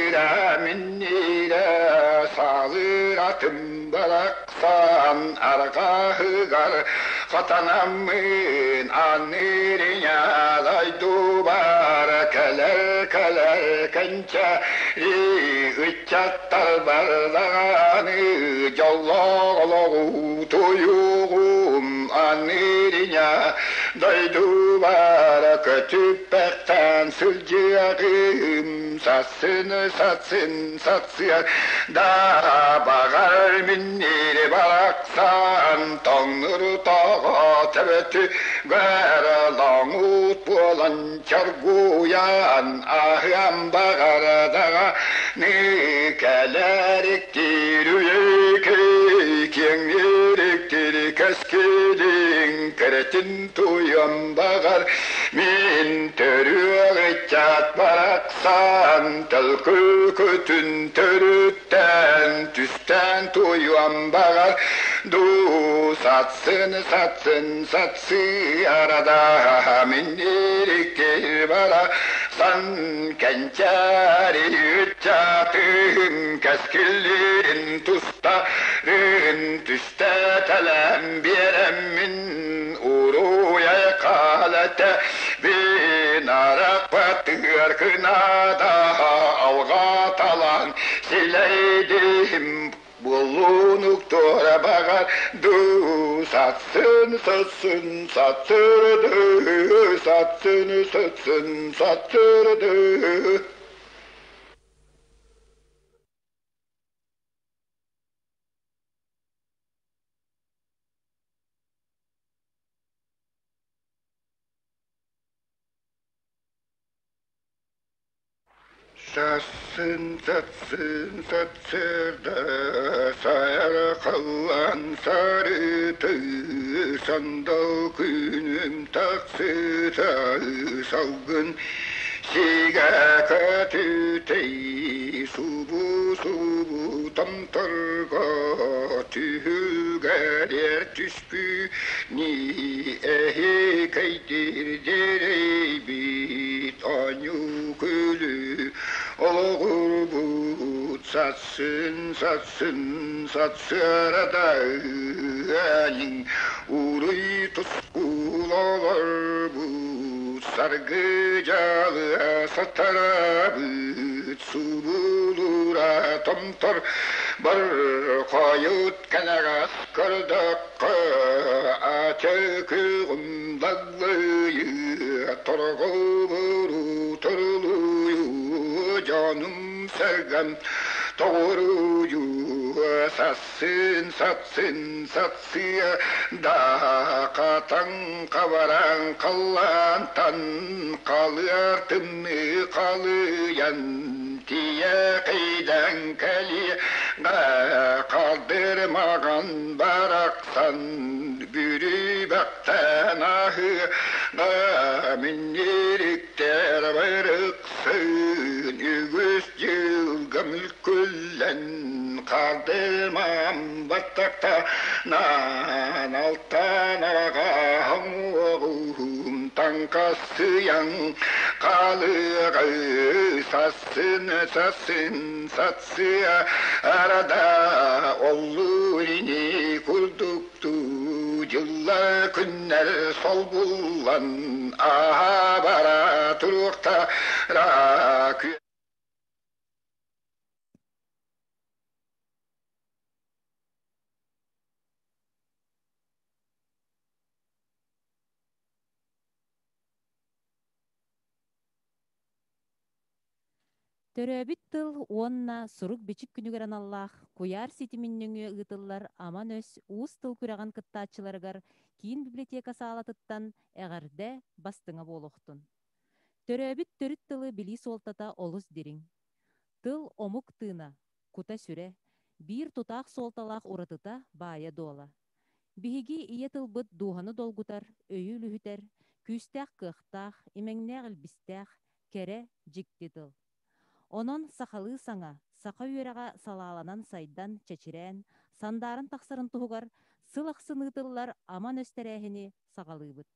Сатсыра миннирэ саалыратым барахсан арҕаһыгар хатанаммын аныриня дойдубар кэлэр кэлэр кэнчээри ыччаттар бардаҕаны дьоллоох олоҕу туйугум аныриня дойдубар көтүппэхтэн сылдьыаҕым сассын сассын сатсыар да баҕар миннири барахсан тоҥнур тоҕо төбөтүгэр лоҥут буолан чоргуйан аһыам баҕардаҕа кэлэриктиир киэҥнириктири кэскилиҥ кэрэтин туйан баҕар мин төрүөх ыччат барахсан төлкө көтүн төрүттэн түстээн туйуом баҕар дуу сатсын сатсын сатсыарада миннириккир бара сан кэнчээри ыччатым кэскиллирин тустарын түстэтэлээн биэрэммин уруйай хаалата бинараппатыгар кынаада алҕаталаан силэйдим буоллунук туора баҕар дуу сатсын сатсын сатсырды сатсын сатсын сатсырды. Сассын, сассын, сарсыарда сайархаллан сарыты сандал күнүм тахсыта салгын сигэ көтүтэй субу-субу томторго түһүлгэлэр түспү эһикэйдир дьирэйбит оонньуу күлүү олоҕурбут сассын сассын сатсыарада ыаньыҥ уруй тускул олорбут саргы дьалыа сатарабыт субулура томтор бар хойут кэнэҕэс көрдөххө ачыкыгым даллыйы торҕолору торулуйу дьонум сэргэм тоҕуруйу сассын сассын сатсыа да хатан хабаран халлаантан халыар тымныы халыйан тиийэ кыйдан кэлиэ Хаалдырмаҕан барахсан бүрүбэхтэн аһыаҕа минньириктэр барыксын үгүс дьылга мүлкүллэн хаалдырмам баттахтанан алтан аҕаһым уоҕум таҥхасыйан хаалыаҕы сассын сассын сатсыа арада оллур ини курдуктуу дьыллар күннэр солбуллан ааһа бара туруохтара. Төрөөбүт тыл уонна сурук-бичик күнүгэр аналлаах куйаар ситимин нөҥүө ыытыллар Аман өс уус тыл күрэҕин кыттааччыларыгар киин библиотека саалатыттан эҕэрдэ бастыҥа буолуохтун. Төрөөбүт төрүт тылы билии суолтата олус дириҥ. Тыл омук тыына, кута-сүрэ, биир тутаах суолталаах уратыта баайа-дуола. Биһиги ийэ тылбыт дууһаны долгутар, өйү үлүһүтэр, күүстээх кыахтаах, имэҥнээх илбистээх, кэрэ, дьикти тыл. Онон сахалыы саҥа, саха үөрэҕэ салааланан сайдан, чэчирээн, сандааран тахсарын туһугар сыл ахсын ыытыллар Аман өс тэрээһини саҕалыыбыт.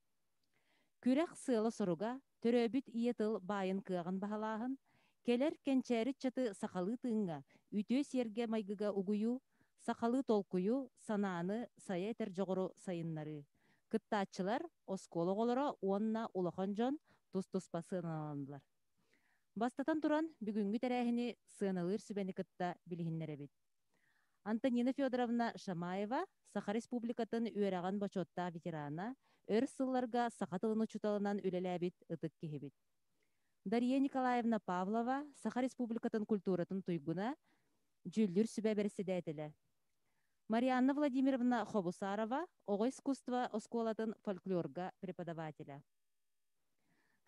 Күрэх сыала-соруга төрөөбүт ийэ тыл баайын кыаҕын баһылааһын, Кэлэр кэнчээри ыччаты сахалыы тыыҥҥа, үтүө сиэргэ-майгыга угуйуу, сахалыы толкуйу, санааны сайа этэр дьоҕуру сайыннарыы. Кыттааччылар, оскуола оҕолоро уонна улахан дьон тус-туспа сыаналаннылар. Бастатан туран, бүгүҥҥү тэрээһини сыаналыыр сүбэни кытта билиһиннэрэбит. Антонина Федоровна Шамаева Саха Республикатын үөрэҕин бочуоттаах ветерана, өр сылларга саха тылын учууталынан үлэлээбит ытык киһибит. Дария Николаевна Павлова Саха Республикатын культуратын туйгуна, дьүүллүүр сүбэ бэрэссэдээтэлэ. Марианна Владимировна Хобусарова оҕо искусство оскуолатын фольклорга преподавателэ.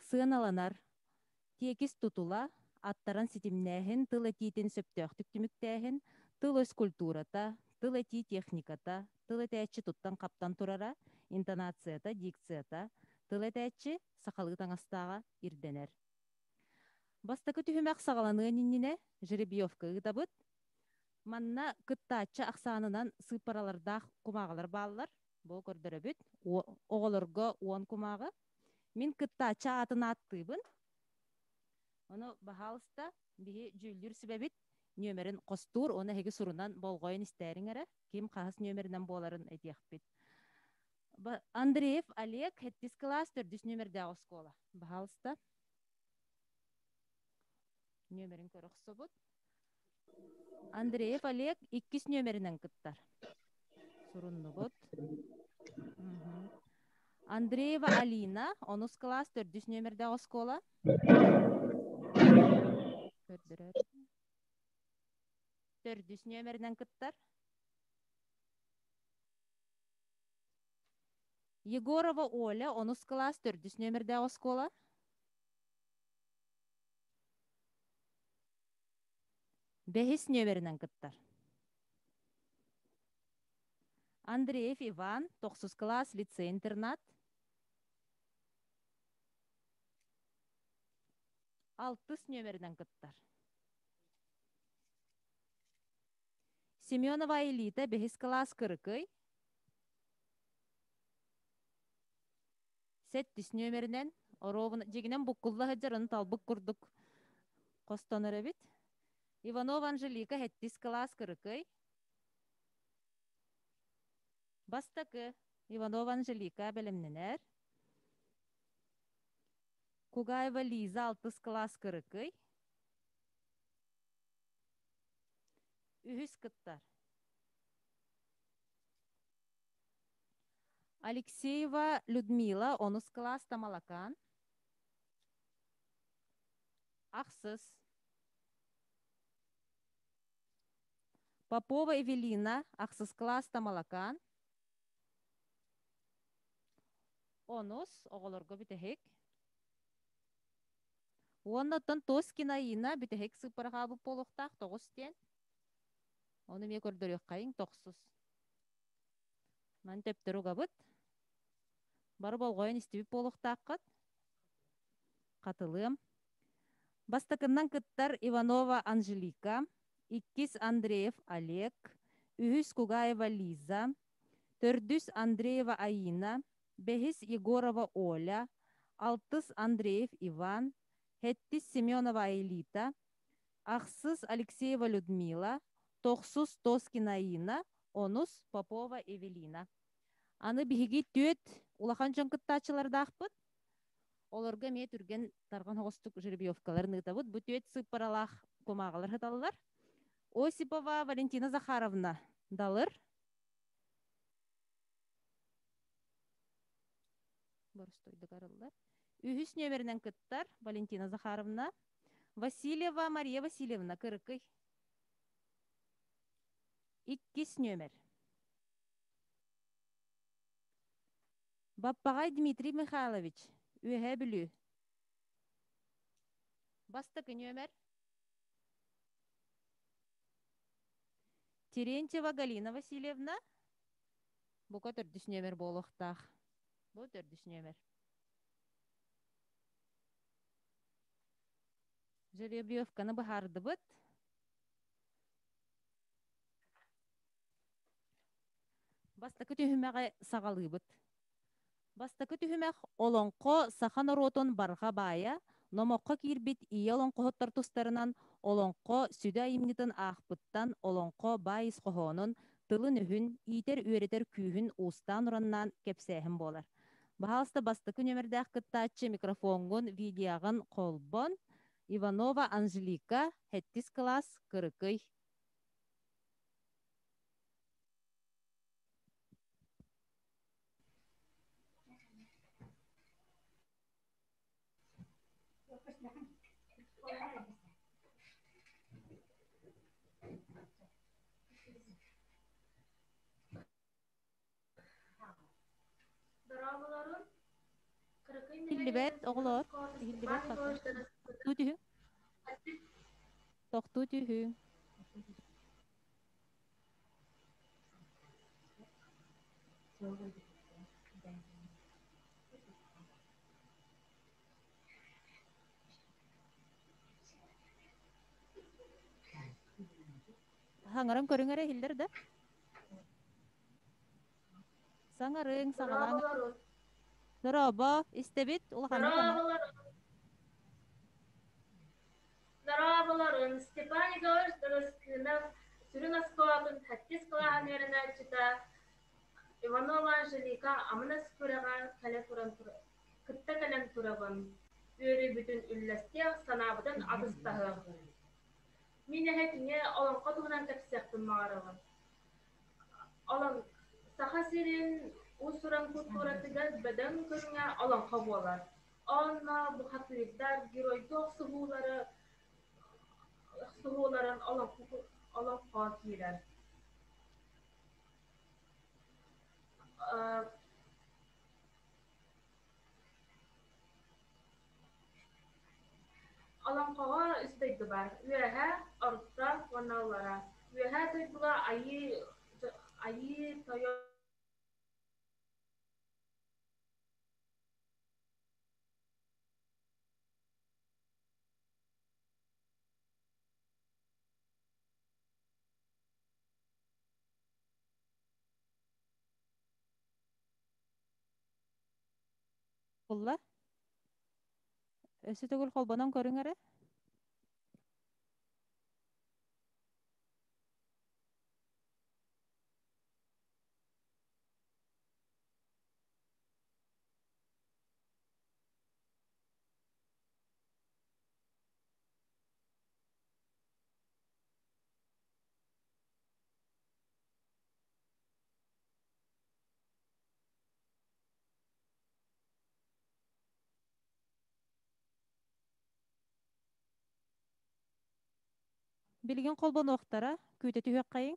Сыаналанар Тиэкис тутула, аттаран ситимнээһин, тыл этиитин сөптөөхтүк түмүктээһин, тыл-өс культурата, тыл этии техниката, тыл этээччи туттан-хаптан турара, интонацията, дикцията, тыл этээччи сахалыы таҥастааҕа ирдэнэр. Бастакы түһүмэх саҕаланыан иннинэ жеребьевка ыытабыт. Манна кыттааччы ахсаанынан сыыппаралардаах кумааҕылар бааллар. Бу көрдөрөбүт. Оҕолорго 10 кумааҕы. Мин кыттааччы аатын ааттыыбын. Ону, баһаалыста, биһи дьүүллүүр сүбэбит нүөмэрин хостуур, уонна эһиги сурунан болҕойон истээриҥ эрэ, ким хаһыс нүөмэринэн буоларын этиэхпит. Андреев Олег, сэттис кылаас, төрдүс нүөмэрдээх оскуола. Баһаалыста. Нүөмэрин көрө охсобут. Андреев Олег иккис нүөмэринэн кыттар. Суруннубут. Андреева Алина, онус кылаас, төрдүс нүөмэрдээх оскуола. Көрдөрөр. Төрдүс нүөмэринэн кыттар. Егорова Оля, онус кылаас, төрдүс нүөмэрдээх оскуола. Бэһис нүөмэринэн кыттар. Андреев Иван, тохсус кылаас, лицей-интернат. Алтыс нүөмэринэн кыттар. Семенова Элита, бэһис кылаас, Кырыкый. Сэттис нүөмэринэн оруобуна дьиҥинэн буккулла сылдьар ону талбыт курдук хостонор эбит. Иванова Анжелика сэттис кылаас Кырыкый. Бастакы Иванова Анжелика бэлэмнэнэр. Кугаева Лиза алтыс кылаас Кырыкый. Үһүс кыттар. Алексеева Людмила, онус кылаас Тамалакаан. Ахсыс. Попова Эвелина, ахсыс кылаас Тамалакаан. Онус, оҕолорго бүтэһик. Уонна оттон Тоскина Инна бүтэһик сыыппара хаалбыт буолуохтаах 9 диэн. Ону эмиэ көрдөрүөххэйиҥ тохсус. Маны төптөрү угабыт. Бары болҕойон истибит буолуохтааххыт. Хатылыам. Бастакыннан кыттар Иванова Анжелика, иккис Андреев Олег, үһүс Кугаева Лиза, төрдүс Андреева Аина, бэһис Егорова Оля, алтыс Андреев Иван, сэттис Семенова Аэлита, ахсыс Алексеева Людмила, тохсус Тоскина Аина, онус Попова Эвелина. Аны биһиги түөрт улахан дьон кыттааччылардаахпыт. Олорго эмиэ түргэн тарҕан оҕустук жеребьевкаларын ыытабыт. Бу түөрт сыыппаралаах кумааҕылар сыталлар. Осипова Валентина Захаровна Далыр. Боростуойдук арыллар. Үһүс нүөмэринэн кыттар Валентина Захаровна. Васильева Мария Васильевна Кырыкый. Иккис нүөмэр. Баппаҕай Дмитрий Михайлович, Үөһээ Бүлүү. Бастакы нүөмэр. Терентьева Галина Васильевна. Бука төрдүс нүөмэр буолуохтаах. Бу төрдүс нүөмэр. Жеребьевканы быһаардыбыт. Бастакы түһүмэҕи саҕалыыбыт. Бастакы түһүмэх олоҥхо саха норуотун барҕа баайа, Номоххо киирбит ийэ олоҥхоһуттар тустарынан олоҥхо сүдү айымньытын аахпыттан олоҥхо баай ис хоһоонун, тылын-өһүн, иитэр-үөрэтэр күүһүн уустаан-ураннаан кэпсээһин буолар. Баһаалыста бастакы нүөмэрдээх кыттааччы микрофоҥҥун, видеоҕын холбон. Иванова Анжелика, сэттис кылаас, Кырыкый. Дорооболорун, Кыракый Иһиллибэт, нэһилиэгин оҕолоор, оскуолатын иһиллибэт Степан хата. Егорович Тохтуу түһүҥ, тохтуу түһүҥ. Хаҥаран көрүҥ эрэ иһиллэр да? Саҥарыҥ, саҕалааҥ. Дорооболорун, Дорообо, истэбит, улаханнык ана. дорооболорун, дорооболорун, Степан Егорович Дороскынов сүрүн оскуолатын сэттис кылааһын үөрэнээччитэ Иванова Анжелика Амынас күрэҕэ кэлэ туран кытта кэлэн турабын, үөрүүбүтүн үллэстиэх, санаабытын атыстаһыах. Мин эһэтиҥэ олоҥхо туһунан кэпсиэхпин баҕарабын. Олон Саха сирин уус-уран култууратыгар бөдөҥ көрүҥэ олоҥхо буолар. Онно бухатыырдар геройдуу охсуһуулары охсуһууларын олоҥхо киирэр. Олоҥхоҕо үс дойду баар: Үөһээ, Орто уонна Аллараа. Үөһээ дойдуга Айыы Айыы Тойон Булла? Өссө төгүл холбонон көрүҥ эрэ. Билигин холбонуохтара, күүтэ түһүөххэйиҥ.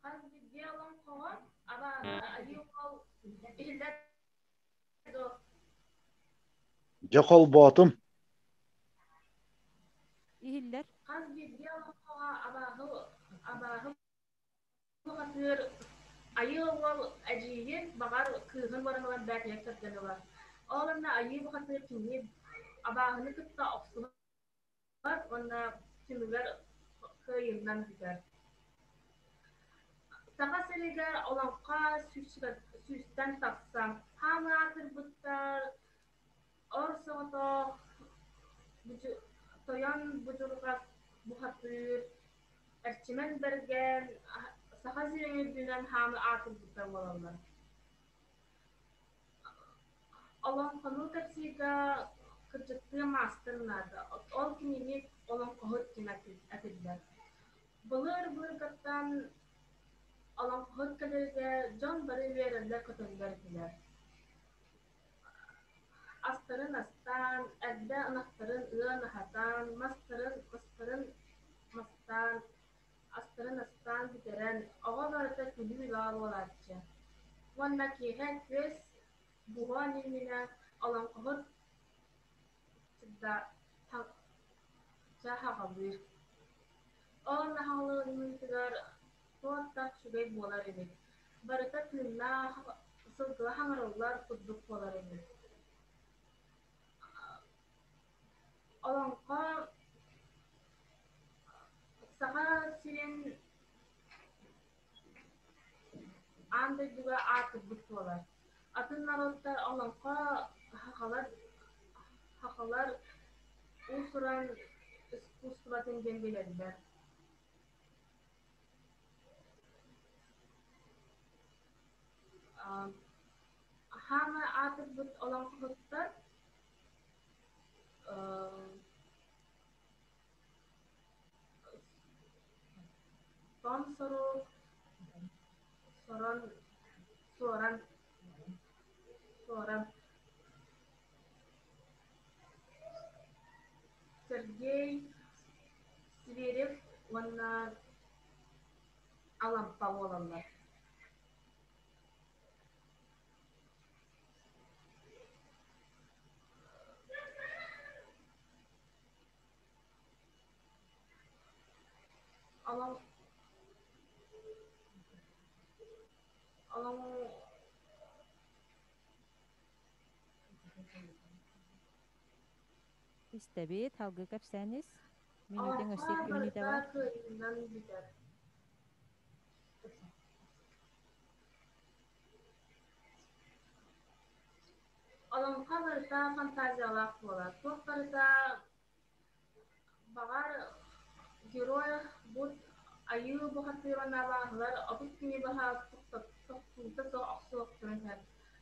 Хас биирдии олоҥхоҕо абааһы айыы уол иһиллэр дуо? Дьэ холбоотум. Иһиллэр. Хас биирдии олоҥхоҕо абааһы абааһы бухатыыр айыы уол эдьиийин, баҕар, кыыһын баран ылан бээтигэр кэргэн ылар. Ол онно айыы бухатыыр кини абааһыны кытта охсуһар уонна түмүгэр кыайыынан бүтэр. Саха сиригэр олоҥхо сүүстэн тахса хаан аатырбыттар ор соҕотох тойон будьурҕас бухатыыр Эрчимэн Бэргэн Саха сирин үрдүнэн хаан аатырбыттар буолаллар. Олоҥхону кэпсииргэ кырдьыктыы маастар наада. Ол кинини олоҥхоһут диэн этиллэр. Былыр-былыргыттан олоҥхоһут кэлэригэр дьон бары үөрэллэр-көтөллөр этилэр. Астарын астаан, эрдэ ынахтарын ыан аһатан, мастарын мастарын мастаан, астарын астаан бүтэрэн, оҕо барыта күлүү-лаа буолааччы. Уонна киэһэ күөс буһуон иннинэ олоҥхоһут саҕалыыр. Ол наһаалыырыгар туох-таах үчүгэй буолар эбит, барыта тыыннаах, сылгыга хаҥырыллар курдук буолар эбит. Олоҥхо Саха сирин аан дойдуга аатырбыт буолар. Атын норуоттар олоҥхо сахалар сахалар уус-уран искусствотын диэн билэллэр. Хаама аатырбыт олоҥхоһуттар Тоҥ сорук, сорон, суоран, суоран Сергей Зверев уонна Алампа буолаллар. Олоҥ олоҥ Истэбит, салгыы кэпсээнис. Мүнүүтэҥ өссө Олоҥхо икки мүнүүтэ барыта бар. кыайыынан бүтэр. Олоҥхо барыта фантазиялаах буолар. Туох барыта баҕар герой бу айыы бухатыырын абааһылар 30 күнү быһа тохтуута суох охсуохтарын сөп.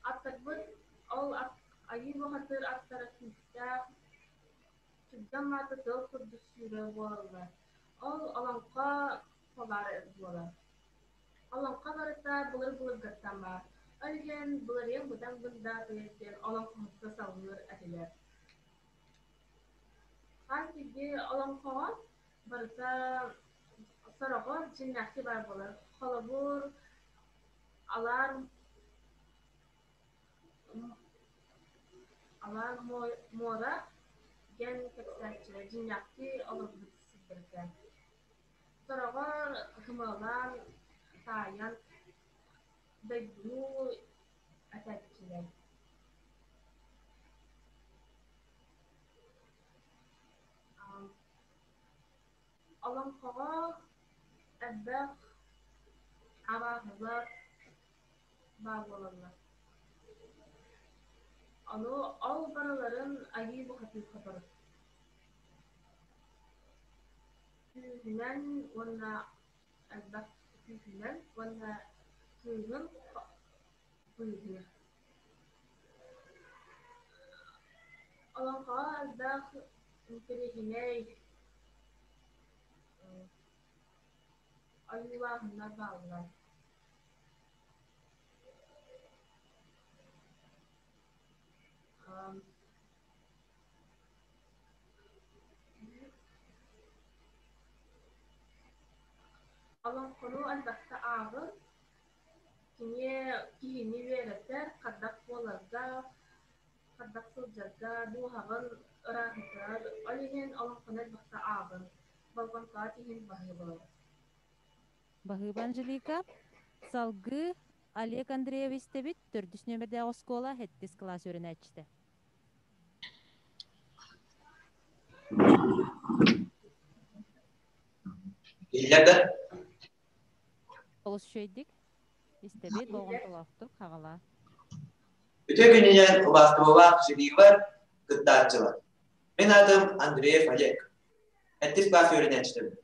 Аттарбыт ол айыы бухатыыр аттара күүстээх, түргэн мааты тыал курдук сүүрэр буолаллар. Ол олоҥхо холаара буолар. Олоҥхо барыта былыр-былыргыттан баар. Ол иһин былырыын быдан бындаатыйар диэн олоҥхоһукка салгыыр этилэр. Хас биирдии олоҥхоҕо барыта сороҕор дьиҥнээхтии баар буолар. Холобур, алаар алаар муора диэн кэпсээччилэр дьиҥнээхтии олорбут сирдэргэ. Сороҕор ымыалаан, таайан дойдуну этээччилэр. Олоҥхоҕо элбэх абааһылар баар буолаллар. Ону ол барыларын айыы бухатыыр хоторор. Күүһүнэн уонна элбэх күүһүнэн уонна кыыһын быыһыыр. Олоҥхоҕо элбэх интэриэһинэй ойуулааһыннар бааллар. Олоҥхону элбэхтэ ааҕын, кини киһини үөрэтэр, хайдах буоларга, хайдах сылдьарга, дууһаҕын ырааһытар, ол иһин олоҥхону элбэхтэ ааҕын, болҕомтоҕо иһин баһыыбалар. Баһыыба Анжелика. Салгыы Олег Андреевич истэбит, төрдүс нүөмэрдээх оскуола, сэттис кылаас үөрэнээччитэ. Иһиллэр да? Олус үчүгэйдик истэбит, болҕомтолоохтук хаҕалаа. Үтүө күнүнэн убаастабыллаах жюрилар, кыттааччылар. Мин аатым Андреев Олег. Сэттис класс үөрэнээччитэбин.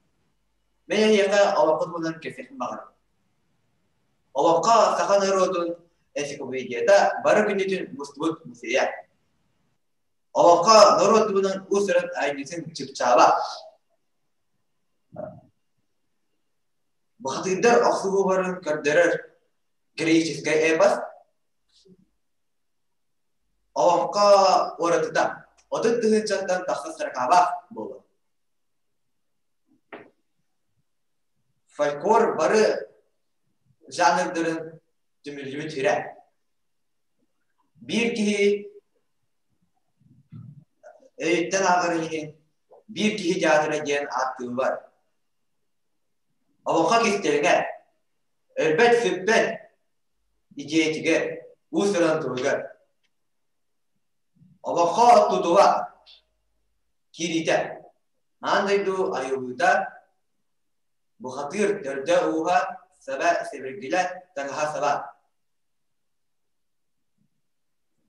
Мин эһиэхэ олоххо туһунан кэпсиэхпин баҕарабын. Олоххо саха норуотун энциклопедията бары күнүтүн мустубут музейа. Олоххо норуот туһунан уус-уран айымньытын чыпчаала. Бухатыырдар охсуһууларын көрдөрөр греческэй эпос Олоҥхо уратыта 30 тыһыынчаттан тахса строкалаах буолар. Фольклор бары жанрдарын түмүллүбүт сирэ. Биир киһи өйүттэн ааҕар иһин биир киһи театра диэн ааттыыллар. Олоҥхо кистэлэҥэ өлбөт-сүппэт идиэйэтигэр, уус-уран туһугар. Олоҥхо тутула. Киириитэ Аан дойду айыллыыта бухатыыр төрдө-ууһа саба сэбиргилэ таҥаһа-саба.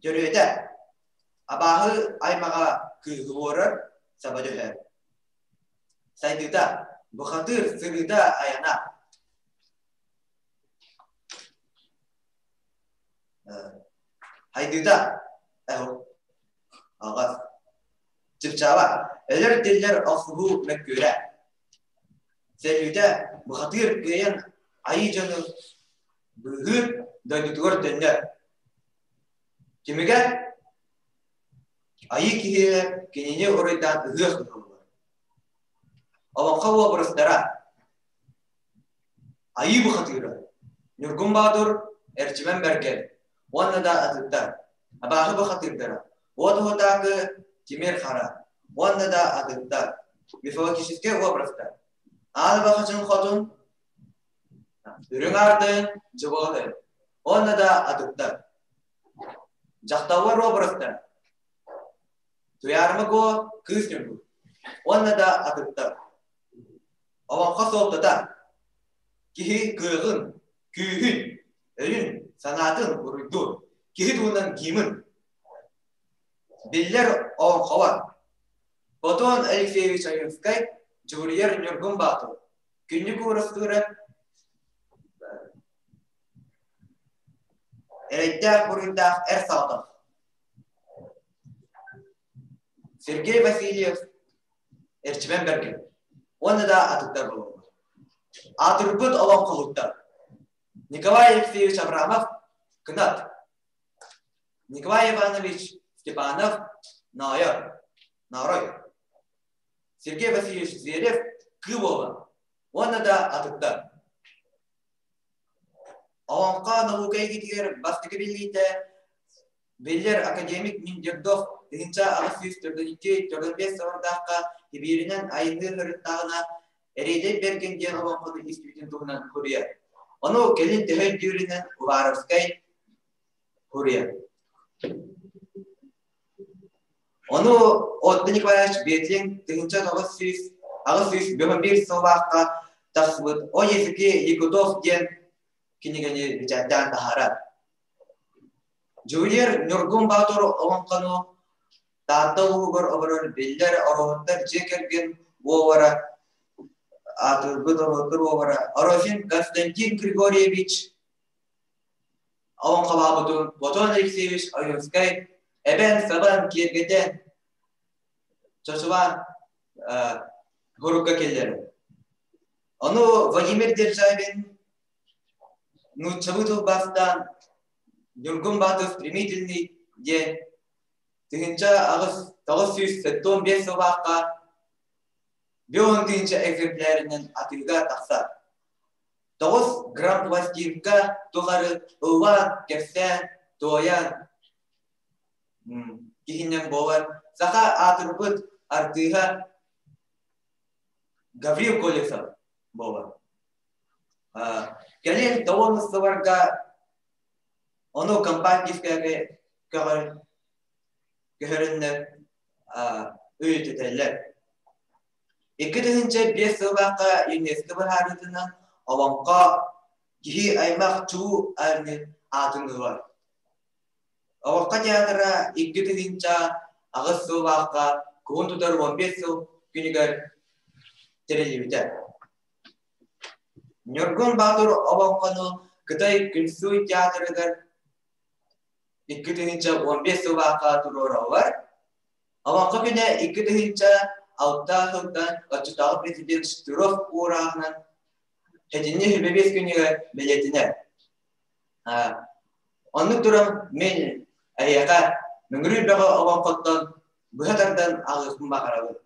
Төрүөтэ Абааһы аймаҕа кыыһы уорар, саба түһэр. Сайдыыта Бухатыыр сырыыта айана. Хайдыыта Аҕас Чыпчаала Өлөр-тиллэр охсуһуу мөккүөрэ. Сэлүүтэ бухатыыр кыайан айыы дьону быыһыыр, дойдутугар төннөр. Түмүгэ айыы киһи кинини уруйдаан ыһыах ыһыллар. Олоҥхо уобарастара Айыы бухатыыра, Ньургун Баатыр, Эрчимэн Бэргэн уонна да атыттар, абааһы бухатыырдара, Уот Уһутаакы, Тимир Хара уонна да атыттар, мифологическай образтар, Аал Бахачын Хотун, Үрүҥ Аартайын, Дьыбаҕатай уонна да атыттар. Дьахталлар образтар, Туйаарыма Куо, Кыыс Ньургун уонна да атыттар. Олоҥхо суолтата киһи кыаҕын, күүһүн, өйүн, санаатын уруйдуур, киһи туһунан гимн. Биллэр олоҥхолор Платон Алексеевич Ойуунскай Дьулуруйар Ньургун Баатыр Күннүк Уурастыыра Эрэйдээх буруйдаах эр саҕатах Сергей Васильев Эрчимэн Бэргэн уонна да атыттар буолаллар. Аатырбыт олоҥхоһуттар Николай Алексеевич Абрамов Кынат, Николай Иванович Степанов Ноойор, Ноорой, Сергей Васильевич Зверев Кыы Уола уонна да атыттар. Олоҥхо наука эйгэтигэр бастакы биллиитэ Биллэр академик Миндердов 1842-45 сыллардаахха Сибииринэн айанныыр сырыттаҕына Эриэдэй Бэргэн диэн олоҥхону истибитин туһунан суруйар. Ону кэлин төһө өйдүүрүнэн Уваровскай суруйар. Ону Отто Николаевич Бетлин 1900 сыллаахха тахсыбыт «О языке якутов» диэн кинигэни бэчээттээн таһаарар. Дьулуруйар Ньургун Баатыр олоҥхону Таатта улууһугар олорор биллэр Ороһуттар дьиэ кэргэн уовара аатырбыт Ороһуттар уовара Орофин Константин Григорьевич олоҥхолообутун Платон Алексеевич Ойуунскай эбэн-сабан киэргэтэн чочулаан сурукка киллэрэр. Ону Владимир Державин нууччалыы тылбаастаан Ньургун Баатыр стремительный диэн 1975 сыллаахха 50 000 экземплярынан атыыга тахсар. 9 грамм пластинка тухары ыллаан, кэпсээн, туойан киһинэн буолар саха аатырбыт артыыһа Гаврил Колесов буолар. Кэлин тоҕус сылларга ону компактивкаҕа көһөрөннөр үйэтитэллэр. 2005 сыллаахха ЮНЕСКО быһаарыытынан олоҥхо киһи аймах чуу аатын ылар. Олоҥхо театра 2008 сыллаахха кулун тутар 15 сыл күнүгэр тэриллибитэ. Ньургун Баатыр олоҥхону Кытай Күнсуй театрыгар 2015 сыллаахха туруораллар. Олоҥхо күнэ 2006 сылтан оччотооҕу президент Штыров уурааҕынан сэтинньи 25 күнүгэр бэлиэтинэр. Оннук туран мин эһиэхэ Мөҥүрүүр Бөҕө олоҥхоттон быһа тардан ааҕыахпын баҕарабын.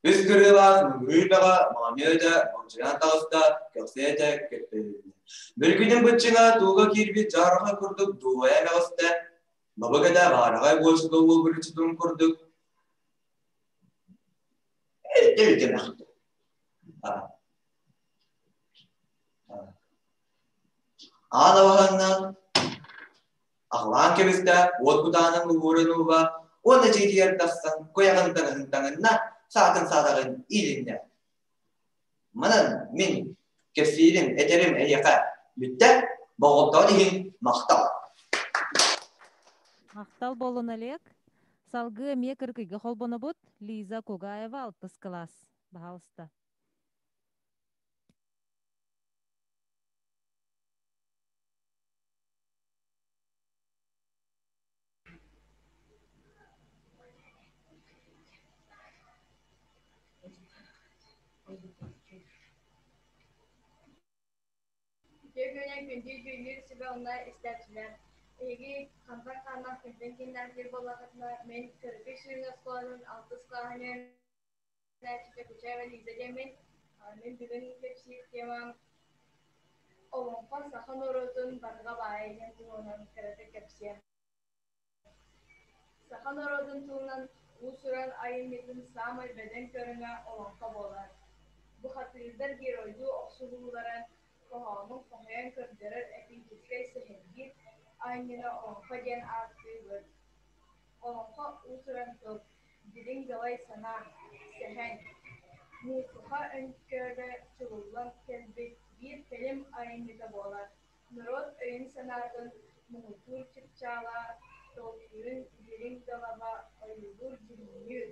Үс кырыылаах Мөҥүрүүр Бөҕө моонньо малдьыйан таҕыста, көхсүө көппөйүлүннэ. Бүлгүнүн быччыҥа тууга киирбит дьаарха курдук дуойа мөҕүстэ, бабыгата баараҕай буочука уолбуручутун курдук өйдөмөхтө. Аан абаһаннан аҕылаан кэбистэ, уот кутаанын уһууран ууга, Уонна дьиэтигэр тахсан куйаҕын таҥаһын таҥынна, саатын саадаҕын иилиннэ. Манан мин кэпсиирим, этэрим эһиэхэ бүттэ, болҕомтоҕун иһин махтал. Махтал буоллун, Олег. Салгыы эмиэ Кырыкыйга холбонобут. Лиза Кугаева, алтыс кылаас. Баһаалыста. Үтүө күнүнэн күндү дьүүллүүр сүбэ уонна истээччилэр. Эһиги хантан хааннаах күнтэн кииннээх диир буоллаххытына, мин Кырыкый сүрүн оскуолатын алтыс кылааһын үөрэнээччитэ Кучаева Лиза диэммин. Мин бүгүн кэпсиир темам Олоҥхо саха норуотун барҕа баайа диэн туһунан кыратык кэпсиэм. Саха норуотун тылынан уус-уран айымньытын саамай бөдөҥ көрүҥэ олоҥхо буолар. Бухатыырдар геройдуу охсуһууларын хоһоонун хоһуйан көрдөрөр эпическэй сэһэргиир айымньыны олоҥхо диэн ааттыыбыт. Олоҥхо уус-уран тыл, дириҥ далай санаа, сэһэн, муусука өҥкөрө чулуллан кэлбит биир кэлим айымньыта буолар. Норуот өйүн-санаатын муҥутуур чыпчаала, толкуйун дириҥ далаба ойуулуур-дьүһүннүүр,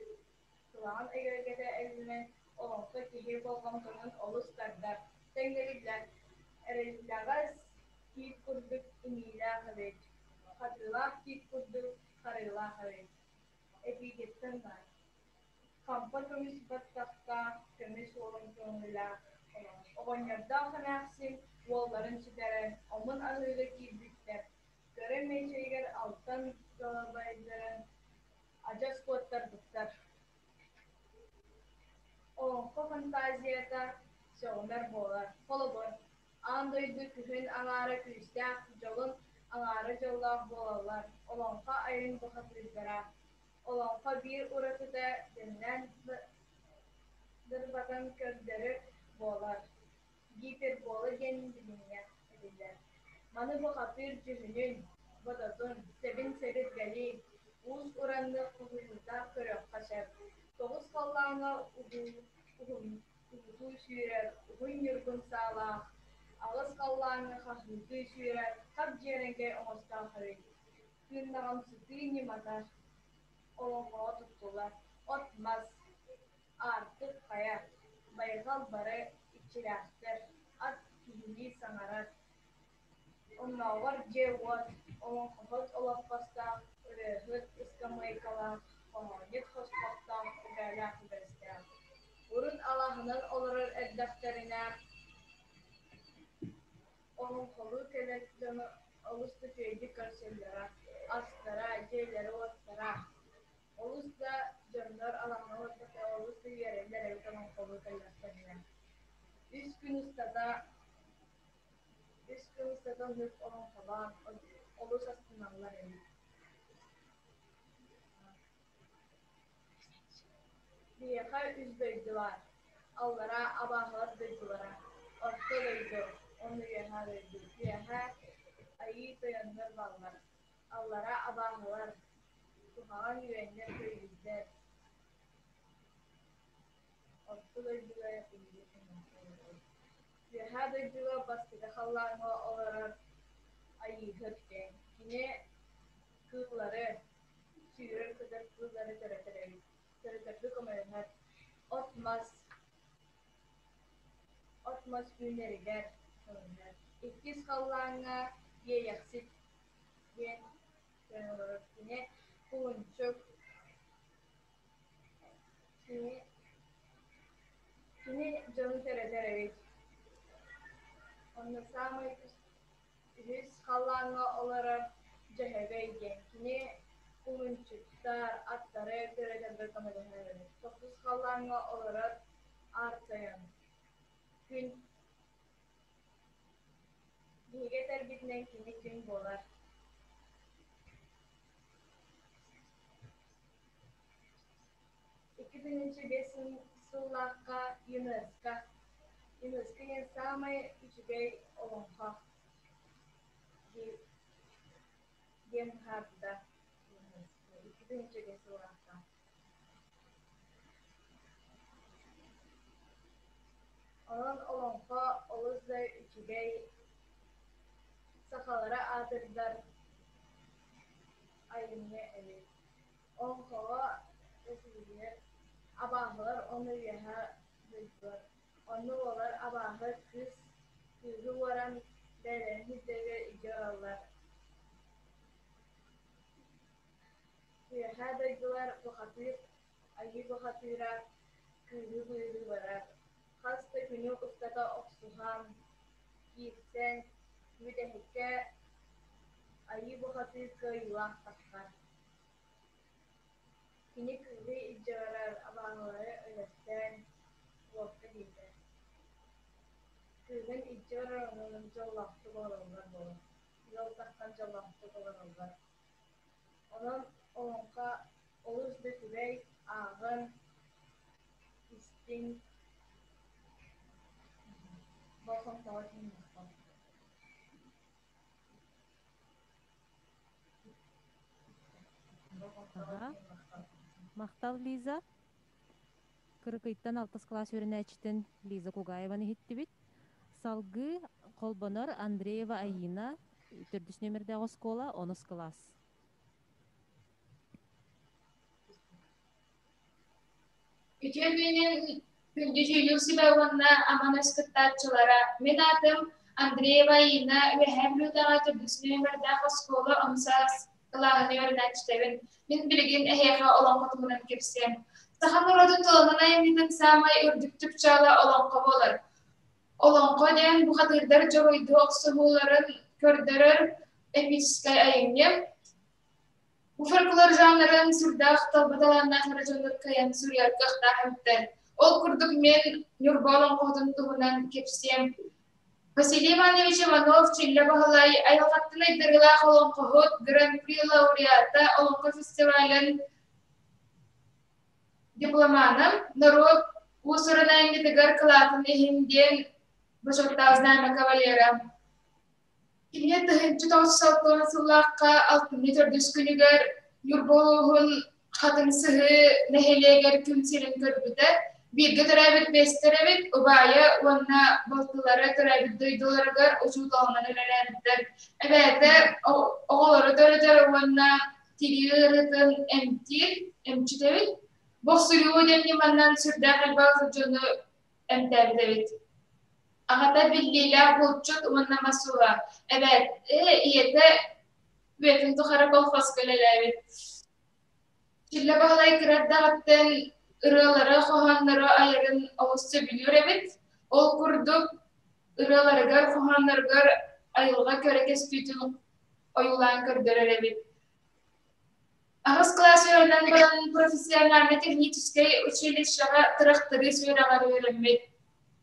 кылаан эгэлгэтэ элбэнэн олоҥхо киһи болҕомтотун олус тардар, тэҥнэбиллэр эриллэҕэс тиит курдук иҥиилээх эбит, хатыылаах тиит курдук харыылаах эбит. Эпитеттэн баар. Хампа көмүс баттахтаах, көмүс уолун көҥүллээх оҕонньордоох эмээхсин уолларын сүтэрэн, омун аһыыга киирбиттэр, көрө мээчэйигэр алтан далабайдарын адьас куоттарбыттар. Олоҥхо фантазията сөҕүмэр буолар. Холобур, аан дойду күһүн аҥаара күүстээх, дьолун аҥаара дьоллоох буолаллар. Олоҥхо айын бухатыырдара Олоҥхо биир уратыта дьэннээн дырбатан көрдөрөр буолар, гипербола диэн билимҥэ этиллэр. Маны бухатыыр дьүһүнүн, бодотун, сэбин-сэбиргэлин уус-ураннык хоһуйуута көрүөххэ сөп. Тоҕус халлааҥҥа уһутуу сүүрэр уһун ньургун саалаах, аҕыс халлааҥҥа хаһыытыы сүүрэр хап дьиэрэҥкэй оҥостоох эбит. Тыыннаҕымсытыы ньымата олоҥхоҕо туттуллар от-мас, аартык хайа, байҕал бары иччилээхтэр, ат киһилии саҥарар, оннооҕор дьиэ-уот, олоҥхоһут олоппостоох, ырыаһыт ыскамыайкалаах, хоһоонньут хоспохтоох, үгээлээх үгэстээх. Урут алааһынан олорор эрдэхтэринэ Олоҥхолуу кэлэр дьону олус да үчүгэйдик көрсөллөрө, астара, дьиэлэрэ-уоттара. Олус да дьоннор алаҥаҕа олорбуттара олус да үөрэллэр эбит олоҥхолуу кэллэхтэринэ. Үс күн устата үс күн устата оннук олоҥхолоон олус астыналлар эбит. Биһиэхэ үс дойду баар: аллараа абааһылар дойдулара, орто дойду уонна үөһээ дойду. Үөһээ айыы тойоннор бааллар, аллараа абааһылар, куһаҕан үөннэр көйгүрдэр, орто дойдуга Үөһээ дойдуга бастакы халлааҥҥа олорор Айыыһыт диэн. Кини кыыллары, сүүрэр-көтөр кыыллары төрөтөр эбит. Төрөтөргө көмөлөһөр. От-мас от-мас үүнэригэр көмөлөһөр. Иккис халлааҥҥа Иэйэхсит диэн олорор. Кини кулунчук кини кини дьону төрөтөр эбит. Онно саамай Үһүс халлааҥҥа олорор Дьөһөгөй диэн. Кини кулунчуктар, аттары төрөтөргө көмөлөһөр эбит. Тохсус халлааҥҥа олорор Аар Тойон. Күн биһиги этэрбитинэн кини күн буолар. 2005 сыллаахха ЮНЕСКО ЮНЕСКО диэн саамай үчүгэй олоҥхо диэн быһаарбыта. 2005 сыллаахха. Онон олоҥхо олус да үчүгэй, сахалары аатырдар айымньы эбит. Олоҥхоҕо өсүлүгэр абааһылар уонна үөһээ дойдулар. Онно уолар абааһы кыыс кыыһы уоран бэйэлэрин сирдэригэр илдьэ бараллар. Үөһээ дойдулар бухатыыр, айыы бухатыыра кыыһы быыһыы барар. Хас да күнү устата охсуһан, киирсэн, бүтэһиккэ айыы бухатыыр кыайыылаах тахсар. Кини кыыһы илдьэ барар, абааһылары өлөртөөн, уокка биэрэр. Кыыһын илдьэ барар онон дьоллоохтук олороллор буолар. Ыал тахсан дьоллоохтук олороллор. Онон олоҥхо олус да үчүгэй, ааҕын, истиҥ, болҕомтоҕо тиийиэххэ. Аха. Махтал, Лиза. Кырыкыйтан алтыс кылаас үөрэнээччитин Лиза Кугаеваны иһиттибит. Салгыы холбонор Андреева Аина, төрдүс нүөмэрдээх оскуола, онус кылаас. Үтүө күнүн күндү дьүүллүүр сүбэ уонна Аман өс кыттааччылара. Мин аатым Андреева Инна Үөһээ Бүлүүтэҕэ төрдүс нүөмэрдээх оскуола онус кылааһын үөрэнээччитэбин. Мин билигин эһиэхэ олоҥхо туһунан кэпсиэм. Саха норуотун тылынан айымньытын саамай үрдүк чыпчаала олоҥхо буолар. Олоҥхо диэн бухатыырдар дьоруойдуу охсуһууларын көрдөрөр эпическэй айымньы. Бу фольклор жанрын сүрдээх талба талааннаах эрэ дьоннор кыайан суруйар кыахтаах эбиттэр. Ол курдук мин Ньурба олоҥхоһутун туһунан кэпсиэм. Василий Иванович Иванов Чиллэ Баһылай айылҕаттан айдарыылаах олоҥхоһут, Гран-при лауреата, олоҥхо фестивалын дипломана, норуот уус-уран айымньытыгар кылаатын иһин диэн бочуоттаах знамя кавалера. Кини 1960 сыллаахха алтынньы төрдүс күнүгэр Ньурба улууһун Хатыҥ Сыһыы нэһилиэгэр күн сирин көрбүтэ. Бииргэ төрөөбүт биэстэр эбит, убайа уонна балтылара төрөөбүт дойдуларыгар учууталынан үлэлээбиттэр. Эбээтэ оҕолору төрөтөр уонна тирии ыарыытын эмтиир, эмчит эбит. Бохсуйуу диэн ньыманан сүрдээх элбэх дьону эмтээбит эбит. Аҕата биллиилээх булчут уонна мас ууһа. Эбээт, ийэтэ үйэтин тухары колхозка үлэлээбит. Чиллэ Баһылай кыра эрдэҕиттэн ырыалары, хоһооннору айарын олус сөбүлүүр эбит. Ол курдук ырыаларыгар, хоһоонноругар айылҕа кэрэ көстүүтүн ойуулаан көрдөрөр эбит. Аҕыс кылаас үөрэнэн баран профессионально-техническэй училищеҕа тырахтарыыс үөрэҕэр үөрэммит.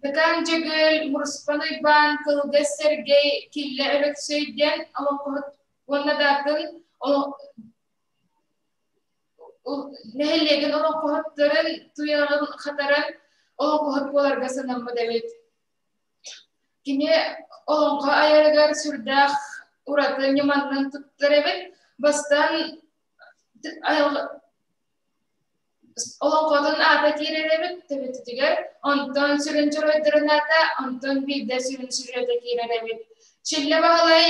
Дакаан Дьөгүөл, Муруспан Уйбаан, Кылгас Сэргэй, Киллэ Өлөксөй диэн олоҥхоһут уонна да атын нэһилиэгин олоҥхоһуттарын туйаҕын хатаран олоҥхоһут буоларга санаммыт эбит. Кини олоҥхо айарыгар сүрдээх ураты ньыманнан туттар эбит. Бастаан олоҥхотун аата киирэр эбит төбөтүгэр, онтон сүрүн дьоруойдарын аата, онтон биирдэ сүрүн сүрүөтэ киирэр эбит. Чиллэ Баһылай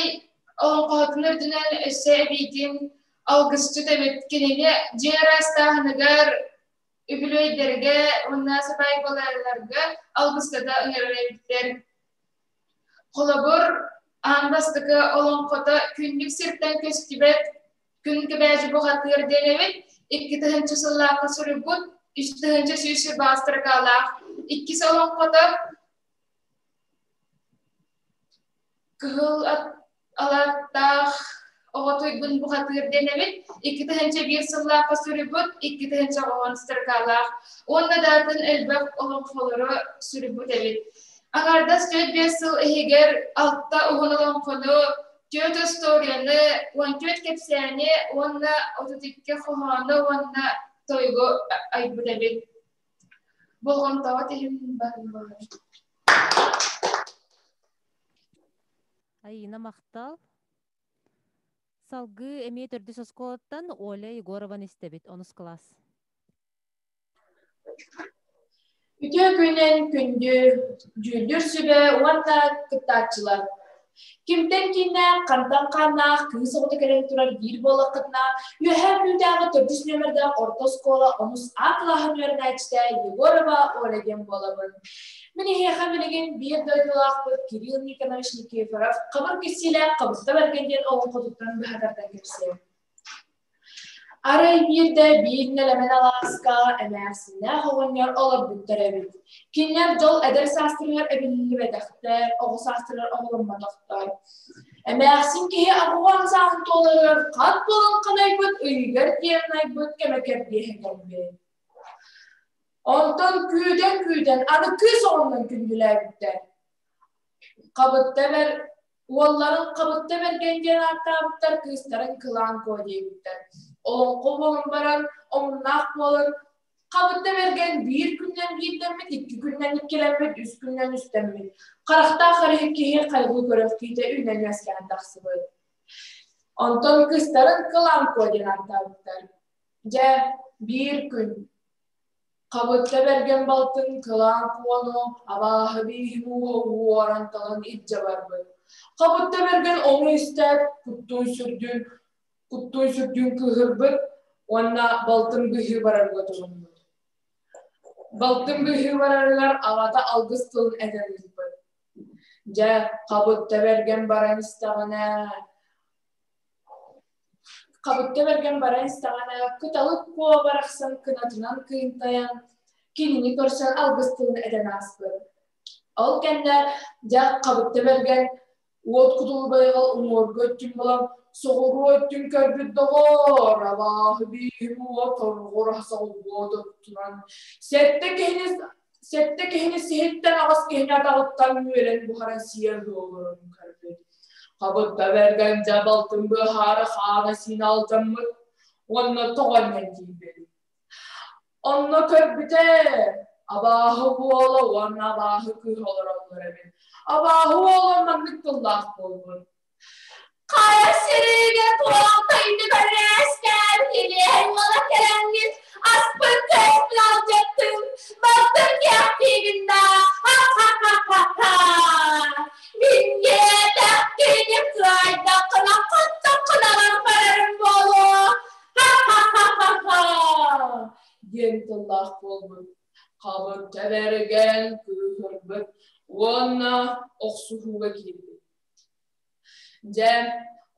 олоҥхоһутун үрдүнэн өссө эбиитин алгысчыт эбит. Кинини дьиэ ыраастааһыныгар үбүлүөйдэргэ уонна сыбаайбаларга алгыстата ыҥырар эбиттэр. Холобур, аан бастакы олоҥхото күннүк сиртэн көстүбэт күн кэбээдьи бухатыыр диэн эбит. 2000 сыллаахха суруйбут, 3100 строкалаах. Иккис олоҥхото Кыһыл алааттаах оҕо туйгун бухатыыр диэн эбит. 2001 сыллаахха суруйбут, 2010 строкалаах уонна да атын элбэх олоҥхолору суруйбут эбит. Аҥаардас 4-5 сыл иһигэр алта уһун олоҥхону, түөрт остуоруйаны, 14 кэпсээни уонна 32 хоһоону уонна тойугу айбыт эбит. Болҕомтоҕо иһин барыллар. Айыына махтал. Салгыы эмиэ төрдүс оскуолаттан Оля Егорованы истэбит, онус кылаас. Үтүө күнүнэн күндү дьүүллүүр сүбэ уонна кыттааччылар! Кимтэн кииннээх, хантан хааннаах кыыс оҕото кэлэн турар диир буоллаххытына, Үөһээ Бүлүүтээҕи төрдүс нүөмэрдээх орто оскуола онус А кылааһын үөрэнээччитэ Егорова Оля диэн буолабын. Мин эһиэхэ билигин биир дойдулаахпыт Кирилл Никонович Никифоров Хабыр киссиилээх Хабытта Бэргэн диэн олоҥхотуттан быһа тардан кэпсиэм. Арай биирдэ биир нэлэмэн алааска эмээхсиннээх оҕонньор олорбуттар эбит. Кинилэр дьол эдэр саастарыгар эбиллибэтэхтэр, оҕо саастарыгар оҕоломмотохтор. Эмээхсин киһи 80 сааһын туоларыгар хат буолан ханайбыт ыйыгар диэн айбыт кэмэ кэрдиэһэ кэлбит. Онтон күүтэн-күүтэн аны кыыс оҕоннон күндүлээбиттэр. Хабытта бэр Уолларын Хабытта Бэргэн диэн ааттаабыттар, кыыстарын Кылаан Куо диэбиттэр. Олоҥхо буолан баран, омуннаах буолан, Хабытта Бэргэн биир күнүнэн биирдэммит, икки күнүнэн иккилэммит, үс күнүнэн үстэммит. Харахтаах эрэ киһи хайҕыы көрөх киһитэ үүнэн үөскээн тахсыбыт. Онтон кыыстарын Кылаан Куо диэн ааттаабыттар. Дьэ, биир күн Хабытта Бэргэн балтын Кылаан Куону абааһы бииһин ууһа уоран талан илдьэ барбыт. Хабытта Бэргэн ону истээт, куттуун-сүрдүүн куттуун-сүрдүүн кыыһырбыт уонна балтын быыһыы барарга туруммут. Балтын быыһыы барарыгар аҕата алгыс тылын этэн ыыппыт. Дьэ, Хабытта Бэргэн баран истэҕинэ Хабытта бэргэн баран истэҕинэ, кыталык куо барахсан кынатынан кыынтайан, кинини көрсөн алгыс тылын этэн ааспыт. Ол кэннэ дьэ Хабытта Бэргэн уот кутулубайыгал уҥуоргу өттүн булан, соҕуруу өттүн көрбүт доҕоор, абааһы бииһим уот орҕур соҕуруу туттунан, сэттэ киһини сиһиттэн аҕыс киһини атаҕыттан үөлэн буһаран сиэр буоларын көрбүт. Хабытта бэргэн дьэ балтын быһаары хаана сиинэ алдьаммыт уонна тоҕо анньан тиийбит. Онно көрбүтэ абааһы уола уонна абааһы кыыһа олороллор эбит. Абааһы уола маннык тыллаах буолбут. Хайа сиригэ туох тайны көрөөскөөн илиэһэй уола кэлэҥҥит аспын көспүн алдьаттым балтым киэхтиигин да ха-ха-ха-ха-ха мин диэтэх кини кыайдаххына хоттоххуналар барарым буолуо ха-ха-ха-ха-ха диэн тыллаах буолбут хабыр тэбэргэн кыыһырбыт уонна охсуһууга киирбит. Дьэ,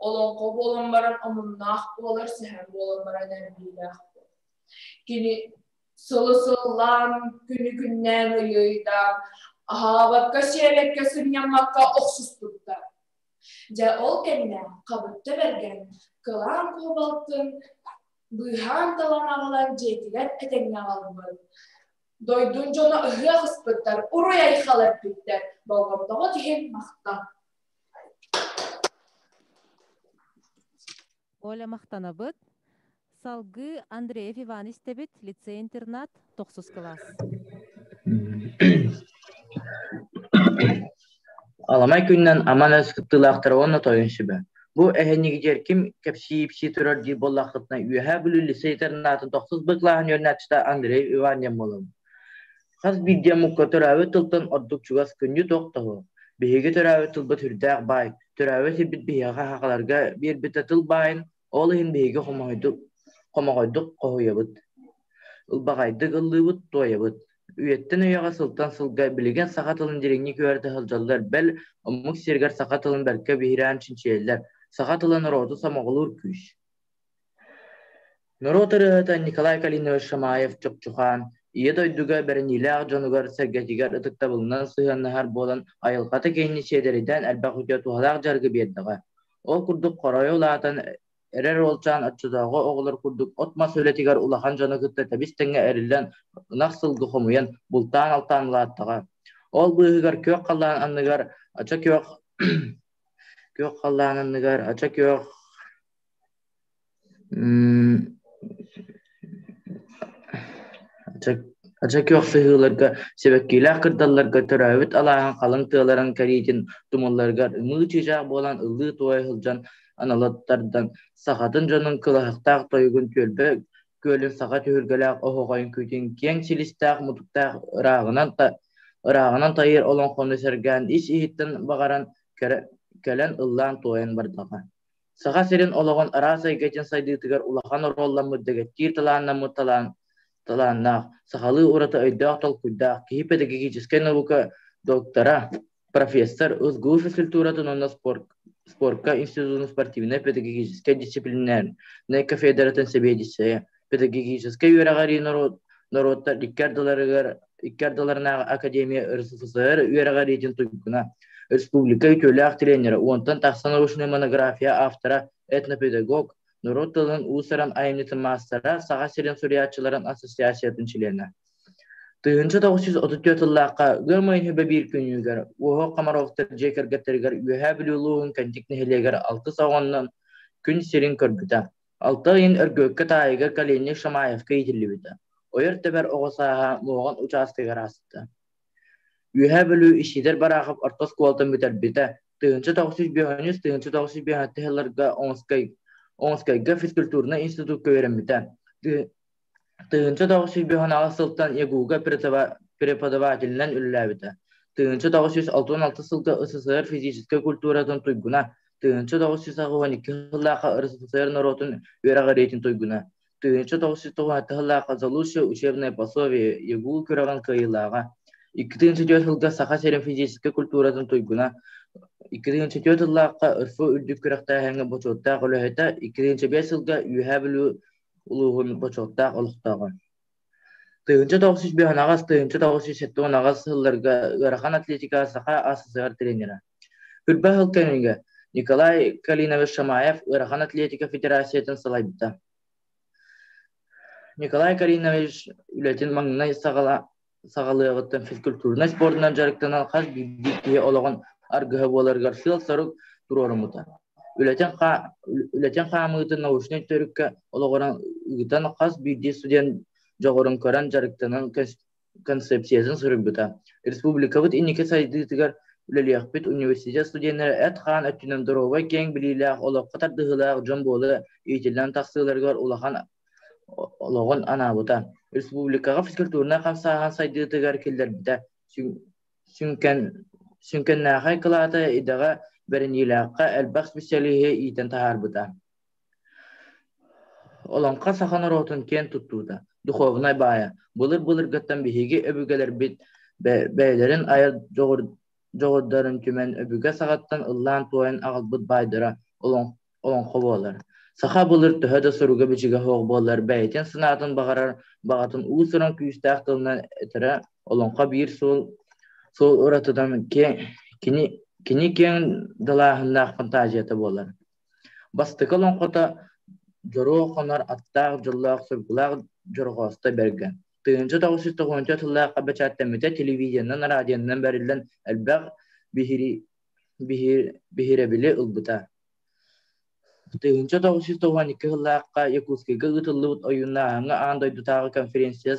олоҥхо буолан баран омуннаах буолар, сэһэн буолан баран эрбиилээх буолар. Кини сылы сыллаан, күнү күннээн ыйыйдаан, аһаабакка, сиэбэккэ, сынньаммакка охсуспуттар. Дьэ, ол кэннэ Хабытта Бэргэн кылаан куобалтын быыһаан талан аҕалан дьиэтигэр этэҥҥэ аҕалбыт. Дойдун дьоно ыһыах ыспыттар, уруй-айхал эппиттэр, болҕомтоҕут иһин махтал. Оля махтанабыт. Салгыы Андреев Иван истэбит, лицей-интернат, тохсус кылаас. Аламай күнүнэн аман өс кыттыылаахтара уонна тойон сүбэ. Бу эһэнньигитигэр ким кэпсии-ипсии турар диир буоллаххытына, Үөһээ Бүлүү лицей интернатын тохсус Б кылааһын үөрэнээччитэ Андрей Иван диэн буолабын. Хас биирдии омукка төрөөбүт тылтан ордук чугас күндү туох да суох. Биһиги төрөөбүт тылбыт сүрдээх баай, төрөөбүт сирбит биһиэхэ сахаларга биэрбитэ тыл баайын, ол иһин биһиги хомоҕойдук хоһуйабыт, ылбаҕайдык ыллыыбыт, туойабыт. Үйэттэн үйэҕэ, сылтан сылга билигин саха тылын дириҥник үөрэтэ сылдьаллар, бэл, омук сиригэр саха тылын бэркэ биһирээн чинчийэллэр. Саха тыла норуоту сомоҕолуур күүс. Норуот ырыаһыта Николай Калинович Шамаев-Чопчухаан Ийэ дойдуга бэриниилээх дьонугар-сэргэтигэр ытыктабылынан сыһыаннаһар буолан айылҕата киһини сиэдэрэйдээн элбэх үтүө туһалаах дьарыгы биэрдэҕэ. Ол курдук хоройо улаатан эрэр уолчаан оччотооҕу оҕолор курдук от-мас үлэтигэр улахан дьону кытта тэбис-тэҥҥэ эриллэн ынах-сылгы хомуйан, бултаан-алтаан улааттаҕа. Ол быыһыгар күөх халлаан анныгар ача күөх күөх халлаан анныгар ача күөх Ача күөх сыһыыларга, сибэккилээх кырдалларга төрөөбүт алааһын халыҥ тыаларын кэриитин тумулларыгар ымыы чыычаах буолан ыллыы-туойа сылдьан анала тардан, сахатын дьонун кылаһахтаах тойугун түөлбэ күөлүн саха түһүлгэлээх оһоҕойун күүтүн киэҥ силистээх-мутуктаах ырааҕынан тайыыр олоҥхону сэргээн ис-иһиттэн баҕаран кэлэн ыллаан-туойан бардаҕа. Саха сирин олоҕун араас эйгэтин сайдыытыгар улахан оруолламмыт дэгэттиир талааннаммыт талааннаах, сахалыы ураты өйдөөх-толкуйдаах киһи педагогическай наука доктора, профессор, СГУ физкультуратын уонна спорка институтун спортивнай-педагогическай дисциплинарнай кафедратын сэбиэдиссэйэ, педагогическай үөрэҕирии норуоттар икки ардыларынааҕы академия РСФСР үөрэҕириитин туйгуна, республика үтүөлээх тренерэ, уонтан тахса научнай монография автора, этнопедагог, норуот тылын уус-уран айымньытын маастара, Саха сирин суруйааччыларын ассоциациятын чилиэнэ. 1934 сыллаахха ыам ыйын сүбэ биир күнүгэр Уоһук Комаровтар дьиэ кэргэттэригэр Үөһээ Бүлүү улууһун Кэнтик нэһилиэгэр алтыс оҕоннон күн сирин көрбүтэ. Алта ыйын Өргүөккэ таайыгар Калиник Шамаевка иитиллибитэ. Ойор-тэбэр оҕо сааһа Муоҕан учаастагар ааспыта. Үөһээ Бүлүү Исидор Барахов орто оскуолатын бүтэрбитэ. 1905 1905 сылларга Оҥоскайга физкультурнай институкка үөрэммитэ. 1958 сылтан ЯГУ-га преподавателинэн үлэлээбитэ. 1966 сылга СССР физическэй культуратын туйгуна, 1982 сыллаахха РСФСР норуотун үөрэҕириитин туйгуна, 1996 сыллаахха «За лучшее учебное пособие» ЯГУ күрэҕин кыайыылааҕа, 2004 сылга Саха сирин физическэй культуратын туйгуна, 2004 сыллаахха РФУ үрдүк күрэхтээһиҥҥэ бочуоттаах үлэһитэ, 2005 сылга Үөһээ Бүлүү улууһун бочуоттаах олохтооҕо. 1905 1978 сылларга ыарахан атлетика Саха АССР тренера. Үрбэ сыл кэмигэр Николай Калинович Шамаев ыарахан атлетика федерациятын салайбыта. Николай Калинович үлэтин маҥнай саҕалыаҕыттан физкультурнай спордунан дьарыктанан хас биирдии киһи олоҕун аргыһа буоларыгар сыал-сорук туруоруммута. Үлэтин хаамыытын научнай төрүккэ олоҕуран ыытан хас биирдии студент дьоҕурун көрөн дьарыктанан концепциятын суруйбута. Республикабыт инники сайдыытыгар үлэлиэхпит университет студеннара эт-хаан өттүнэн доруобай киэҥ билиилээх, олоххо тардыһыылаах дьон буола иитиллэн тахсыыларыгар улахан олоҕун анаабыта, республикаҕа физкультурнай хамсааһын сайдыытыгар киллэрбитэ, сүҥкэннээхэй кылаата идэҕэ бэриниилээххэ элбэх специалиһы иитэн таһаарбыта. Олоҥхо саха норуотун киэн туттуута, духовнай баайа, былыр-былыргыттан биһиги өбүгэлэрбит бэйэлэрин айар дьоҕурдарын түмэн өбүгэ саҕаттан ыллаан-туойан аҕалбыт баайдара олоҥхо буолар. Саха былыр төһө да суруга-бичигэ суох буоллар, бэйэтин санаатын баҕарар баҕатын уус-уран күүстээх тылынан этэрэ олоҥхо биир суол суол уратытын кини, кини киэҥ далааһыннаах фантазията буолар. Бастакы олоҥхото Дьоруо хонор аттаах дьоллоох соргулаах Дьорҕоосто Бэргэн 1990 сыллаахха бэчээттэммитэ телевидениенэн, радионан бэриллэн элбэх биһирэбили ылбыта. 1992 сыллаахха Якутскайга ыытыллыбыт ойууннааһыҥҥа аан дойдутааҕы конференция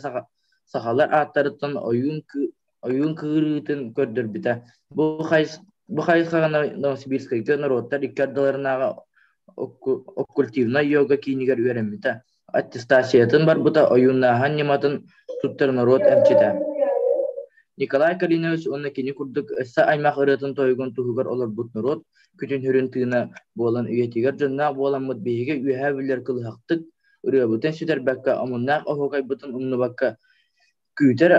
сахалар ааттарыттан ойуун кыырыытын көрдөрбүтэ. Бу хайысхаҕа Новосибирскайга норуоттар икки ардыларынааҕы оккультивнай йога киинигэр үөрэммитэ. Аттестациятын барбыта ойууннааһын ньыматын туттар норуот эмчитэ. Николай Калинович уонна кини курдук өссө аймах ырыатын-тойугун туһугар олорбут норуот күтүн-сүрүн тыына буолан үйэтигэр дьонноох буоламмыт биһиги үөһээ бүлэр кылыһахтык ырыабытын сүтэрбэккэ, омуннаах оһуокайбытын умнубакка күүтэр,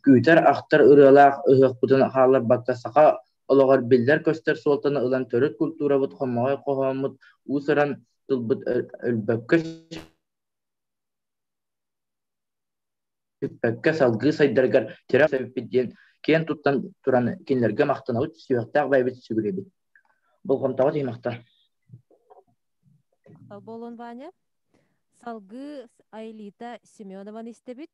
күүтэр ахтар ырыалаах ыһыахпытын хаалларбакка саха олоҕор биллэр-көстөр суолтаны ылан төрүт культурабыт хомоҕой хоһооммут уус-уран тылбыт өлбөккө сүппэккэ салгыы сайдарыгар тирэх эбиппит диэн киэн туттан туран кинилэргэ махтанабыт, сүһүөхтээх бэйэбит сүгүрүйэбит. Болҕомтоҕо тиһимэхтэр. Махтал буолуон Ваня. Салгыы Айлита Семенованы истэбит.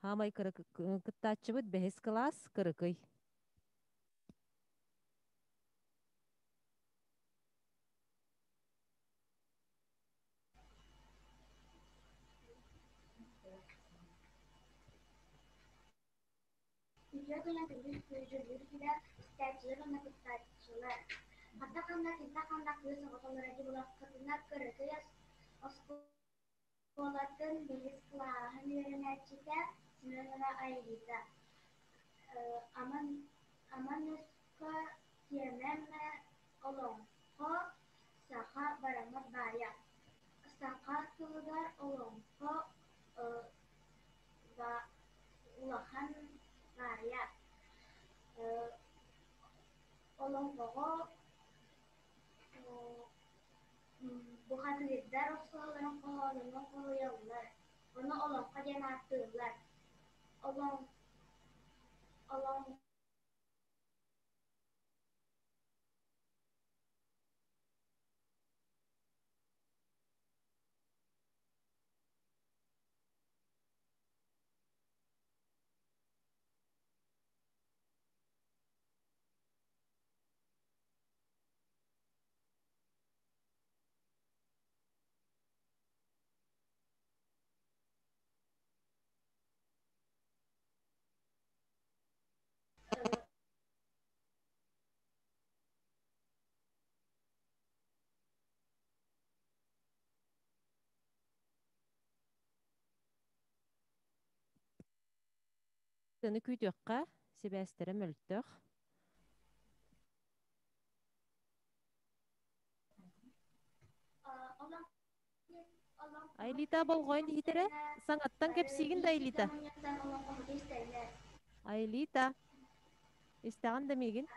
Хаамай кыттааччыбыт бэһис кылаас Кырыкый. Үтүө күнү күндү дьүүллүүр сүбэ, истээччилэр уонна кыттааччылар. Хата ханна кинтэ ханна кыыс оҕото олорор булаххытына кыракый оскуолатын бэһис кылааһын үөрэнээччитэ Семенова Аэлита. Аман Аман өскө тиэмэм олоҥхо саха бараммат баайа. Саха тылыгар олоҥхо улахан баайа. Олоҥхоҕо бухатыырдар охсуһалларын хоһоонунан хоһуйаллар, ону олоҥхо диэн ааттыыллар. Олоҥ Тыны күүтүөххэ, сибээстэрэ мөлтөх. Айлита болҕойон иһитэрэ, саҥаттан кэпсиигин да Айлита? Айлита, истэҕин да миигин?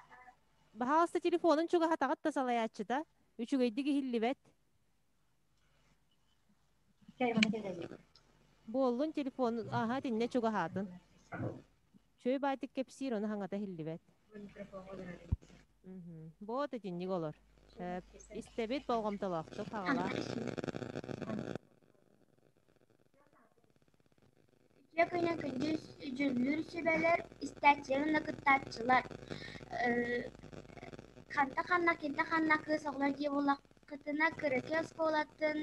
Баһаалыста телефонун чугаһатаҕыт да салайааччыта, үчүгэйдик иһиллибэт. Буоллун телефон аһа итиннэ чугаһаатын. Чөй баайтык кэпсиир, ону хаҥата иһиллибэт. Буот итинник олор. Истэбит болҕомтолоохтук хаҕалаа. Үтүө күнү күндү дьүүллүүр сүбэлэр, истээччилэр уонна кыттааччылар. Ханта ханна кинта ханна кыыс оҕолор дии буоллаххытына Кыракый оскуолатын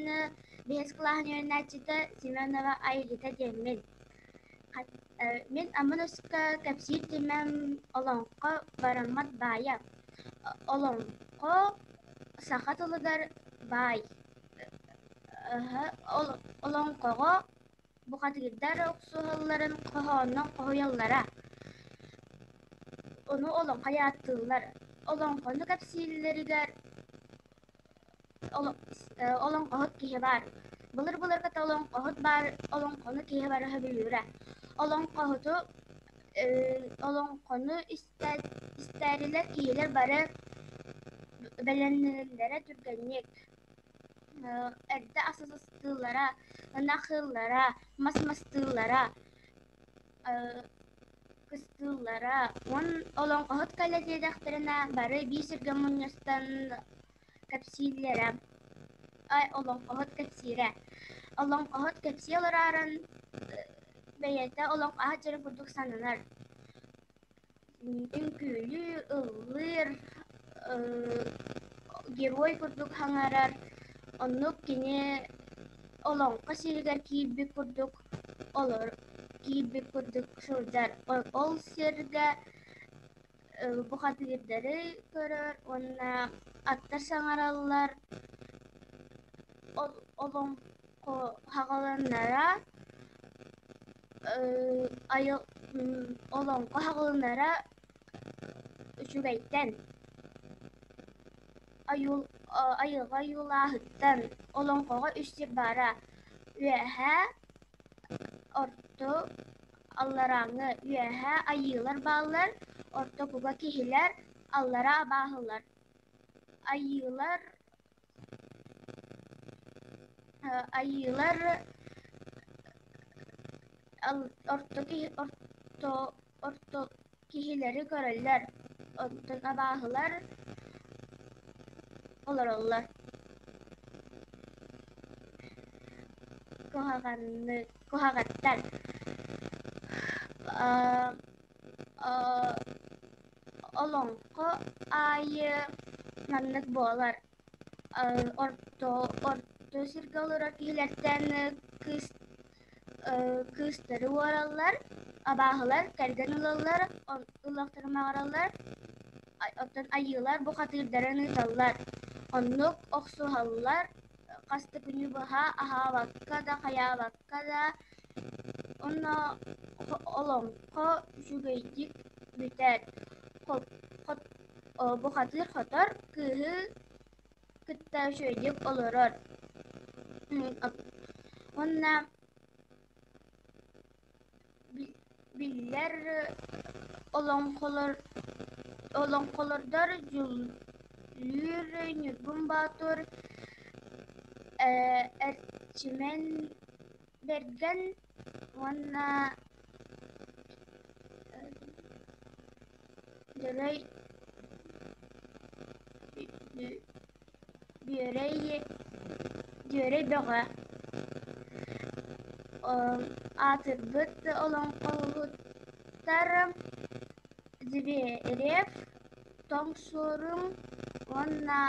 биэс кылааһын үөрэнээччитэ Семенова Аэлита диэммин. Мин Аммын өскө кэпсиир тимэм олоҥхо бараммат баайа. Олоҥхо саха тылыгар баай. Олоҥхоҕо бухатыырдар охсуһалларын хоһооннон хоһуйаллара. Ону олоҥхо ааттыыллар. Олоҥхону кэпсииллэригэр олоҥхоһут киһи баар. Былыр-былыргыта олоҥхоһут баар, олоҥхону киһи бары сөбүлүүрэ. Олоҥхоһуту олоҥхону истээрилэр киһилэр бары бэлэмнэнэллэрэ түргэнник. Эрдэ ас астыыллара, ынах ыыллара, мас мастыыллара, кыстыыллара. Уон олоҥхоһут кэлэ диэтэхтэринэ бары биир сиргэ мунньустан кэпсииллэрэ. Олоҥхоһут кэпсиирэ. Олоҥхоһут кэпсии олороорун бэйэтэ олоҥхоһут дьону курдук сананар. Үҥкүүлүүр, ыллыыр, герой курдук саҥарар, оннук кини олоҥхо сиригэр киирбит курдук олор киирбит курдук сылдьар. Ол сиргэ бухатыырдары көрөр уонна аттар саҥараллар, олоҥхо хаҕыланнара Олоҥхо хаҕылынара үчүгэйтэн, айылҕа ойуулааһыттан олоҥхоҕо үс сир баара: үөһээ, орто, алларааҥҥы. Үөһээ айыылар бааллар, ортокуга киһилэр, аллараа абааһылар. Айыылар Айыылар орто орто орто киһилэри көрөллөр, оттон абааһылар олороллор Куһаҕаннык куһаҕаттар Олоҥхо аайы маннык буолар Орто орто сиргэ олорор киһилэртэн кыыс кыыстары уораллар, абааһылар кэргэн ылаллар, ылыахтарын баҕараллар. Оттон айыылар бухатыырдарын ыыталлар. Оннук охсуһаллар, хас да күнү быһа аһаабакка да, хайаабакка да, уонна олоҥхо үчүгэйдик бүтэр. Бухатыыр хотор, кыыһы кытта үчүгэйдик олорор. Уонна Биллэр олоҥхолордор Дьулуур Ньургун Боотур, Эрчимэн Бэргэн уонна Дьөрөй Бүөрэй Дьүөрэй Бөҕө Аатырбыт олоҥхоһуттар Зверев, Тоҥ Суорун уонна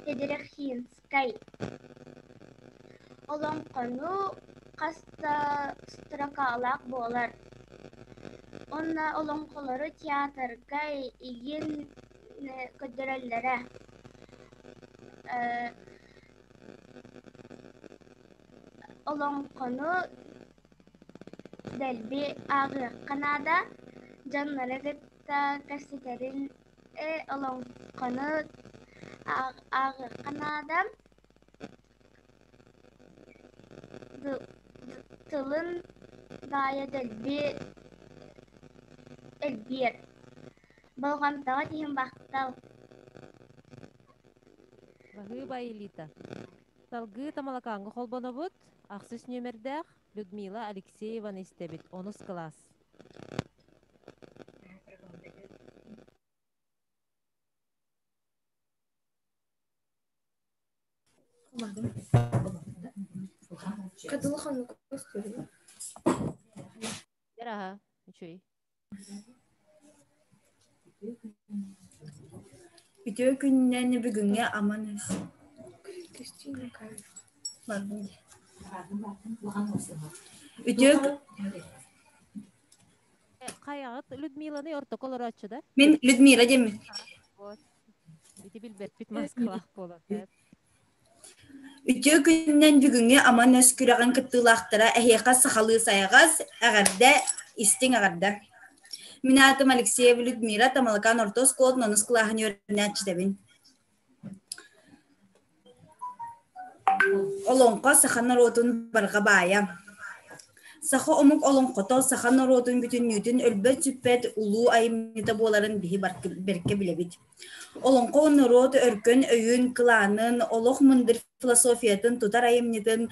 Ядрихинскай Олоҥхону хас да строкалаах буолар Уонна олоҥхолору театрга игин көрдөрөллөрө. Олоҥхону дэлби ааҕыахха наада, дьоннору кытта кэпсэтэрин олоҥхону ааҕыахха наада Тылын баайа дэлби элбиэр, болҕомтоҕо иһин махтал Баһыыба Элита. Салгыы Тамалакааҥҥа холбонобут. Ахсыс нүөмэрдээх Людмила Алексееваны истэбит. Онус кылаас. Аха, үчүгэй. Үтүө күнүнэн бүгүҥҥү аман өс Үтүө Хайаҕыт Людмиланы ортоку олорооччу да? Мин Людмила диэммин. Вот. Ити билбэппит маскалаах буолан. Үтүө күнүнэн бүгүҥҥү Аман өс күрэҕин кыттыылаахтара эһиэхэ сахалыы сайаҕас, эҕэрдэ, истиҥ эҕэрдэ. Мин аатым Алексеева Людмила, Тамалакаан орто оскуолатын онус кылааһын үөрэнээччитэбин. Олоҥхо саха норуотун барҕа баайа. Саха омук олоҥхото саха норуотун бүтүннүүтүн өлбөт-сүппэт улуу айымньыта буоларын биһи бэркэ билэбит. Олоҥхо норуот өркөн өйүн, кылаанын, олох мындыр философиятын тутар айымньытын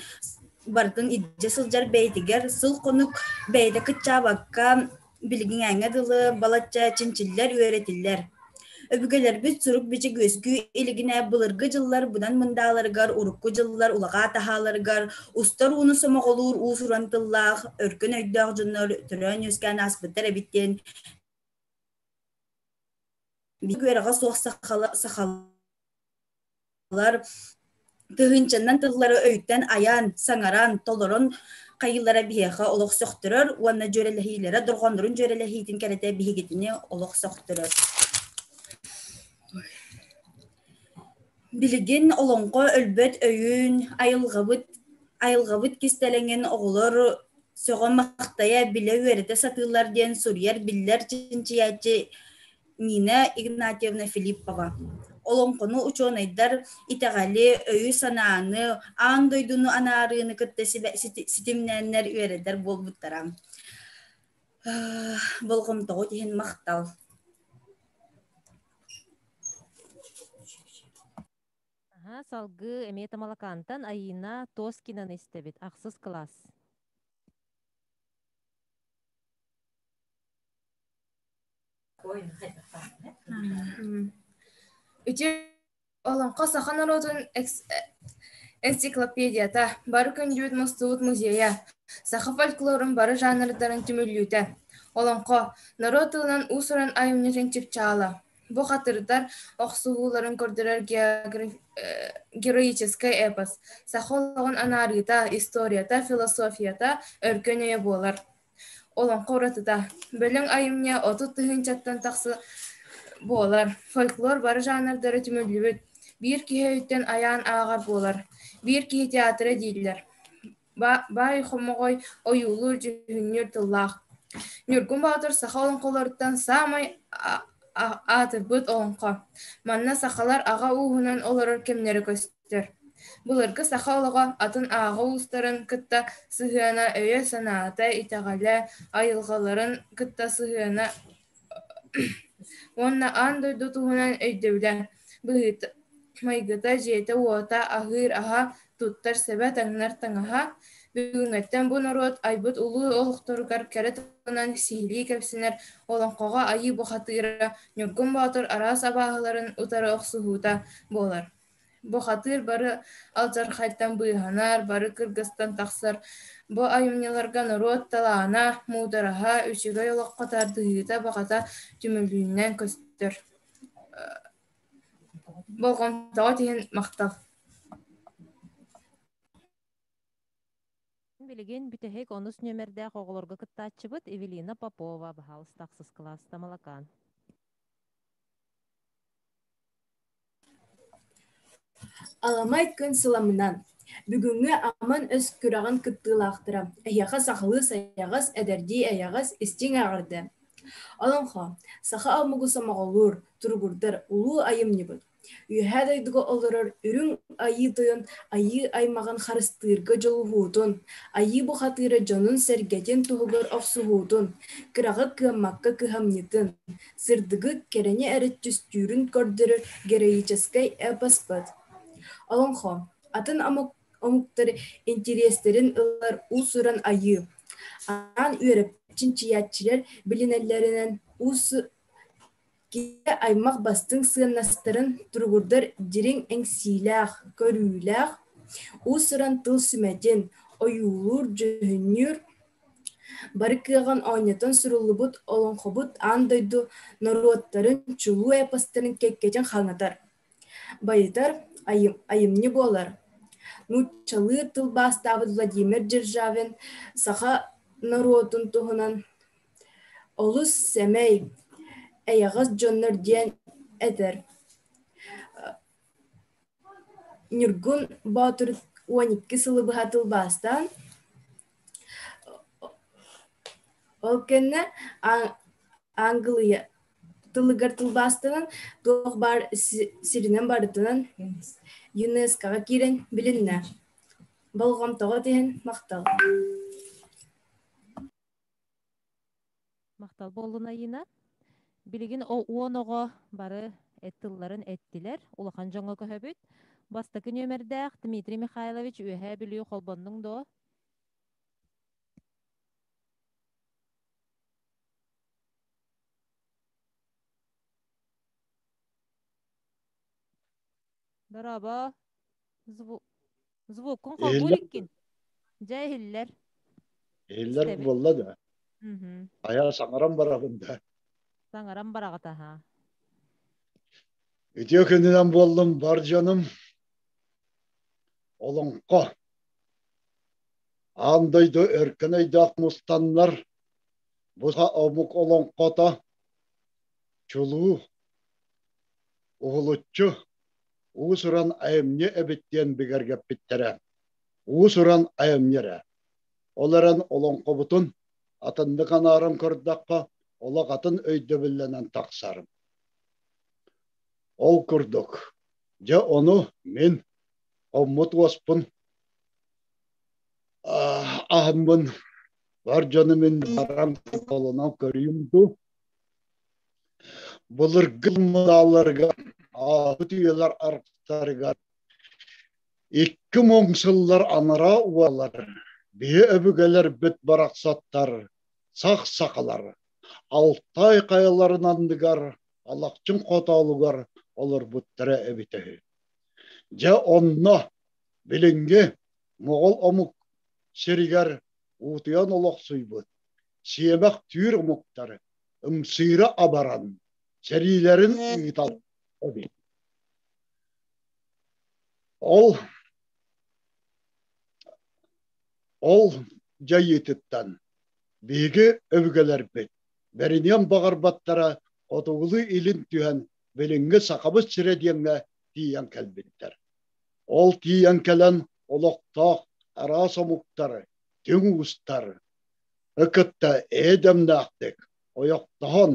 барытын илдьэ сылдьар бэйэтигэр сыл-хонук бэйэтэ кыччаабакка билигиҥээҥҥэ дылы балачча чинчиллэр, үөрэтиллэр. Өбүгэлэрбит сурук-бичик үөскүү илигинэ былыргы дьыллар быдан мындааларыгар, урукку дьыллар улаҕаа таһааларыгар устар ууну сомоҕолуур уус-уран тыллаах, өркөн өйдөөх дьоннор төрөөн-үөскээн ааспыттар эбит диэн үөрэҕэ суох сахалар тыһыынчаннан тыллары өйтөн айан, саҥаран, толорон хайыылара биһиэхэ олох сөхтөрөр уонна дьүөрэлэһиилэрэ дорҕооннорун дьүөрэлэһиитин кэрэтэ биһигитини олох сөхтөрөр. Билигин олоҥхо өлбөт өйүн, айылҕабыт, айылҕабыт кистэлэҥин оҕолор сөҕө-махтайа, билэ-үөрэтэ сатыыллар диэн суруйар биллэр чинчийээччи Нина Игнатьевна Филиппова. Олоҥхону учуонайдар итэҕэли, өйү-санааны, аан дойдуну анаарыыны кытта ситимнээннэр үөрэтэр буолбуттара. Болҕомтоҕут иһин махтал. Аһа, салгыы эмиэ Тамалакаантан Айыына Тоскинаны истэбит, ахсыс кылаас. Үтүө олоҥхо саха норуотун энциклопедията, бары күндүбүт мустубут музейа, саха фольклорун бары жанрдарын түмүллүүтэ. Олоҥхо норуот тылынан уус-уран айымньытын чыпчаала. Бу хатырдар охсуһууларын көрдөрөр героическай эпос, саха олоҕун анаарыыта, историята, философията өркөн өйө буолар. Олоҥхо уратыта. Бөлөҥ айымньы 30 тыһыынчаттан тахса буолар. Фольклор бары жанрдара түмүллүбүт. Биир киһи өйтөн айаан ааҕар буолар. Биир киһи театра дииллэр. Баай хомоҕой ойуулуур дьүһүннүүр тыллаах. Ньургун Боотур саха олоҥхолоруттан саамай аатырбыт олоҥхо. Манна сахалар аҕа ууһунан олорор кэмнэрэ көстөр. Былыргы саха олоҕо атын ааҕа уустарын кытта сыһыана өйө-санаата, итэҕэлэ, айылҕаларын кытта сыһыана уонна аан дойду туһунан өйдөбүлэ, быһыыта, майгыта, дьиэтэ-уота, аһыыр аһа, туттар сэбэ, таҥнар таҥаһа бүгүҥҥэттэн бу норуот айбыт улуу олохторугар кэрэ тылынан сиһилии кэпсэнэр олоҥхоҕо айыы бухатыыра Ньургун Боотур араас абааһыларын утары охсуһуута буолар. Бухатыыр бары алдьархайтан быыһанар, бары кыргыстан тахсар. Бу айымньыларга норуот талаана, муудараһа, үчүгэй олоххо тардыһыыта баҕата түмүллүүнэн көстөр. Болҕомтоҕут иһин махтал. Билигин бүтэһик онус нүөмэрдээх оҕолорго кыттааччыбыт Эвелина Попова, баһаалыста ахсыс кылааста Малакаан. Аламай күн сыламынан! Бүгүҥҥү Аман өс күрэҕин кыттыылаахтара эһиэхэ сахалыы сайаҕас, эдэрдии эйэҕэс, истиҥ эҕэрдэ! Олоҥхо саха омугу сомоҕолуур, туругурдар улуу айымньыбыт. Үөһээ дойдуга олорор Үрүҥ Айыы Тойон айыы аймаҕын харыстыырга дьулуһуутун, айыы бухатыыра дьонун-сэргэтин туһугар охсуһуутун, кыраҕы кыаммакка кыһамньытын, сырдыгы, кэрэни эрэ түстүүрүн көрдөрөр героическай эпоспыт. Олоҥхо атын омуктар интириэстэрин ылар уус-уран айыы. Анаан үөрэппит чинчийээччилэр билинэллэринэн уус киһи аймах бастыҥ сыаннастарын туругурдар дириҥ эҥсиилээх, көрүүлээх, уус-уран тыл сүмэтин, ойуулуур-дьүһүннүүр бары кыаҕын оонньотон суруллубут олоҥхобут аан дойду норуоттарын чулуу эпостарын кэккэтин хаҥатар, байытар айымньы буолар. Нууччалыы тылбаастаабыт Владимир Державин саха норуотун туһунан олус сэмэй, эйэҕэс дьоннор диэн этэр. Ньургун Боотур 12 сылы быһа тылбаастаан, ол кэннэ Аангылыйа тылыгар тылбаастанан, туох баар сиринэн барытынан ЮНЕСКО-ҕа киирэн билиннэ. Болҕомтоҕо түһэн махтал. Махтал буоллун Айыына. Билигин уон оҕо бары эт тылларын эттилэр. Улахан дьоҥҥо көһөбүт. Бастакы нүөмэрдээх Дмитрий Михайлович Үөһээ Бүлүү холбоннуҥ дуо? Дорообо. Звук звуккун холбуур Иһиллэр иккин. Дьэ иһиллэр. иһиллэр Истэбит. буолла да. Мгм. Айа саҥаран барабын да. Саҥаран бараҕыт аһа. Үтүө күнүнэн буоллум бар дьонум. Олоҥхо. Аан дойду өркөн өйдөөх мустаннар бу омук олоҥхото чулуу, уһулуччу уус-уран айымньы эбит диэн бигэргэппиттэрэ. Уус-уран айымньы эрэ. Ол эрэн олоҥхобутун атыннык анааран көрдөххө, олох атын өйдөбүллэнэн тахсар. Ол курдук, дьэ ону мин хоммут уоспун аһыммын бар дьону мин баран холонон көрүүм дуу. Былыргы мыдаалларга ааспыт үйэлэр арктарыгар икки муҥ сыллар анараа уолар биһи өбүгэлэрбит барахсаттар сах сахалар Алтай хайаларын анныгар Алахчын хотоолугар олорбуттара эбитэ үһү. Дьэ онно билиҥҥи моҕол омук сиригэр уутуйан олохсуйбут сиэмэх түүр омуктары ымсыыра абаран сэриилэрин ыытал эбит. Ол ол дьайыытыттан Биһиги өбүгэлэрбит бэриниэн баҕарбаттара хотугулуу-илин түһэн билиҥҥи Сахабыт сирэ диэҥҥэ тиийэн кэлбиттэр. Ол тиийэн кэлэн олохтоох араас омуктар, түҥ уустар кытта эйэ-дэмнээхтик ойохтоһон,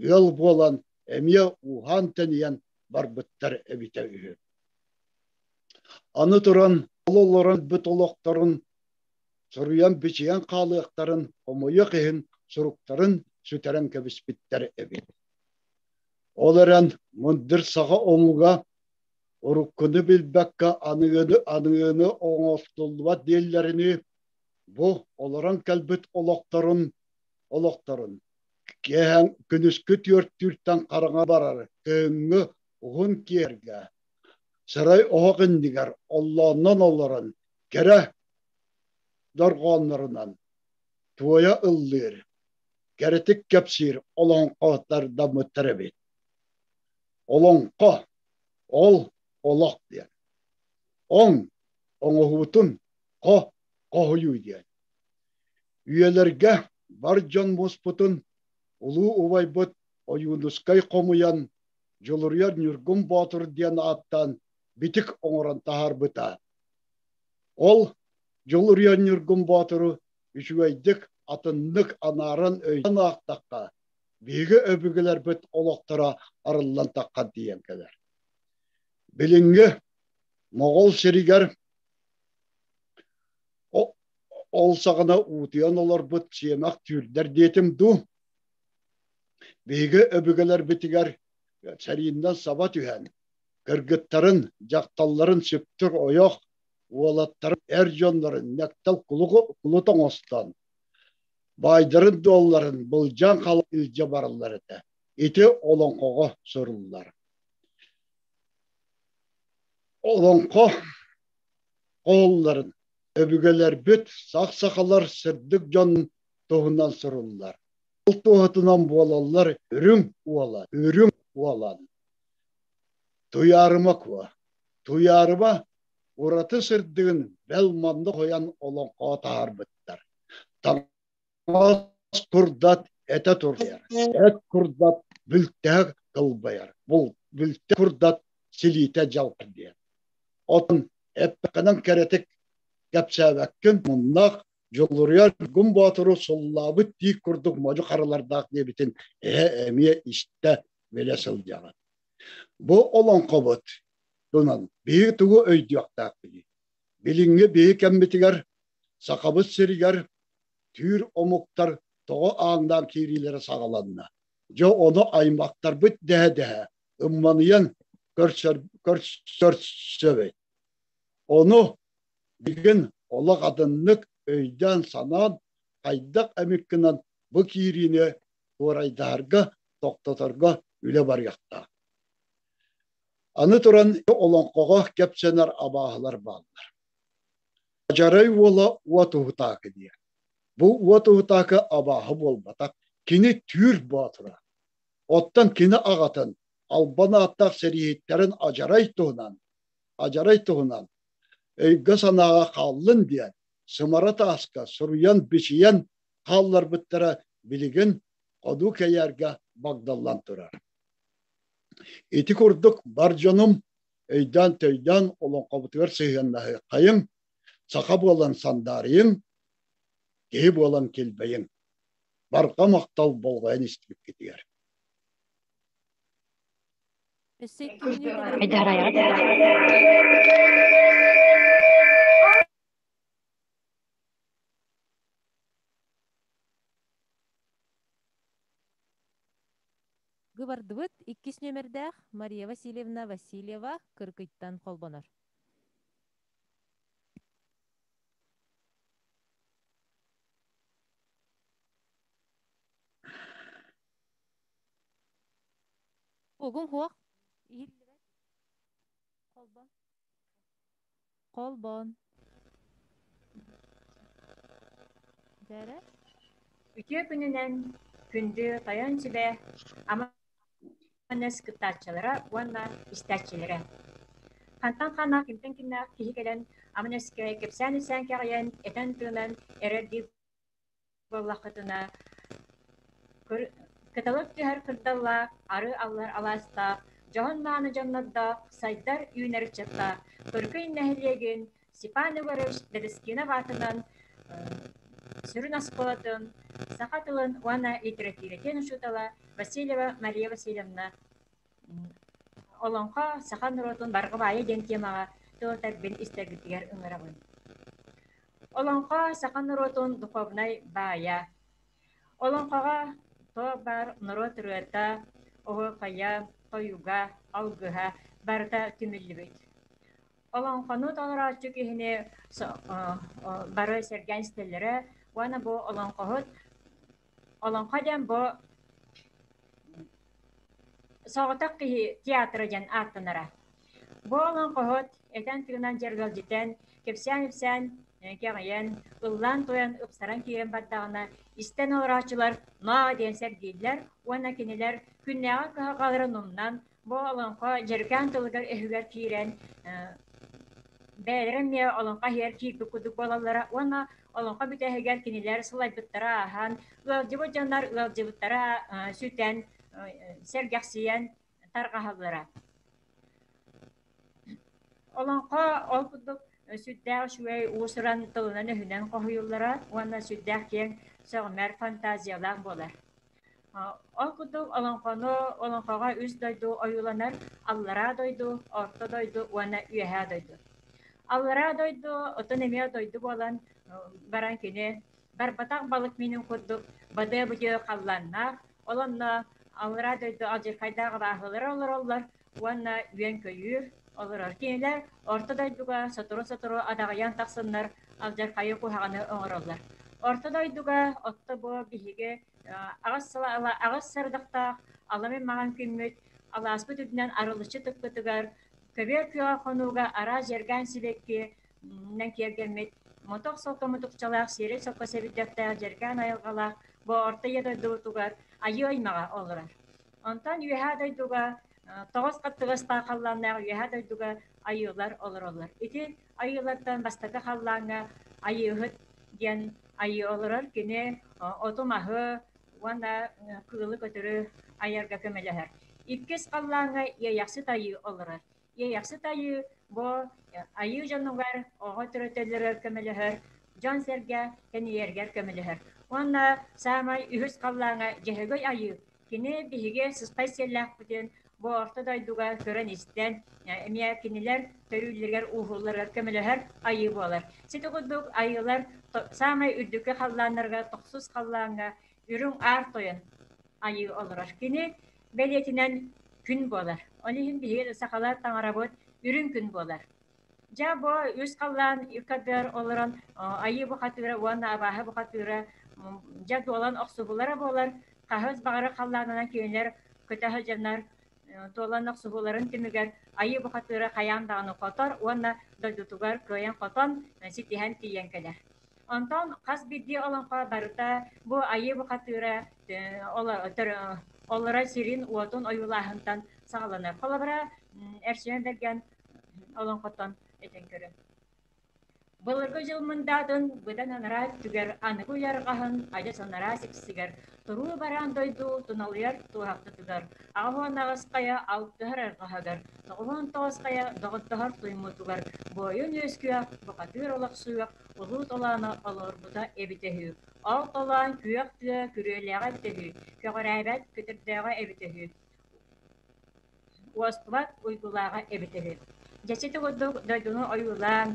ыал буолан эмиэ ууһаан-тэнийэн барбыттар эбитэ үһү. Аны туран, ол олорон бүт олохторун суруйан-бичийэн хаалыахтарын хомойуох иһин суруктарын сүтэрэн кэбиспиттэр эбит. Ол эрэн мындыр саха омуга уруккуну билбэккэ аныгыны аныгыны оҥостуллубат дииллэринии бу олорон кэлбит олохторун олохторун киэһэн күнүскү түөртүүртэн хараҥа барар кыһыҥҥы уһун киэргэ сарай оһох иннигэр оллооннон олорон кэрэ дорҕооннорунан туойа ыллыыр, кэрэтик кэпсиир олоҥхоттардаммыттар эбит. Олоҥхо ол олох диэн. Оҥ оҥоһуутун хо хоһуйуу диэн. Үйэлэргэ бар дьон муспутун улуу убайбыт Ойуунускай хомуйан Дьулуруйар Ньургун Боотур диэн ааттаан битик оҥорон таһаарбыта. Ол Дьулуруйар Ньургун Боотуру үчүгэйдик атыннык анааран өйдөөн аахтахха, биһиги өбүгэлэрбит олохторо арыллан таххар тиийэн кэлэр. Билиҥҥи Моҕол сиригэр ол саҕана уутуйан олорбут сиэмэх түүрдэр диэтим дуу, биһиги өбүгэлэрбитигэр сэрииннэн саба түһэн, кыргыттарын, дьахталларын сүптүр ойох, уолаттарын, эр дьоннорун нэктэл кулут оҥостон, баайдарын-дуолларын былдьаан халан илдьэ бараллар этэ. Ити олоҥхоҕо суруллар. Олоҥхо хоһулларын өбүгэлэрбит сах-сахалар сырдык дьон туһунан суруллар. Ол туоһутунан буолаллар үрүҥ уола, үрүҥ уолан. Туйаарыма куо. Туйаарыма ураты сырдыгын бэл манна хойан олоҥхоҕо таһаарбыттар. Таҥас курдат этэ турар, эт курдат бүлтэһэ кылбайар, бул бүлтэ курдат силиитэ дьалкыр диэн. Отон эппэххинэн кэрэтик кэпсээбэккин муннах Дьулуруйар Гум Боотуру суллаабыт тиик курдук модьу харалардаах диэбитин эһэ эмиэ истэ билэ сылдьаҕын. Бу олоҥхобут тунан биһиги тугу өйдүөхтээхпитий? Билиҥҥи биһи кэммитигэр Сахабыт сиригэр түүр омуктар тоҕо ааҥнаан киириилэрэ саҕаланна. Дьэ ону аймахтарбыт дэһэ-дэһэ ымманыйан көрсөр көрсөбүт. Ону билигин олох атыннык өйдөөн-санаан хайдах эмит гынан бу киириини туорайдаһарга, тохтоторго үлэ барыахтаах. Аны туран олоҥхоҕо кэпсэнэр абааһылар бааллар. Дьарай уола Уот Уһутаакы диэн. Бу Уот Уһутаакы абааһы буолбатах, кини түүр боотура. Оттон кини аҕатын албан ааттаах сэрииһиттэрин адьарай туһунан, адьарай туһунан өйгө-санааҕа хааллын диэн сымара тааска суруйан-бичийэн хаалларбыттара билигин ходуу кэйээргэ багдаллан турар. Ити курдук бар дьонум өйдөөн-төйдөөн олоҥхобутугар сыһыаннаһыаххайыҥ, саха буолан сандаарыйыҥ, киһи буолан килбэйиҥ. Барҕа махтал болҕойон истибиккитигэр. Өссө 2 мүнүүтэ Гыбардыбыт иккис нүөмэрдээх Мария Васильевна Васильева Кыркыйтан холбонор. Угун хуох. Иһиллибэт. Холбон. Холбон. Дьэрэ. Үтүө күнүнэн күндү тойон сүбэ Аман кыттааччылара уонна истээччилэрэ. Хантан ханаах кимтэн кимнээх киһи кэлэн Аман өскө кэпсээн-ипсээн кэҕийэн, этэн-тыынан эрэр дии. буоллаххытына, кыталык түһэр кырдаллаах, ары аллар алаастаах, дьоһун-мааны дьоннордоох, сайдар үүнэр ыччаттаах Кыргый нэһилиэгин Степан Егорович Дадаскинов аатынан сүрүн оскуолатын саха тылын уонна литэрэтиирэтин учуутала Васильева Мария Васильевна Олоҥхо саха норуотун барҕа баайа диэн темаҕа тыл этэрбин истэргитигэр ыҥырабын. Олоҥхо саха норуотун духовнай баайа. Олоҥхоҕо туох баар норуот ырыата, оһуохайа, тойуга, алгыһа барыта түмүллүбүт. Олоҥхону толорооччу киһини бары сэргээн истэллэрэ уонна бу олоҥхоһут олоҥхо диэн бу соҕотох киһи театра диэн ааттанара. Бу олоҥхоһут этэн-тыынан дьаргалдьытан, кэпсээн-ипсээн кэҕийэн, ыллаан-туойан ыпсаран киирэн бардаҕына, истэн олорооччулар «ноо» диэн сэргииллэр уонна кинилэр күннээҕи кыһалҕаларын умнан, Бу олоҥхо дьэрикээн тылыгар-өһүгэр киирэн бэйэлэрэ эмиэ олоҥхо иһигэр киирбит курдук буолаллара уонна олоҥхо бүтэһигэр кинилэр сылайбыттара ааһан, ыалдьыбыт дьоннор ыалдьыбыттара сүтэн, сэргэхсийэн тарҕаһаллара. Олоҥхо ол курдук сүрдээх үчүгэй уус-уран тылынан-өһүнэн хоһуйуллара уонна сүрдээх киэҥ сөҕүмэр фантазиялаах буолар. Ол курдук олоҥхону олоҥхоҕо үс дойду ойууланар: Аллараа дойду, Орто дойду уонна Үөһээ дойду. Аллараа дойду отон эмиэ дойду буолан баран кини барбатах балык миинин курдук бадыа-быдьыы халлааннаах, ол онно аллараа дойду алдьархайдаах абааһылара олороллор уонна үөн-көйүүр олорор. Кинилэр орто дойдуга сотору-сотору адаҕыйан тахсаннар алдьархайы куһаҕаны оҥороллор. Орто дойдуга отто бу биһиги аҕыс сыла аҕыс сарыдахтаах аламын маҕан күммүт алааспыт үрдүнэн арылыччы тыкпытыгар көбүөр күөҕэ хонууга араас дьэргээн сибэкки киэргэммит мотох солко мутукчалаах сиэрэй солко сэбирдэхтээх дьэргээн айылҕалаах бу орто ийэ дойдубутугар айыы аймаҕа олорор. Онтон үөһээ дойдуга тоҕус хаттыгастаах халлааннаах үөһээ дойдуга айыылар олороллор. Ити айыылартан бастакы халлааҥҥа айыыһыт диэн айыы олорор. Кини оту-маһы уонна кыылы-көтөрү айарга көмөлөһөр. Иккис халлааҥҥа Иэйэхсит айыы олорор. Иэйэхсит айыы бу айыы дьонугар оҕо төрөтөллөрүгэр көмөлөһөр, дьон-сэргэ тэнийэригэр көмөлөһөр. Уонна саамай үһүс халлааҥҥа Дьөһөгөй айыы Кини биһиги сыспай сиэллээхпитин бу орто дойдуга көрөн-истэн, эмиэ кинилэр төрүүллэригэр, ууһуулларыгар көмөлөһөр айыы буолар. Сити курдук айыылар саамай үрдүкү халлааннарга, тохсус халлааҥҥа үрүҥ аар тойон айыы олорор. Кини бэлиэтинэн күн буолар. Ол иһин биһиги сахалар таҥарабыт үрүҥ күн буолар. Дьэ, бу үс халлаан ыккардыгар олорон айыы бухатыыра уонна абааһы бухатыыра дьэ дуолан охсуһуулара буолар. Хаһыс баҕарар халлаанынан кинилэр көтө сылдьаннар туолан охсуһууларын түмүгэр айыы бухатыыра хайаан даҕаны хотор уонна дойдутугар кыайан хотон ситиһэн тиийэн кэлэр. Онтон хас биирдии олоҥхо барыта бу айыы бухатыыра олорор сирин-уотун ойуулааһынтан саҕаланар. Холобура, Эрчимэн Бэргэн олоҥхоттон этэн көрөн. Былыргы дьыл мындаатын быдан анараа өттүгэр аныгы уйарҕаһын адьас анараа сиксигэр туруу бараан дойду туналыйар туоһахтатыгар 88 хайа алтыһар арҕаһыгар 99 хайа доҕордоһор туймутугар буойун үөскүөх бухатыыр олохсуйуох улуу толооно олорбута эбитэ үһү. Ол толоон күөх тыа күрүөлээҕэ эбитэ үһү, көҕүрээбэт көтөрдөөҕө эбитэ үһү. Уостубат уйгулааҕа эбитэ үһү. Дьэ сити курдук дойдуну ойуулаан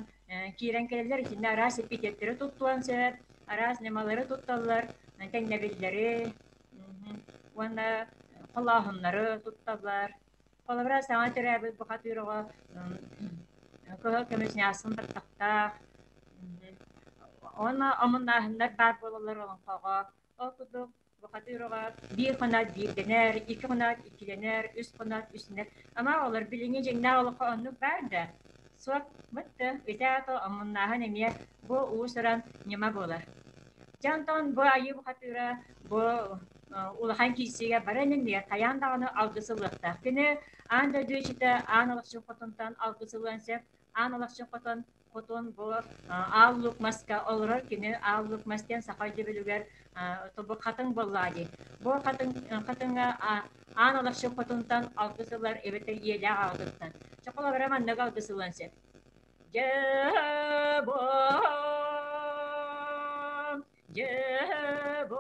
киирэн кэлэллэр итиннэ араас эпитеттэри туттуон сөп, араас ньымалары тутталлар, тэҥнэбиллэри уонна холооһуннары тутталлар. Холобура, саҥа төрөөбүт бухатыыр оҕо кыһыл көмүс ньаассын баттахтаах уонна омуннааһыннар баар буолаллар олоҥхоҕо. Ол курдук Бухатыырова биир хоноот биирдэнэр, икки хоноот иккилэнэр, үс хоноот үстэнэр. Ама олор билиҥҥи дьиҥнээх олоххо оннук баар да? Суох, бытты, ити аата омуннааһын эмиэ бу уус-уран ньыма буолар. Дьэ онтон бу айыы бухатыыра бу улахан киирсиигэ баран иннигэр хайаан даҕаны алгыс ылыахтаах. Кини аан дойду иччитэ аан алахчын хотунтан алгыс ылыан сөп, аан алахчын хотун. Хотун бу Аал Луук маска олорор кини Аал Луук мас диэн саха өйдөбүлүгэр бу хатыҥ буоллаҕа дии. Бу хатыҥ хатыҥҥа аан алахчын хотунтан алгыс ылар эбэтэр ийэлээх аҕатыттан. Чохолоро маннык алгыс ылыан сөп. Дьэ бу дьэ бу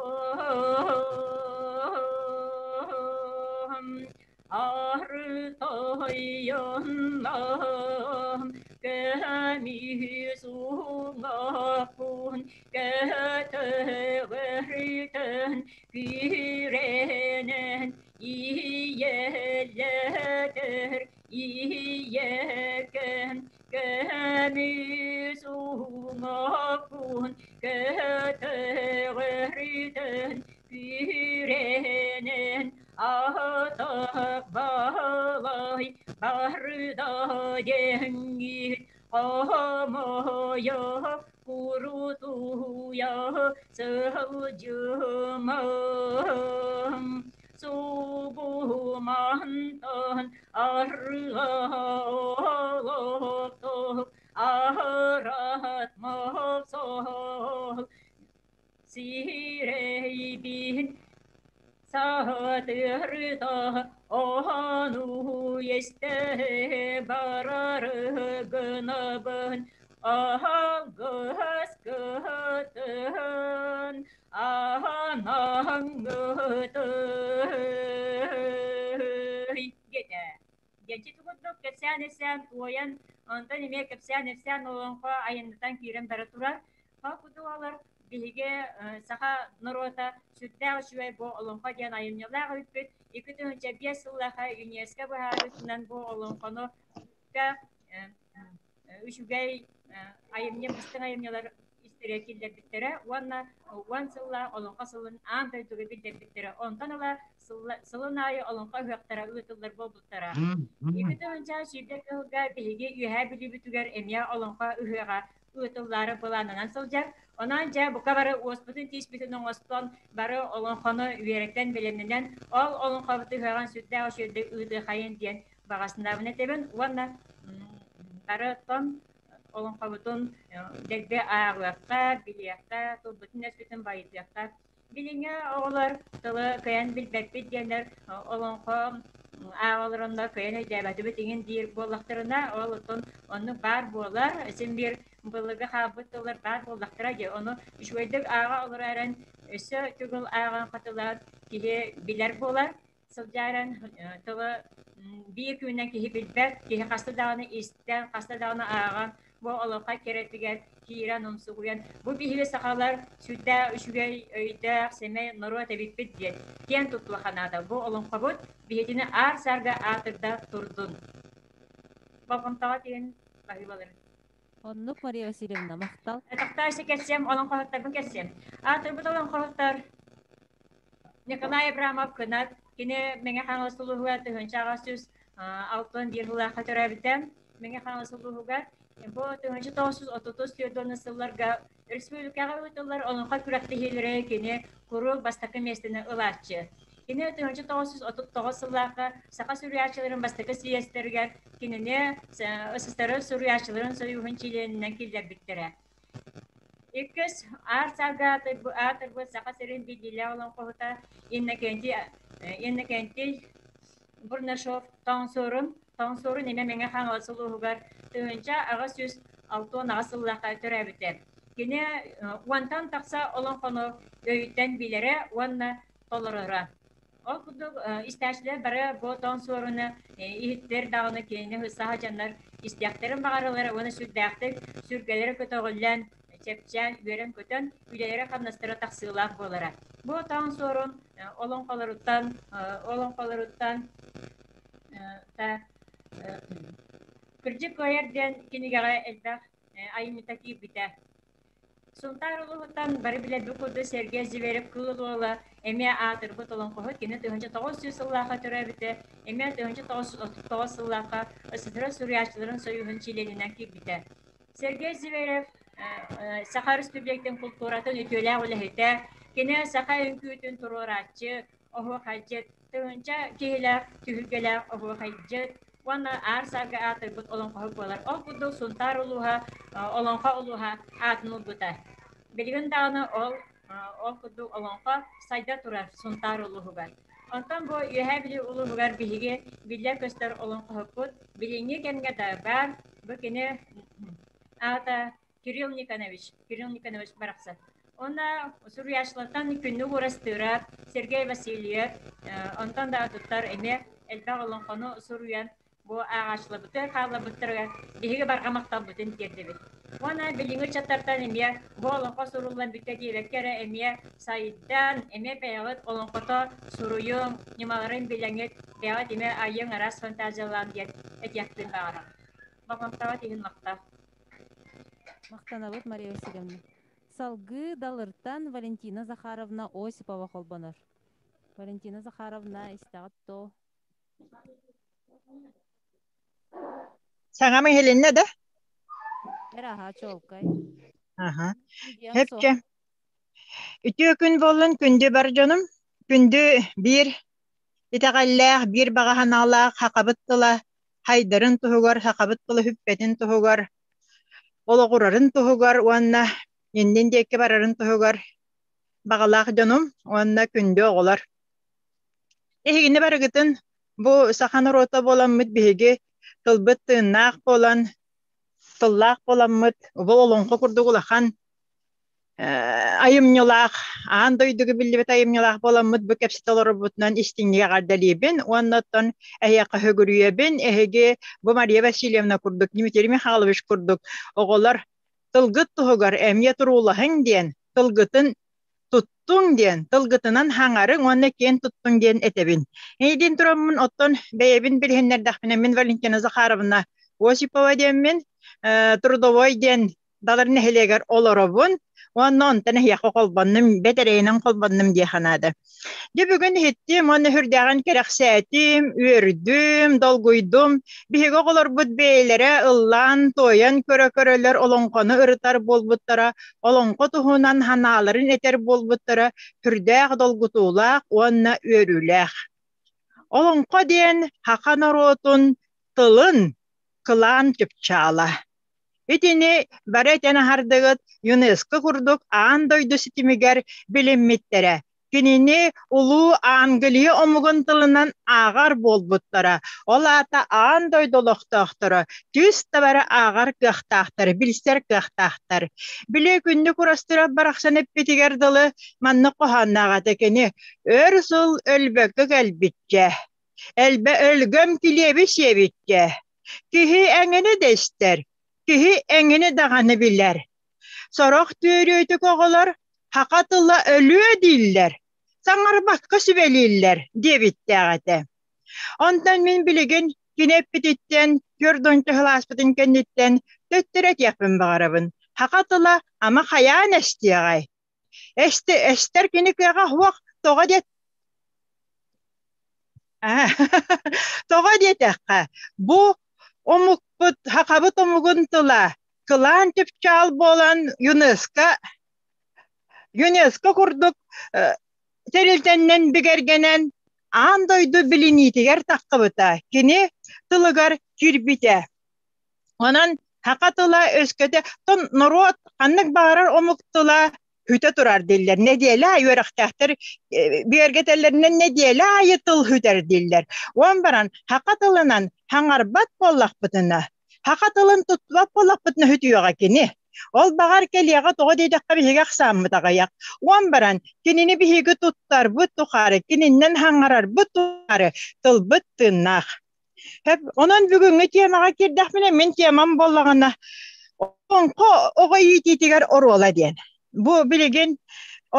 Арытайыннам көмүс уҥуохпун көтөҕөртөн күрэнэн ийэлэтэр ийэкэм көмүс уҥуохпун көтөҕөртөн күрэнэн Атах балай барда диэҥҥит хомойо курутуйа сылдьымаҥ субумантан арыа олохтоох араат мохсоох Сирэйбин саатырта ону истэ барар гынабын аһаҕас кытын анаҥҥытый диэтэ. Дьэччи курдук кэпсээн-ипсээн туойан, онтон эмиэ кэпсээн-ипсээн олоҥхо айаннатан киирэн бара турар. Ол курдук олор биһиги саха норуота сүрдээх үчүгэй бу олоҥхо диэн айымньылаах эбиппит. 2005 сыллаахха ЮНЕСКО быһаарыытынан бу олоҥхону үчүгэй айымньы быстыҥ айымньылар истэрэ киллэрбиттэрэ уонна уон сыллаах олоҥхо сылын аан дойдуга биллэрбиттэрэ. Онтон ыла сылын аайы олоҥхо ыһыахтара ыытыллар буолбуттара. 2020 сылга биһиги Үөһээ Бүлүүбүтүгэр эмиэ олоҥхо ыһыаҕа ыытыллаары былааннанан сылдьар. Онон дьэ бука бары уоспутун-тииспитин оҥостон, бары олоҥхону үөрэтэн, бэлэмнэнэн, ол олоҥхобут ыһыаҕын сүрдээх үчүгэйдик ыытыахайын диэн баҕасынаабын этэбин уонна бары оттон олоҥхобутун дэлби ааҕыахха, билиэххэ, тылбытын-өспүтүн байытыахха. Билиҥҥи оҕолор тылы кыайан билбэппит диэннэр олоҥхо ааҕа олороннор кыайан өйдөөбөтүбүт иҥин диир буоллахтарына, ол оттон оннук баар буолар. Син биир былыргы хаалбыт тыллар баар буоллахтара дии. Ону үчүгэйдик ааҕа олорор эрэн өссө төгүл ааҕан хатылаан киһи билэр буолар. Сылдьааран тылы биир күнүнэн киһи билбэт, киһи хаста даҕаны истэн, хаста даҕаны ааҕан, бу олоххо кэрэтигэр киирэн умсугуйан, бу биһиги сахалар сүрдээх үчүгэй, өйдөөх, сэмэй норуот эбиппит диэн киэн туттуохха наада. Бу олоҥхобут биһигини аар-саарга аатырда турдун. Болҕомтоҕо тиийэн баһыыбаларын. Оннук, Мария Васильевна, махтал. Тахтаасы кэлсиэм, олоҥхоһуттарбын кэлсиэм. Аатырбыт олоҥхоһуттар Николай Абрамов Кынат кини Мэҥэ Хаҥалас улууһугар 1861 сыллаахха төрөөбүтэ. Мэҥэ Хаҥалас улууһугар бу 1934 сылларга республикаҕа ыытыллар олоҥхо күрэхтэһиилэрэ кини куруук бастакы миэстэни ылааччы. Кини 1939 сыллаахха саха суруйааччыларын бастакы съезтэригэр кинини СССР суруйааччыларын союһун чилиэнинэн киллэрбиттэрэ. Иккис аар-саарга аатырбыт Саха сирин биллиилээх олоҥхоһута Иннокентий Иннокентий Бурнашов Тоҥсуорун Тоҥсуорун эмэ Мэҥэ Хаҥалас улууһугар 1868 сыллаахха төрөөбүтэ. Кини уонтан тахса олоҥхону өйүттэн билэрэ уонна толороро. Ол курдук истээччилэр бары бу тоҥ суоруну иһиттэр даҕаны кинини саха дьоннор истиэхтэрин баҕараллара уонна сүрдээхтик сүргэлэрэ көтөҕүллэн, чэпчээн, үөрэн-көтөн үлэлэрэ-хамнастара тахсыылаах буолара. Бу тоҥ суорун олоҥхолоруттан олоҥхолоруттан Кырдьык кыайар диэн кинигэҕэ элбэх айымньыта киирбитэ. Сунтаар улууһуттан бары билэрбит курдук Сергей Зверев Кыыл Уола эмиэ аатырбыт олоҥхоһут. Кини 1900 сыллаахха төрөөбүтэ, эмиэ 1939 сыллаахха СССР суруйааччыларын союһун чилиэнинэн киирбитэ. Сергей Зверев Саха Республикатын култууратын үтүөлээх үлэһитэ, кини саха үҥкүүтүн туруорааччы, оһуохайдьыт, тыһыынча киһилээх түһүлгэлээх оһуохайдьыт. Уонна аар-саарга аатырбыт олоҥхоһут буолар. Ол курдук Сунтаар улууһа олоҥхо улууһа аатын ылбыта. Билигин даҕаны ол ол курдук олоҥхо сайда турар Сунтаар улууһугар. Онтон бу Үөһээ Бүлүү улууһугар биһиги биллэр-көстөр олоҥхоһуппут билиҥҥи кэмҥэ да баар. Бу кини аата Кирилл Никонович, Кирилл Никонович барахсан. Уонна суруйааччылартан Күннүк Уурастыырап, Сергей Васильев, онтон да атыттар эмиэ элбэх олоҥхону суруйан бу ааҕааччыларбытыгар хаалларбыттарыгар биһиги барҕа махталбытын тиэрдэбит. Уонна билиҥҥи ыччаттартан эмиэ бу олоҥхо суруллан бүттэ диэбэккэ эрэ эмиэ сайдан, эмиэ бэйэҕит олоҥхото суруйуҥ, ньымаларын билэҥҥит, бэйэҕит эмиэ айыҥ араас фантазиялаан диэн этиэхпин баҕарабын. Болҕомтоҕут иһин махтал. Махтанабыт Мария Васильевна. Салгыы Далыртан Валентина Захаровна Осипова холбонор. Валентина Захаровна, истэҕит дуо? Саҥам иһилиннэ да? Эр аһаа чуолкай. Аха. Видеоҥ суох. Хөпчө. Үтүө күн буоллун күндү бар дьонум. Күндү биир итэҕэллээх, биир баҕа санаалаах хахабыт тыла хайдарын туһугар, сахабыт тыла сүппэтин туһугар, олоҕурарын туһугар уонна иннин диэки барарын туһугар баҕалаах дьонум уонна күндү оҕолор. Эһигини барыгытын бу саха норуота буоламмыт биһиги тылбыт тыыннаах буолан, тыллаах буоламмыт, бу олоҥхо курдук улахан айымньылаах, аан дойдуга биллибит айымньылаах буоламмыт бу кэпсэтэ олорорбутунан истиҥник эҕэрдэлиибин уонна оттон эһиэхэ сүгүрүйэбин. Эһиги бу Мария Васильевна курдук, Дмитрий Михайлович курдук оҕолор тылгыт туһугар эмиэ туруулаһыҥ диэн, тылгытын туттуҥ диэн, тылгытынан хаҥарыҥ уонна киэн туттуҥ диэн этэбин. Эйдин тураммын оттон бэйэбин билиһиннэрдэхпинэ мин Валентина Захаровна Осипова диэммин, трудовой диэн Далыр нэһилиэгэр олоробун уонна онтон эһиэхэ холбоннум, бэтэрээнэн холбоннум дии санаата. Дьэ бүгүн иһиттим уонна сүрдээҕин кэрэхсээтим, үөрдүм, долгуйдум. Биһиги оҕолорбут бэйэлэрэ ыллаан, туойан көрө-көрөлөр олоҥхону ырытар буолбуттара, олоҥхо туһунан санааларын этэр буолбуттара сүрдээх долгутуулаах уонна үөрүүлээх. Олоҥхо диэн саха норуотун тылын кылаан чыпчаала. Итини бары этэн аһардыгыт ЮНЕСКО курдук аан дойду ситимигэр билиммиттэрэ. Кинини улуу Англия омугун тылынан ааҕар буолбуттара. Ол аата аан дойду олохтоохторо түс да бары ааҕар кыахтаахтар, билсэр кыахтаахтар. Били күннүк урастырап барахсан эппитигэр дылы маннык хоһоонноох этэ кини өр сыл өлбөккө кэлбиччэ, элбэ өлгөм килиэби сиэбиччэ, Киһи эҥини да истэр, киһи эҥини даҕаны билэр. Сорох түөрүөтүк оҕолор саха тыла өлүө дииллэр, саҥарбакка сүбэлииллэр диэбиттээх этэ. Онтон мин билигин кини эппититтэн түөрт кылааспытын кэнниттэн төттөрү этиэхпин баҕарабын. Саха тыла ама хайаан эстиэҕэй? Эстэр кини кыаҕа суох, тоҕо диэт Тоҕо диэтэххэ, бу омукпут, сахабыт омугун тыла кылаан чыпчаал буолан ЮНЕСКО ЮНЕСКО курдук тэрилтэннэн бигэргэнэн аан дойду билиниитигэр таххыбыта, кини тылыгар киирбитэ. Онон саха тыла өскөтө норуот ханнык баҕарар омук тыла хүтэ турар дииллэр. Нэдиэлэ аайы үөрэхтээхтэр бигэргэтэллэринэн нэдиэлэ аайы тыл хүтэр дииллэр. Уон баран саха тылынан хаҥарбат буоллахпытына, саха тылын туттубат буоллахпытына хүтүөҕэ кини. Ол баҕар кэлиэҕэ тоҕо диэтэххэ биһиги ахсааммыт аҕыйах. Уон баран кинини биһиги туттарбыт тухары, кининнэн хаҥарарбыт тухары тылбыт тыыннаах. Онон бүгүҥҥү темаҕа киирдэхпинэ, мин темам буоллаҕына, олоҥхо оҕо иитиитигэр оруола диэн. Бу билигин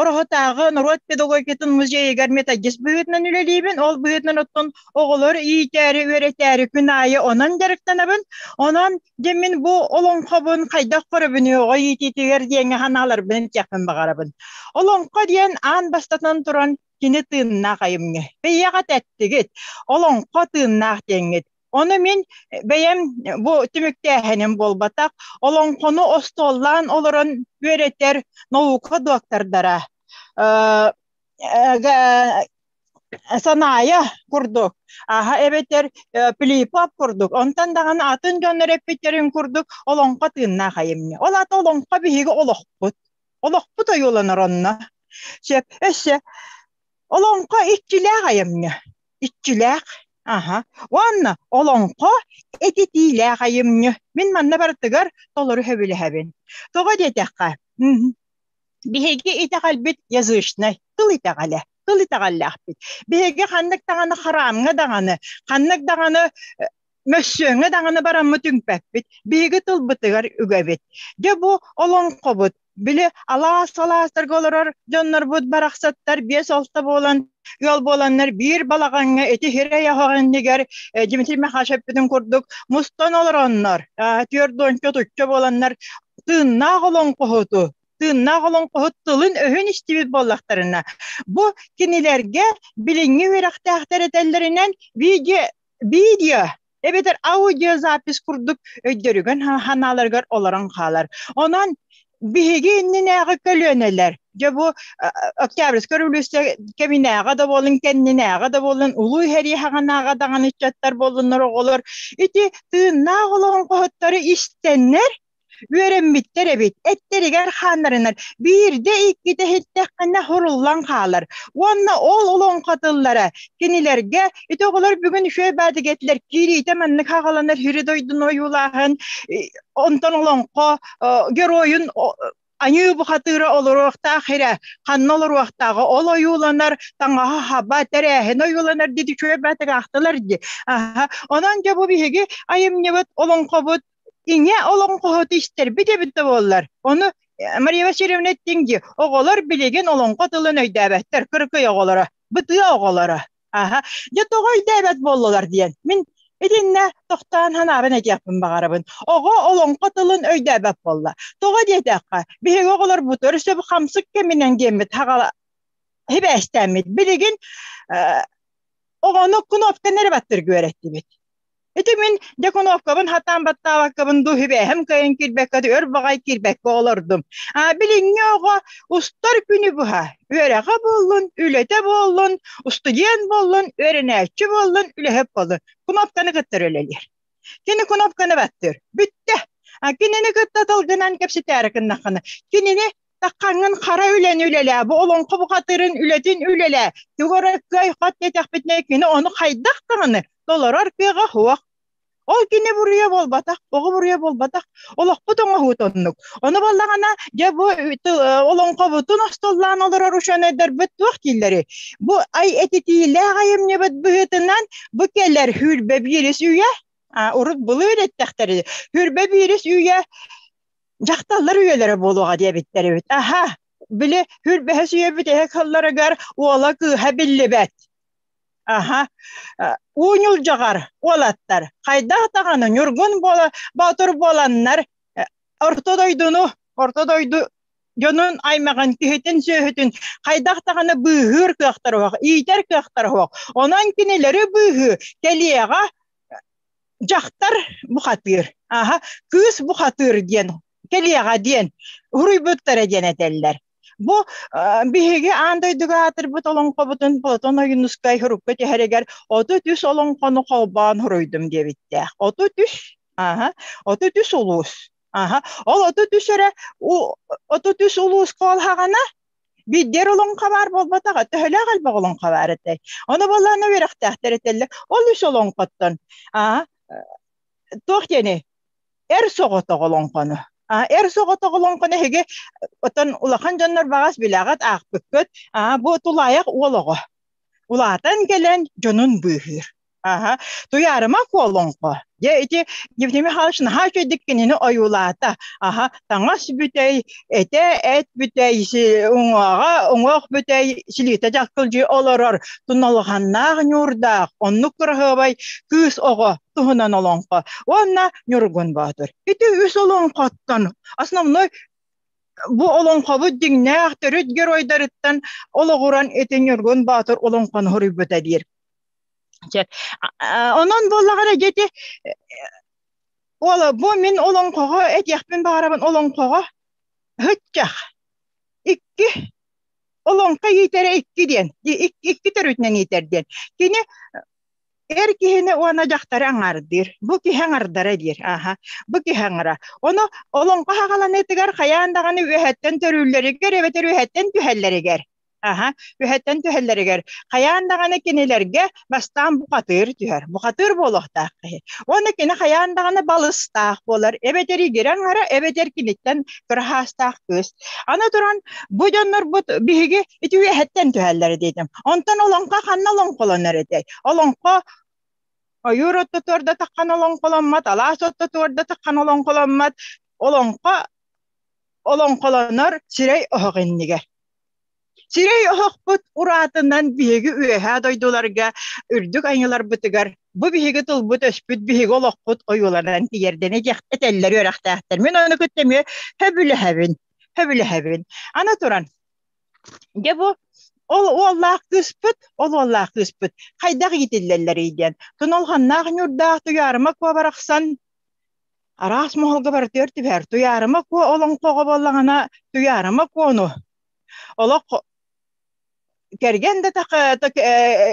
Ороһутааҕы норуот педагогикатын музейыгар методист быһыытынан үлэлиибин. Ол быһыытынан оттон оҕолор иитээри, үөрэтээри күн аайы онон дьарыктанабын. Онон дьэ мин бу олоҥхобун хайдах көрөбүнүй оҕо иитиитигэр диэҥҥэ санааларбын этиэхпин баҕарабын. Олоҥхо диэн аан бастатан туран кини тыыннаах айымньы. Бэйэҕит эттигит, олоҥхо тыыннаах диэҥҥит. Ону мин бэйэм бу түмүктээһиним буолбатах, олоҥхону остуоллаан олорон үөрэтэр наука доктордара. Санаайа курдук, аһа эбэтэр Пилипов курдук, онтон даҕаны атын дьоннор эппиттэрин курдук олоҥхо тыыннаах айымньы. Ол аата олоҥхо биһиги олохпут. Олохпут ойууланар онно. Сөп. Өссө олоҥхо иччилээх айымньы. Иччилээх. Аха. Уонна олоҥхо этитиилээх айымньы. Мин манна барытыгар толору сөбүлэһэбин. Тоҕо диэтэххэ, биһиги итэҕэлбит язычнай, тыл итэҕэлэ тыл итэҕэллээхпит. Биһиги ханнык даҕаны хараамҥа даҕаны, ханнык даҕаны мөссүөҥҥэ даҕаны бараммыт үҥпэппит. Биһиги тылбытыгар үгэбит. Дьэ бу олоҥхобут били алаас алаастарга олорор дьоннорбут барахсаттар 5-6 буолан ыал буоланнар биир балаҕаҥҥа ити сирэй оһох иннигэр Дмитрий Михайлович эппитин курдук мустан олороннор түөрт уонча отучча буоланнар тыыннаах олоҥхоһуту тыыннаах олоҥхоһут тылын-өһүн истибит буоллахтарына, бу кинилэргэ билиҥҥи үөрэхтээхтэр этэллэринэн видео, видео эбэтэр аудиозапись курдук өйдөрүгэр ханааларыгар олорон хаалар. Онон биһиги иннинээҕи көлүөнэлэр, дьэ бу Октябрьскай революция кэминээҕи да буоллун, кэннинээҕи да буоллун, Улуу Иһэрии хаҕанааҕы даҕаны ыччаттар буоллуннар оҕолор ити тыыннаах олоҥхоһуттары истэннэр Үөрэммиттэр эбит, эттэригэр хааннарынар, биирдэ иккитэ иһиттэххинэ һуруллан хаалар. Уонна ол олоҥхо тыллара кинилэргэ ити оҕолор бүгүн үчүгэй баатыга этилэр киириитэ маннык хаҕаланар сири дойдуну ойуулааһын, онтон олоҥхо геройун аньыы бухатыыра олоруохтаах эрэ, ханна олоруохтааҕа ол ойууланар, таҥаһа хаба, тэрээһин ойууланар диэт үчүгэй баатыга аахтылар дии. Аха. Онон дьэ бу биһиги айымньыбыт, олоҥхобут Иҥэ олоҥхоһут истэрбит эбит да буоллар, ону Мария Васильевна эттиҥ дии, оҕолор билигин олоҥхо тылын өйдөөбөттөр, кыракый оҕолоро, бытыа оҕолоро. Аһа, дьэ тоҕо өйдөөбөт буоллулар диэн. Мин итиннэ тохтоон санаабын этиэхпин баҕарабын. Оҕо олоҥхо тылын өйдөөбөт буолла. Тоҕо диэтэххэ, биһиги оҕолорбут өрүсү хамсык кэминэн диэммит хаҕала хибээстээммит. Билигин оҕону кнопканы эрэ баттырга үөрэттибит. Ити мин деконовкабын хатаан баттаабаккабын дуу үбээһим кыайан киирбэккэ өр баҕай киирбэккэ олордум. А билиҥҥи оҕо устар күнү быһа үөрэҕэ буоллун, үлэтэ буоллун, устудьуон буоллун, үөрэнээччи буоллун, үлэһит буоллун кнопканы кытта үлэлиир. Кини кнопканы баттыыр. Бүттэ. А кинини кытта тылгынан кэпсэтээри гыннаххына, кинини таххаҥҥын хара үлэни үлэлээ, бу олоҥхо бухатыырын үлэтин үлэлээ, тугу эрэ кыай-хат диэтэхпитинэ кини ону хайдах даҕаны толорор кыаҕа суох. Ол кини буруйа буолбатах, оҕо буруйа буолбатах, олохпут оҥоһуут оннук. Ону буоллаҕына, дьэ бу олоҥхобутун остоллоон олорор учуонайдарбыт туох дииллэрий? Бу ай этитиилээх айымньыбыт быһыытынан бу кэлэр хүрбэ биирис үйэ, урут былыр эттэхтэрэ, хүрбэ биирис үйэ дьахталлар үйэлэрэ буолуоҕа диэбиттэр эбит. Аһа, били хүрбэһэ сүүйэбит эһэ кылларыгар уола кыыһа биллибэт. Аһа, уу ньулдьаҕар уолаттар хайдах даҕаны ньургун буола боотур буоланнар орто дойдуну, орто дойду дьонун аймаҕын, киһитин сүөһүтүн хайдах даҕаны быыһыыр кыахтара суох, иитэр кыахтара суох. Онон кинилэри быыһыы кэлиэҕэ дьахтар бухатыыр, аһа, кыыс бухатыыр диэн кэлиэҕэ диэн уруйбуттара диэн этэллэр. Бу биһиги аан дойдуга аатырбыт олоҥхобутун Платон Ойуунускай сурукка түһэригэр 33 олоҥхону холбоон суруйдум диэбиттээх. 33, аһа, 33 улуус. Аһа, ол 33 эрэ 33 улуус хаҕана Биирдэр олоҥхо баар буолбатаҕа, төһөлөөх элбэх олоҥхо баар этэй. Ону буоллаҕына үөрэхтээхтэр этэллэр, ол үс олоҥхоттон аа, туох диэний, эр соҕотох олоҥхону. Аа, эр соҕотох олоҥхону эһиги оттон улахан дьоннор баҕас билэҕит, аахпыккыт. Аа, бу тулаайах уол оҕо. Улаатан кэлэн дьонун быыһыыр. Аха, Туйаарыма Куолоҥхо. Дьэ, ити Евгений Михайлович наһаа үчүгэйдик кинини ойуулаата. Аха, таҥас бүтэй, этэ эт бүтэй, уҥуоҕа уҥуох бүтэй, силиитэ дьаккылдьыы олорор, туналҕаннаах ньуурдаах, оннук кыраһыабай кыыс оҕо туһунан олоҥхо. Уонна Ньургун Боотур. Ити үс олоҥхоттон основной бу олоҥхобут дьиҥнээх төрүт геройдарыттан олоҕуран ити Ньургун Боотур олоҥхону суруйбута диир. Чэ, онон буоллаҕына дьэ ити уола бу мин олоҥхоҕо этиэхпин баҕарабын олоҥхоҕо һыччах икки олоҥ. Олоҥхо иитэрэ икки диэн, икки төрүтүнэн иитэр диэн. Кини эр киһини уонна дьахтары аҥаардыыр. Бу киһи аҥардара диир. Аха. Бу киһи аҥара. Ону олоҥхо хаҕаланыытыгар хайаан даҕаны үөһэттэн төрүүллэригэр эбэтэр үөһэттэн түһэллэригэр Аха, үһэттэн түһэллэригэр хайаан даҕаны кинилэргэ бастаан бухатыыр түһэр. Бухатыыр буолуохтаах киһи. Уонна кини хайаан даҕаны балыстаах буолар, эбэтэр игирэ аҥара, эбэтэр киниттэн кыраһаастаах кыыс. Аны туран, бу дьоннорбут биһиги ити үөһэттэн түһэллэр диэтим. Онтон олоҥхо ханна олоҥхолонор этэй? Олоҥхо ойуур ортотугар да таххан олоҥхоломмот, алаас ортотугар да таххан олоҥхоломмот. Олоҥхо олоҥхолонор сирэй оһох иннигэр. Сирэй оһохпут ураатынан биһиги үөһээ дойдуларга үрдүк айыларбытыгар бу биһиги тылбыт-өспүт, биһиги олохпут ойууланан тиэрдэн этэллэр үөрэхтээхтэр. Мин ону кытта эмиэ сөбүлэһэбин, сөбүлэһэбин. Аны туран, дьэ бу ол уоллаах кыыспыт, ол уоллаах кыыспыт хайдах иитиллэллэрий диэн, тунолҕаннаах ньуурдаах Туйаарыма Куо барахсан араас моһолго барытыгар түбэһэр. Туйаарыма Куо олоҥхоҕо буоллаҕына, Туйаарыма Куону олох кэргэн да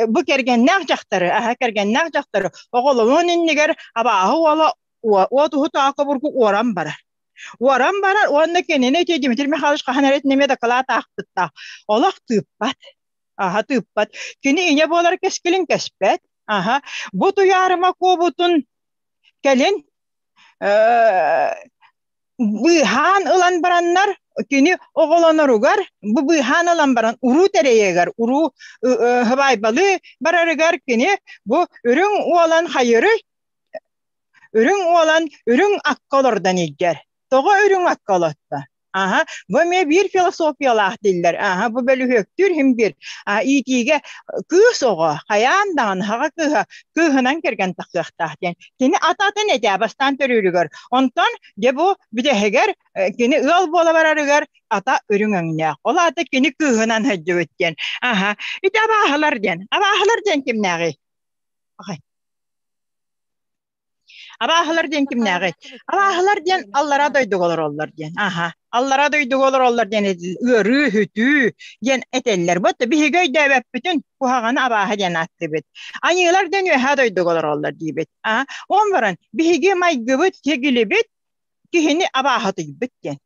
бу кэргэннээх дьахтары, аһа кэргэннээх дьахтары оҕолонуон иннигэр абааһы уола уот уһутаакы бургу уоран барар. Уоран барар уонна кинини ити Дмитрий Михайлович хаһан эрэ итиннэ дакылаат аахпыттаах. Олох тыыппат. Аһа тыыппат. Кини ийэ буолар кэскилин кэспэт. Аһа бу туйаарыма куобутун кэлин быыһаан ылан бараннар кини оҕолоноругар бу быыһаан ылан баран уруу тэрэйигэр уруу хыбаайбалыы барарыгар кини бу үрүҥ уолан хайырый үрүҥ уолан үрүҥ акка олордон илдьэр тоҕо үрүҥ акка олотто Аха, бу эмиэ биир философиялаах дииллэр. Аха, бу бөлүһүөктүүр иһин биир. А, иитиигэ кыыс оҕо хайаан даҕаны хаҕа кыыһа кыыһынан кэргэн тахсыахтаах диэн. Кини ата-атын этэ бастаан төрүүрүгэр. Онтон дьэ бу бүтэһигэр кини ыал буола барарыгар ата үрүҥ өҥнөөх. Ол аата кини кыыһынан сылдьыбыт диэн. Аха, ити абааһылар диэн. Абааһылар диэн кимнээҕий? Абааһылар диэн кимнээҕий? Абааһылар диэн аллараа дойдуга олороллор диэн. Аха. Аллараа дойдуга олороллор диэн ыарыы, үтүү диэн этэллэр. Бу биһиги өйдөөбөппүтүн куһаҕаны абааһы диэн ааттыыбыт. Аньыылар диэн үөһээ дойдуга олороллор диибит. Аа, он баран биһиги майгыбыт, сигилибит киһини абааһытыйбыт диэн.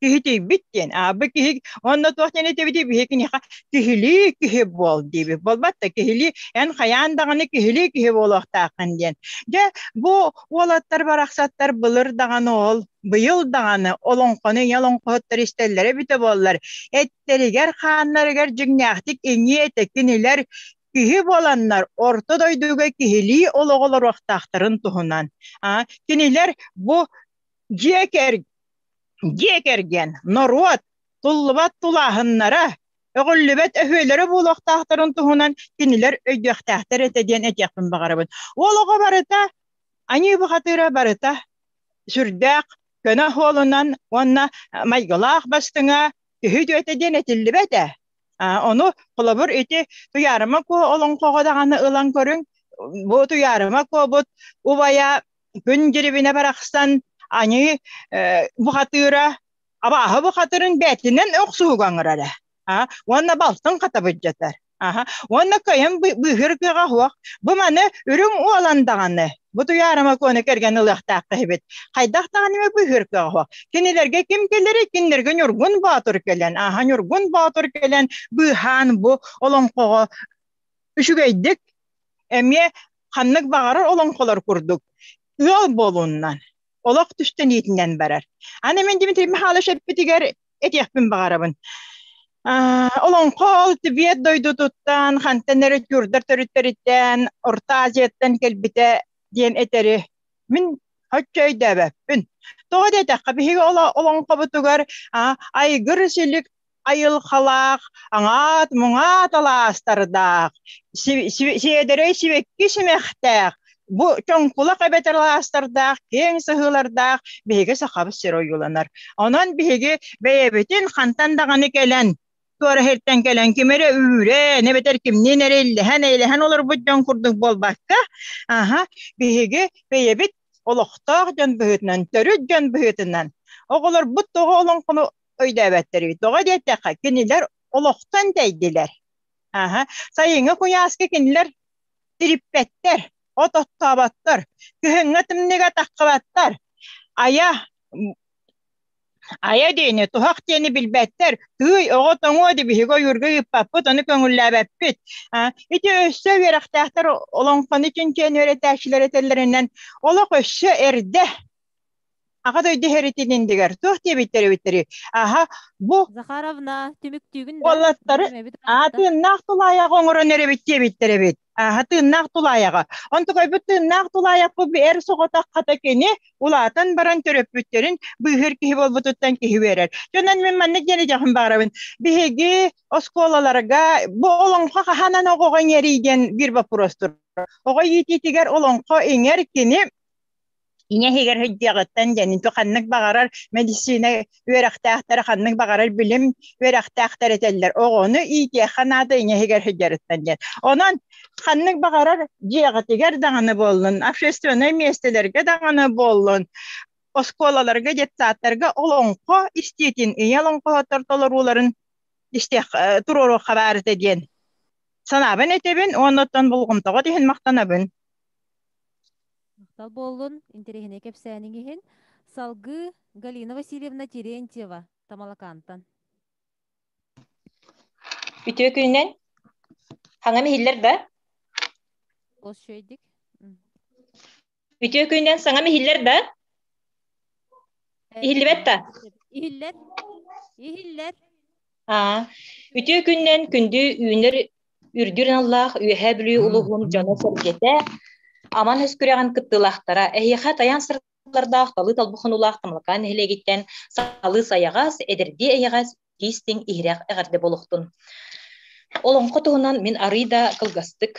Киһитийбит диэн. А бу киһи онно туох диэн этэбитий биһи киниэхэ киһилии киһи буол диибит. Буолбат да киһилии эн хайаан даҕаны киһилии киһи буолуохтааххын диэн. Дьэ бу уолаттар барахсаттар былыр даҕаны ол быйыл даҕаны олоҥхону ийэ олоҥхоһуттар истэллэрэ эбитэ буоллар эттэригэр хааннарыгар дьиҥнээхтик иҥиэ этэ кинилэр киһи буоланнар орто дойдуга киһилии олоҕу олоруохтаахтарын туһунан. А кинилэр бу дьиэ Дьиэ кэргэн, норуот туллубат тулааһыннара, өҕүллүбэт өһүөлэрэ буолуохтаахтарын туһунан кинилэр өйдүөхтээхтэр этэ диэн этиэхпин баҕарабын. Уол оҕо барыта, аньыы бухатыыра барыта сүрдээх көнө оһуолунан уонна майгылаах бастыҥа киһи үтүөтэ диэн этиллибэт ээ. Ону холобур ити Туйаарыма Куо олоҥхоҕо даҕаны ылан көрүҥ, бу Туйаарыма Куобут убайа күн дьирибинэ барахсан аньыы бухатыыра абааһы бухатырын бээтинэн охсуһуга ыҥырар ээ уонна балтын хата былдьатар аха уонна кыайан быыһыыр кыаҕа суох бу маны үрүҥ уолан даҕаны бу Туйаарыма Куону кэргэн ылыахтаах киһибит хайдах даҕаны быыһыыр кыаҕа суох кинилэргэ ким кэлэрий кинилэргэ Ньургун Боотур кэлэн аха Ньургун Боотур кэлэн быыһаан бу олоҥхоҕо үчүгэйдик эмиэ ханнык баҕарар олоҥхолор курдук ыал буолууннан олох түстэниитинэн барар. Аны мин Дмитрий Михайлович эппитигэр этиэхпин баҕарабын. Олоҥхо ол Тибет дойдутуттан, хантан эрэ тюрдар төрүттэриттэн, Орто Азияттан кэлбитэ диэн этэри мин оччо өйдөөбөппүн. Тоҕо диэтэххэ, биһиги олоҥхобутугар айгыр силик айылҕалаах, аҥаат муҥаат алаастардаах, сиэдэрэй сибэкки симэхтээх, бу чоҥкулах эбэтэр алаастардаах, киэҥ сыһыылардаах биһиги сахабыт сирэ ойууланар. Онон биһиги бэйэбитин хантан даҕаны кэлэн, туора сиртэн кэлэн ким эрэ үүрэн, эбэтэр кимниин эрэ иллэһэн, эйэлэһэн олорбут дьон курдук буолбакка, аһа, биһиги бэйэбит олохтоох дьон быһыытынан, төрүт дьон быһыытынан оҕолорбут тоҕо олоҥхону өйдөөбөттөр эбит. Тоҕо диэтэххэ, кинилэр олохтон тэйдилэр. Аха. Сайыҥҥы куйааска кинилэр тириппэттэр, от оттооботтор, кыһыҥҥы тымныыга таххыбаттар. Айа Айа диэни, туһах диэни билбэттэр, тыый, оҕо тоҥуо дии биһиги ойуурга ыыппаппыт, ону көҥүллээбэппит. Ити өссө үөрэхтээхтэр олоҥхону чинчийэн үөрэтээччилэр этэллэринэн олох өссө эрдэ Аҕа дойду иһэритин иннигэр туох диэбиттэр эбиттэрий? Аһа, бу Захаровна, түмүктүүгүн да? уолаттары Бириэмэбит аа ыраатта. тыыннаах тулаайаҕы оҥорон эрэбит диэбиттэр эбит. Ааһа тыыннаах тулаайаҕа. Онтукайбыт тыыннаах тулаайахпыт эр соҕотох хата кини улаатан баран төрөппүттэрин быыһыыр киһи буолбутуттан киһи үөрэр. Дьонон мин маннык диэн этиэхпин баҕарабын. Биһиги оскуолаларга бу олоҥхо хаһан оҕоҕо иҥэрий диэн биир боппуруос турар. Оҕо иитиитигэр олоҥхо иҥэр кини Ийэ иһигэр сылдьыаҕыттан диэн ханнык баҕарар мэдиссиинэ үөрэхтээхтэрэ, ханнык баҕарар билим үөрэхтээхтэрэ этэллэр. Оҕону иитиэххэ наада ийэ иһигэр сылдьарыттан диэн. Онон ханнык баҕарар дьиэҕитигэр даҕаны буоллун, общественнай миэстэлэргэ даҕаны буоллун, оскуолаларга, детсадтарга олоҥхо истиитин, ийэ олоҥхоһуттар толорууларын истиэх туруоруохха баар этэ диэн санаабын этэбин уонна оттон болҕомтоҕо иһин махтанабын. Махтал буоллун, интэриэһинэй кэпсээниҥ иһин. Салгыы Галина Васильевна Терентьева, Тамалакаантан. Үтүө күнүнэн. Хаҥам иһиллэр да? Ос үчүгэйдик. Үтүө күнүнэн саҥам иһиллэр да? Иһиллибэт да? Иһиллэр. Иһиллэр. Аа, үтүө күнүнэн күндү үүнэр үрдүр аналлаах Үөһээ Бүлүү улууһун дьоно-сэргэтэ, Аман өс күрэҕин кыттыылаахтара, эһиэхэ тайаан сыралардаах талыы талбы хонуулаах Тамалакаан нэһилиэгиттэн сахалыы сайаҕас, эдэрдии эйэҕэс, тиистиҥ иһирэх эҕэрдэ буолуохтун. Олоҥхо туһунан мин арыый да кылгастык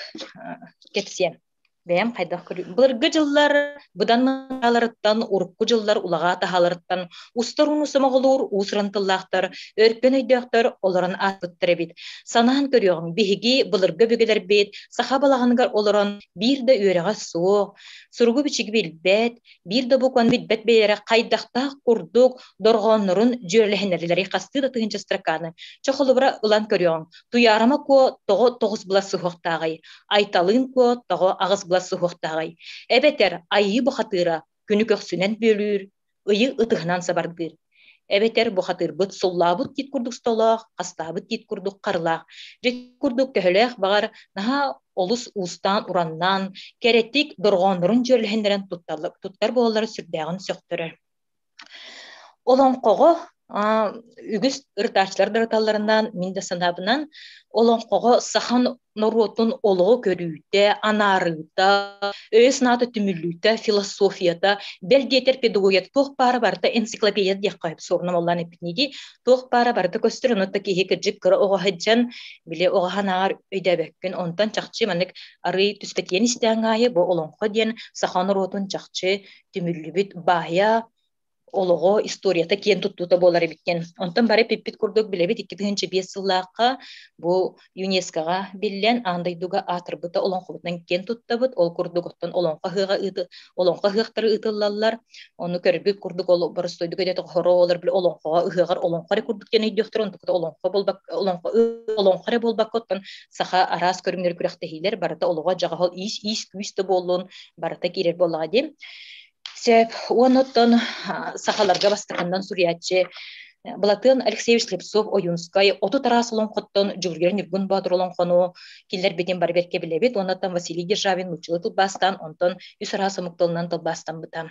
кэпсиэм. Бэйэм хайдах көрүү Былыргы дьыллар быдан мырааларыттан, урукку дьыллар улаҕаа таһааларыттан устар ууну сомоҕолуур уус-уран тыллаахтар, өркөн өйдөөхтөр олорон ааспыттар эбит. Санаан көрүөҕүҥ, биһиги былыргы өбүгэлэрбит саха балаҕаныгар олорон биир да үөрэҕэ суох, суругу-бичиги билбэт, биир да букваны билбэт бэйэлэрэ хайдахтаах курдук дорҕооннорун дьүөрэлэһиннэрэллэрий хастыы да тыһыынча строканы. Чэ холобура ылан көрүөҕүҥ. Туйаарыма Куо тоҕо тоҕус былас суһуохтааҕый? Айталыын Куо тоҕо аҕыс былас суһуохтааҕый? Эбэтэр Айыы бухатыыра күнү көхсүнэн бүөлүүр, ыйы ытыһынан сабардыыр. Эбэтэр бухатыырбыт суллаабыт тиит курдук столоох, хастаабыт тиит курдук харылаах. Дьэ курдук төһөлөөх баҕар наһаа олус уустаан-ураннаан, кэрэтик дорҕооннорун дьүөрэлэһиннэрэн туттар буолаллара сүрдээҕин сөхтөрөр. Олоҥхоҕо үгүс ырытааччылар да ырыталларынан, мин да санаабынан, олоҥхоҕо саха норуотун олоҕу көрүүтэ, анаарыыта, өйө-санаата түмүллүүтэ, философията, бэл диэтэр педагогията туох баара барыта энциклопедия диэххэ сөп, суорунам оллаан эппитинии туох баара барыта көстөр, онно киһи кырдьык кыра оҕо сылдьан, били оҕо санааҕар өйдөөбөккүн, онтон чахчы маннык арыый түспэтийэн истэҕиҥ аайы бу олоҥхо диэн саха норуотун чахчы түмүллүбүт баайа олоҕо, историята киэн туттуута буолар эбит диэн. Онтон бары эппиппит курдук билэбит 2005 сыллаахха бу ЮНЕСКОҕа биллэн аан дойдуга аатырбыта олоҥхобутунан киэн туттабыт. Ол курдук оттон олоҥхо ыһыаҕа ыыты олоҥхо ыһыахтара ыытыллаллар. Ону көрбүт курдук ол боростуойдук өйдөтө хоро олор били олоҥхоҕо ыһыаҕар олоҥхо эрэ курдук диэн өйдүөхтэрэ онтуката олоҥхо буолбак олоҥхо олоҥхо эрэ буолбакка оттон саха араас көрүҥнэр күрэхтэһиилэр барыта олоҕо дьаҕаһыл иис иис күүс да буоллун барыта киирэр буоллаҕа дии. Сөп. Уонна оттон сахаларга бастакыннан суруйааччы Былатыан Алексеевич Слепцов-Ойуунскай 30 араас олоҥхоттон Дьулуруйар Ньургун Боотур олоҥхону киллэрбитин бары бэркэ билэбит. Уонна Василий Державин нууччалыы тылбаастаан, онтон үс араас омук тылынан тылбаастаммыта.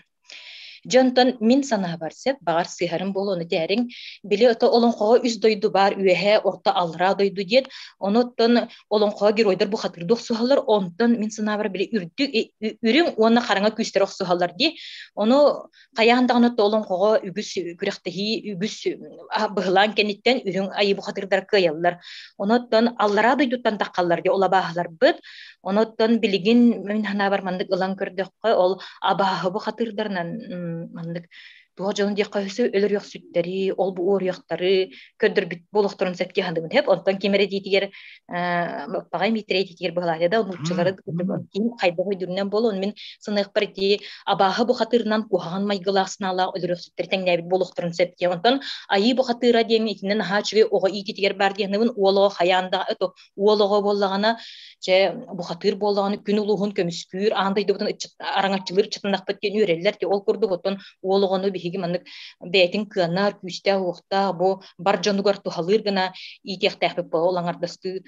Дьэ онтон мин санаабар сөп, баҕар сыыһарым буолуо, ону этээриҥ. Били ото олоҥхоҕо үс дойду баар, үөһээ, орто, аллараа дойду диэн. Ону оттон олоҥхоҕо геройдар бухатыырды охсуһаллар, онтон мин санаабар били үрдүк үрүҥ уонна хараҥа күүстэр охсуһаллар дии. Ону хайаан даҕаны то олоҥхоҕо үгүс күрэхтэһии, үгүс быһылаан кэнниттэн үрүҥ айыы бухатыырдар кыайаллар. Онуттан аллараа дойдуттан таххаллар дии ол абааһыларбыт. Онуттан билигин мин санаабар маннык ылан көрдөххө, ол абааһы бухатыырдарынан маннык Туох дьонун диэххэ өссө өлөрүөхсүттэри, ол бу уоруйахтары көрдөрбүт буолуохтарын сөп дии саныыбын. Хэп, онтон ким эрэ диитигэр Баҕай Миитэрэй диитигэр быһалаата да нууччалары ким хайдах өйдүүрүнэн буолуон мин саныахпар ити абааһы бухатыырынан куһаҕан майгылаах санаалаах өлөрүөхсүттэр тэҥнээбит буолуохтарын сөп диэн. Онтон айыы бухатыыра диэн итиннэ наһаа үчүгэй оҕо иититигэр баар дии саныыбын. Уол оҕо хайаан да уол оҕо буоллаҕына чэ бухатыыр буоллаҕына күн улууһун көмүскүүр аан дойдубутун араҥаччылыыр ыччатынахпыт диэн үөрэллэр ти ол курдук оттон уол оҕону биһиги маннык бэйэтин кыанар күүстээх уохтаах бу бар дьонугар туһалыыр гына иитиэхтээхпит буола ол аҥардастыы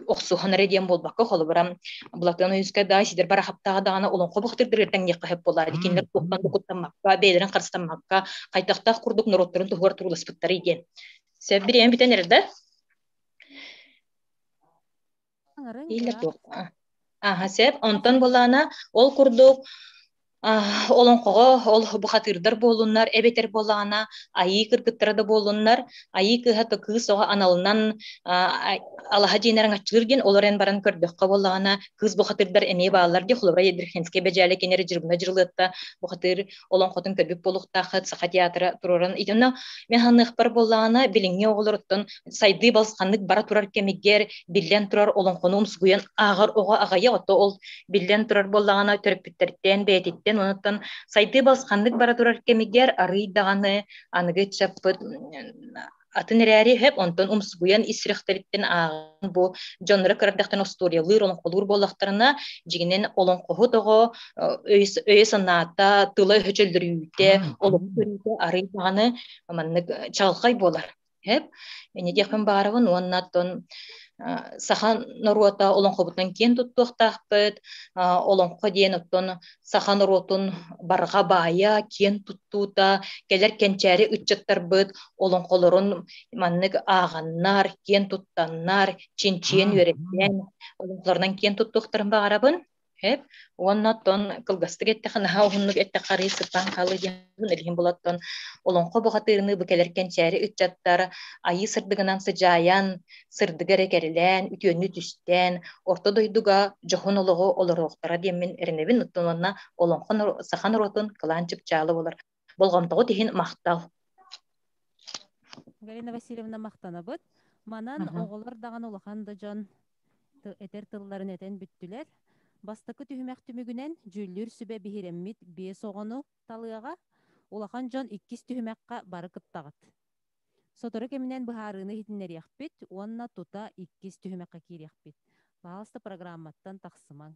охсуһан эрэ диэн буолбакка холобура Былатыан Ойуунскай да Сидор Барахаптааҕы даҕаны олоҥхо бухатырдарыгар тэҥниэххэ сөп буолаа кинилэр туохтан да куттаммакка бэйэлэрин харыстаммакка хайдахтаах курдук норуоттарын туһугар турууласпыттарый диэн сөп бириэмэ бүтэн эрэр да Иһиллэр туох? Аха, сөп. Онтон буоллаҕына, ол курдук олоҥхоҕо ол бухатыырдар буоллуннар, эбэтэр буоллаҕына айыы кыргыттара да буоллуннар, айыы кыыһа то кыыс оҕо аналынан алаһа дьиэнэр аҥаччылыыр диэн ол эрэн баран көрдөххө буоллаҕына кыыс бухатыырдар эмиэ бааллар дии холобура Ядрихинскэй Бэдьээлэ кинилэри Дьырбына Дьырылыатта бухатыыр олоҥхотун көрбүт буолуохтааххыт Саха театра туруоран итиннэ мен ханыахпар буоллаҕына билиҥҥи оҕолоруттан сайдыы балысханнык бара турар кэмигэр биллэн турар олоҥхону умсугуйан ааҕар оҕо аҕыйах ото ол биллэн турар буоллаҕына төрөппүттэртэн бэйэтиттэн онуттан сайдыы балысханнык бара турар кэмигэр арыый даҕаны аныгы ыччаппыт атын эрээри хэп онтон умсугуйан ис сүрэхтэриттэн ааҕан бу дьонноро кырардахтан остуоруйалыыр олоҥхолуур буоллахтарына дьиҥинэн олоҥхоһут оҕо өйө-санаата тыла өһө чөллөрүүтэ олоҕу көрүүтэ арыый даҕаны маннык чаҕылхай буолар Хэп инньэ диэхпин баҕарабын уонна оттон саха норуота олоҥхобутунан киэн туттуохтаахпыт. Олоҥхо диэн оттон саха норуотун барҕа баайа, киэн туттуута, кэлэр кэнчээри ыччаттарбыт олоҥхолорун маннык ааҕаннар, киэн туттаннар, чинчийэн үөрэтэн олоҥхолорунан киэн туттуохтарын баҕарабын. Эп уонна оттон кылгастык эттэххэ наһаа уһуннук эттэххэ арыый сыппаан хаалыа диэн илиһин булаттан олоҥхо бухатыырыныы бу кэлэр кэнчээри ыччаттар айыы сырдыгынан сыдьаайан, сырдыгы эрэ кэрилээн, үтүөнү түстээн, орто дойдуга дьоһун олоҕу олоруохтара диэммин эрэнэбин. Оттон уонна олоҥхо саха норуотун кылаан чыпчаала буолар. Болҕомтоҕут иһин махтал. Галина Васильевна махтанабыт. Манан оҕолор даҕаны улахан да дьон этэр тылларын этэн бүттүлэр. Бастакы түһүмэх түмүгүнэн дьүүллүүр сүбэ биһирэммит биэс оҕону талыаҕа. Улахан дьон иккис түһүмэххэ бары кыттаҕыт. Сотору кэминэн быһаарыыны иһитиннэриэхпит уонна тута иккис түһүмэххэ киириэхпит. Пожалуйста, программаттан тахсымаҥ.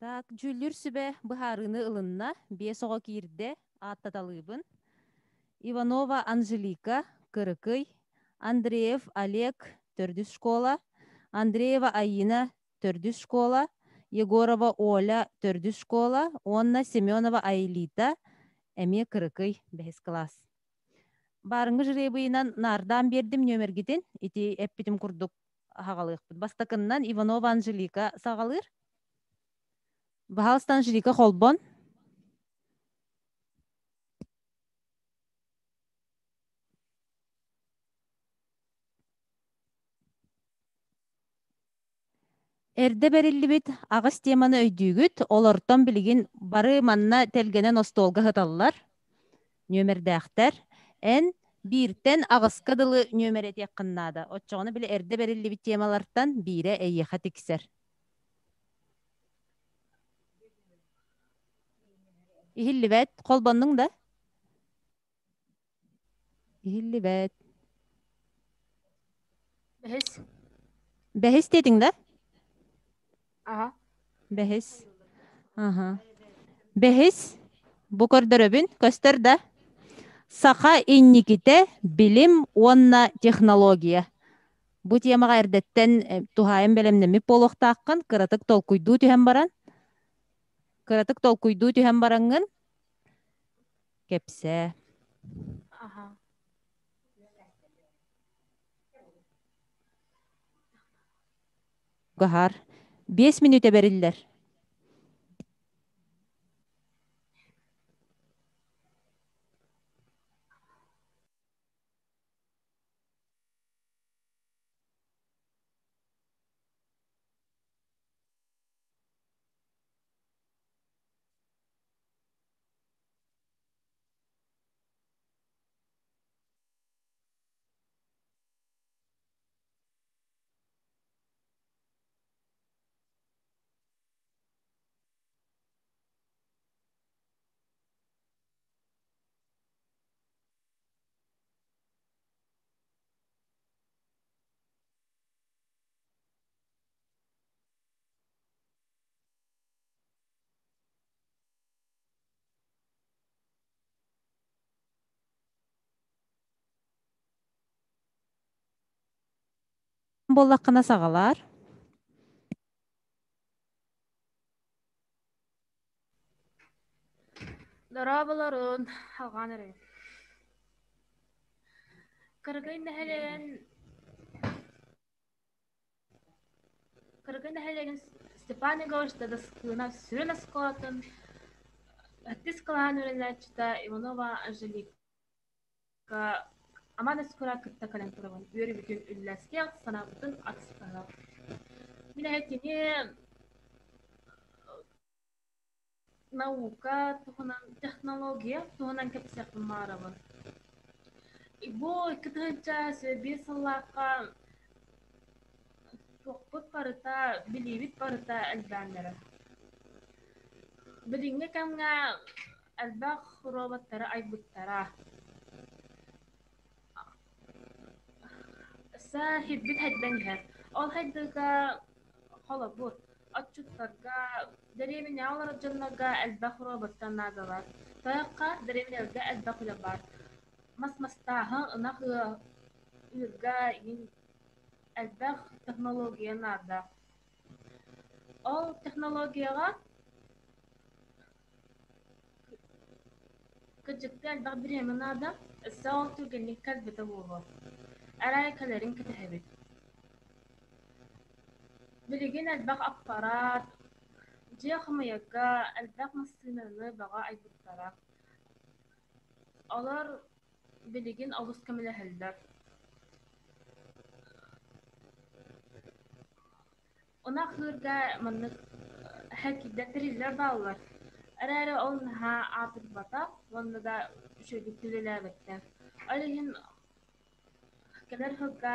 Так, дьүүллүүр сүбэ быһаарыыны ылынна, биэс оҕо киирдэ, ааттаталыыбын. Иванова Анжелика, Кырыкый, Андреев Олег, төрдүс школа, Андреева Аина, төрдүс школа, Егорова Оля, төрдүс школа уонна Семенова Аэлита, эмиэ Кырыкый, бэһис кылаас. Баарыҥҥы жребийынан наардаан биэрдим нүөмэргитин, ити эппитим курдук аһаҕалыахпыт. Бастакыннан Иванова Анжелика саҕалыыр. Баһаалыста Анжелика холбон. Эрдэ бэриллибит аҕыс теманы өйдүүгүт, олортон билигин бары манна тэлгэнэн остуолга сыталлар, нүөмэрдээхтэр. Эн бииртэн аҕыска дылы нүөмэр этиэххин наада. Оччоҕуна били эрдэ бэриллибит темалартан биирэ эйиэхэ тиксэр. Иһиллибэт, холбоннуҥ да? Иһиллибэт. Бэһис. Бэһис диэтиҥ да? Аха. Бэһис. Аха. Бэһис. Бу көрдөрөбүн. Көстөр да? Саха инникитэ билим уонна технология. Бу темаҕа эрдэттэн э, туһаайан бэлэмнэммит буолуохтааххын, кыратык толкуйдуу түһэн баран, кыратык толкуйдуу түһэн бараҥҥын Кэпсээ. Аха. Гаһар. Биэс мүнүүтэ бэриллэр. Буоллаххына саҕалаар. Дорооболорун, алҕаан эрэбин. Кыргый нэһилиэгин Кыргый нэһилиэгин Степан Егорович Дадаскыынап сүрүн оскуолатын сэттис кылааһын үөрэнээччитэ Иванова Анжелика Аман Өскүрэ кытта кэлэн турабын. Үөрүүбүтүн үллэстиэх, санаабытын атастаһыах. Мин эһэтини наука туһунан, технология туһунан кэпсиэхпин баҕарабын. Бу 2001 сыллаахха туохпут барыта, билиибит барыта элбээн эрэр. Билиҥҥи кэмҥэ элбэх роботтары айбыттара. Саа сирбит хайдан иһэр. Ол хайдыыга холобур, отчуттарга, дэриэбинэҕэ олорор дьоннорго элбэх роботтар наадалар. Тойокко дэриэбинэлэргэ элбэх үлэ баар. Мас мастааһын, ынах ыырга игин элбэх технология наада. Ол технологияҕа Кырдьыкта элбэх бириэмэ наада, өссө ол түргэнник кэлбитэ буолуо. Арай кэлэрин кэтэһэбит. Билигин элбэх аппараат, дьиэ хомуйарга элбэх массыынаны бөҕө айбыттара. Олор билигин олус көмөлөһөллөр. Ынах ыырга маннык хэккийдэр тэриллэр бааллар. Эрээри ол наһаа аатырбата уонна да үчүгэйдик үлэлээбэттэр. Ол иһин кэлэр сылга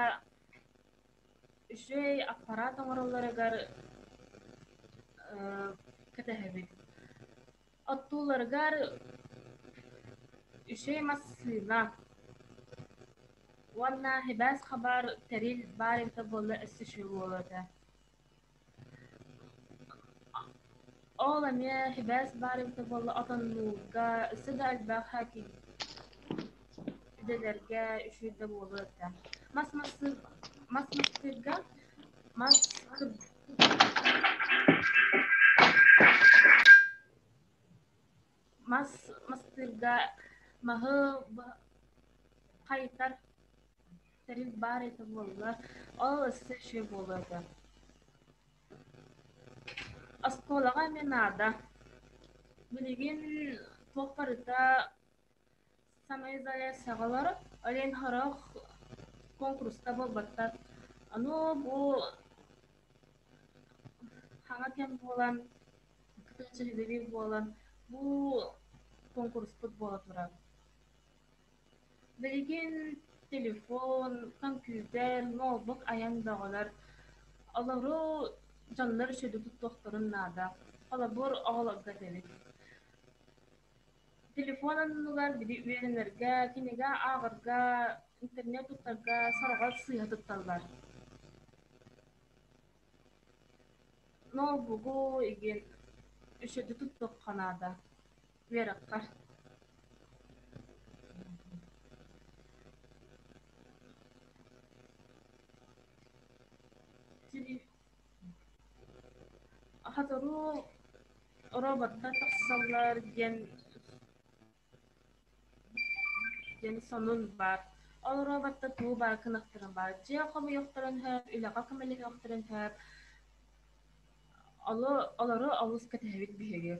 үчүгэй аппараат оҥороллоругар кэтэһэбит. Оттууларыгар үчүгэй массыына уонна сибээс хабар тэрил баар эбитэ буоллар өссө үчүгэй буолуо этэ. Ол эмиэ сибээс баар эбитэ буолла отоннуурга, өссө да элбэх идэлэргэ үчүгэй да буолуо этэ. Мас мастыыр мас мастыырга мас мас мастыырга маһы хайытар тэрил баар этэ буолла. Ол өссө үчүгэй буолуо этэ. Оскуолаҕа эмиэ наада. Билигин туох барыта самоизоляцияҕа олорор, ол иһин сорох куонкуруска буолбаттар. Ону бу саҥа кэм буолан, кытыаччы буолан бу куонкуруспут буола турар. Билигин телефон, компьютер, ноутбук айан бөҕөлөр. Олору дьоннор үчүгэйдик туттуохтарын наада. Холобур, оҕолорго этэбит. Телефон оннугар били үөрэнэргэ, кинигэ ааҕарга, интернет туттарга сороҕор сыыһа тутталлар. Ноутбугу игин үчүгэйдик туттуохха наада үөрэххэр. Сотору роботтар тахсаллар диэн диэн сонун баар. Ол роботтар тугу баар гыныахтарын баар. Дьиэ хомуйуохтарын сөп, үлэҕэ көмөлөһүөхтэрин сөп. Олору олус кэтэһэбит биһиги.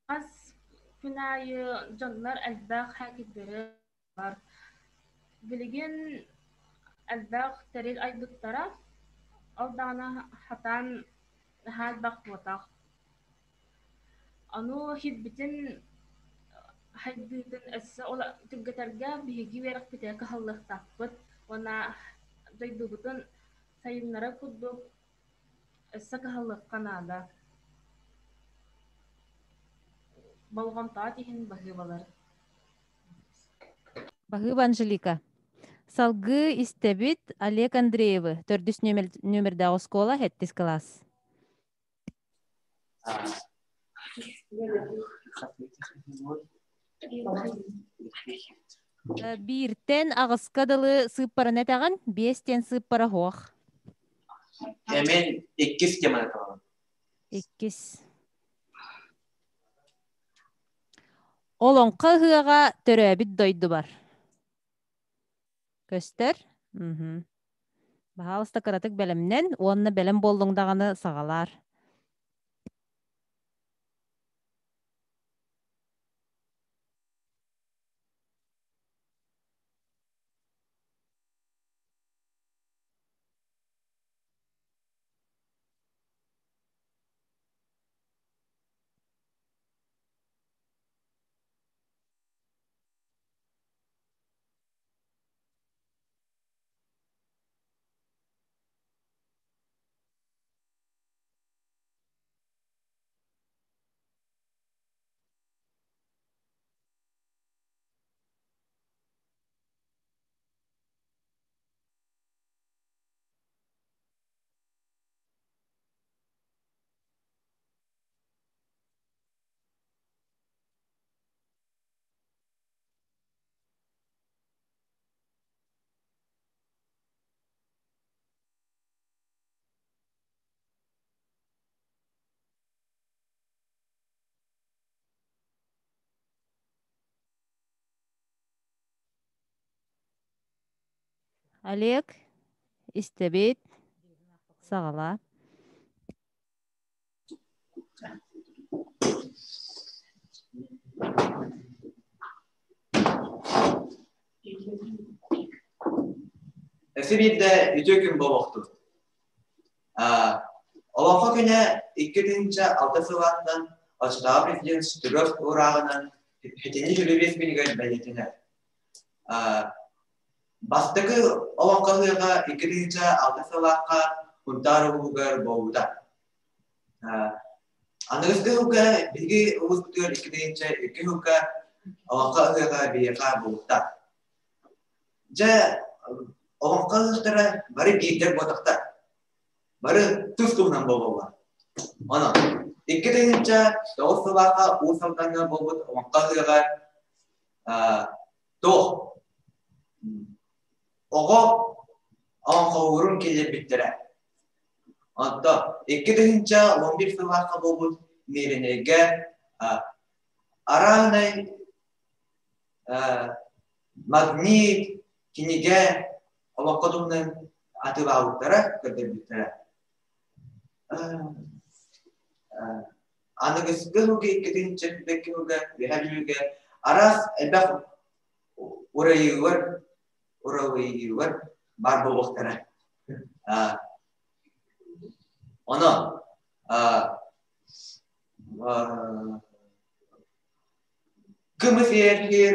Хас күн аайы дьоннор элбэх хакердэри Билигин элбэх тэрил айбыттара, ол даҕаны хатаан наһаа элбэх буотах. Ону иһирбитин хайдыытын өссө түргэтэргэ биһиги үөрэхпитигэр кыһаллыахтаахпыт уонна дойдубутун сайыннарар курдук өссө кыһаллыахха наада. Болҕомтоҕут иһин баһыыбалар. Баһыыба Анжелика. Салгыы истэбит Олег Андреевы, төрдүс нүөмэрдээх оскуола, сэттис кылаас. Бииртэн аҕыска дылы сыыппараны этэҕин, биэстэн сыыппара суох. Мен иккис теманы талабын. Иккис. Олоҥхо ыһыаҕа төрөөбүт дойдубар. Көстөр? Мхм. Баһаалыста кыратык бэлэмнэн уонна бэлэм буоллуҥ даҕаны саҕалаар. Олег, истэбит, саҕалаа. Өссө биирдэ үтүө күн буолуохтун. Олоҥхо күнэ 2006 сыллаахтан оччотооҕу президент Штыров уурааҕынан итини үлэбиэс күнүгэр бэлиэтэнэр. Бастакы олоҥхо ыһыаҕа 2006 сыллаахха Сунтаар улууһугар буолбута. Аныгыскы сылга биһиги улууспутугар 2002 сылга Олоҥхо ыһыаҕа биһиэхэ буолбута. Дьэ, олоҥхо ыһыахтара бары биирдэр буотахтар. Бары тус-туһунан буолаллар. Онон 2009 сыллаахха Уус Алдаҥҥа буолбут Олоҥхо ыһыаҕар туох оҕо оҥхоһуурун киллэрбиттэрэ. Онтон 2011 сыллаахха буолбут Мииринэйгэ арааһынай магнит, кинигэ олоххо туһунан атыылаабыттара, көрдөрбүттэрэ. Аныгыскы сылга 2-бэкки сылга Үөһээ Бүлүүгэ араас элбэх урайыылар уралыйыылар баар буолуохтара. Онон кымыс иэрхиир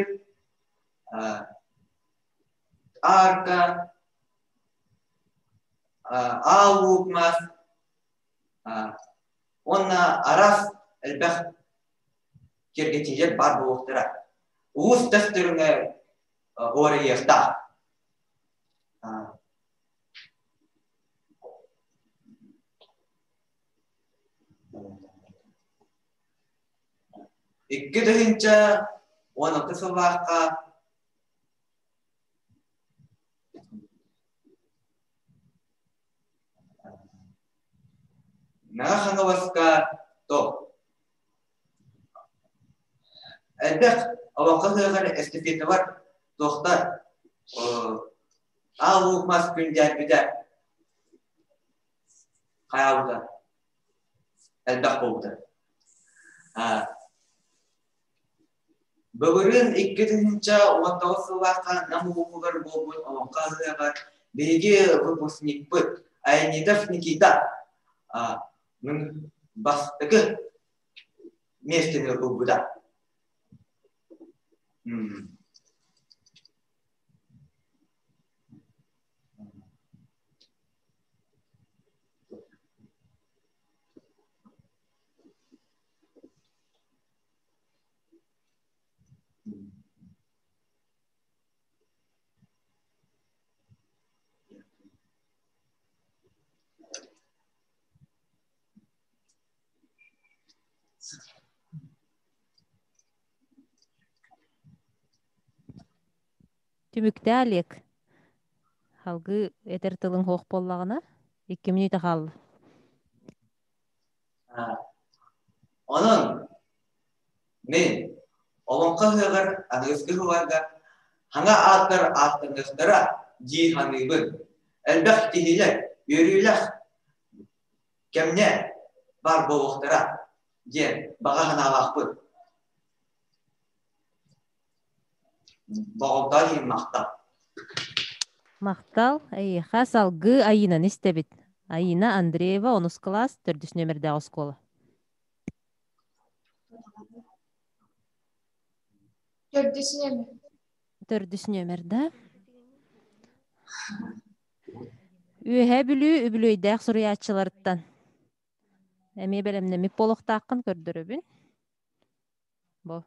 аарка аал луук мас уонна араас элбэх киэргэтиилэр баар буолуохтара. Уус тас көрүҥэ уорайыахтаах. 2016 сыллаахха Мэҥэ Хаҥаласка топ Элбэх олоҥхо ыһыаҕар эстафеталар туохтар Аал Луук Мас күндээрбитэ хайаабыта элбэх буолбута. Былырыын 2019 сыллаахха Нам улууһугар буолбут Олоҥхо ыһыаҕар биһиги выпускникпыт Аянитов Никита бастакы миэстэни ылбыта. Түмүктээ Олег. Салгыы этэр тылыҥ суох буоллаҕына, 2 мүнүүтэ хаалла. Онон мин Олоҥхо ыһыаҕар аныгыскы сылларга хаҥа ааттар ааттаныахтара дии саныыбын. Элбэх киһилэр үөрүүлээх кэмҥэ баар буолуохтара диэн баҕа санаалаахпын. Боҕолдоо иһин махтал. Махтал, эйиэхэ салгыы Айыынаны истэбит. Айыына Андреева, онус кылаас, төрдүс нүөмэрдээх оскуола. Төрдүс нүөмэр. Төрдүс нүөмэр да. Үөһээ Бүлүү үбүлүөйдээх суруйааччыларыттан эмиэ бэлэмнэммит буолуохтааххын көрдөрөбүн. Бу.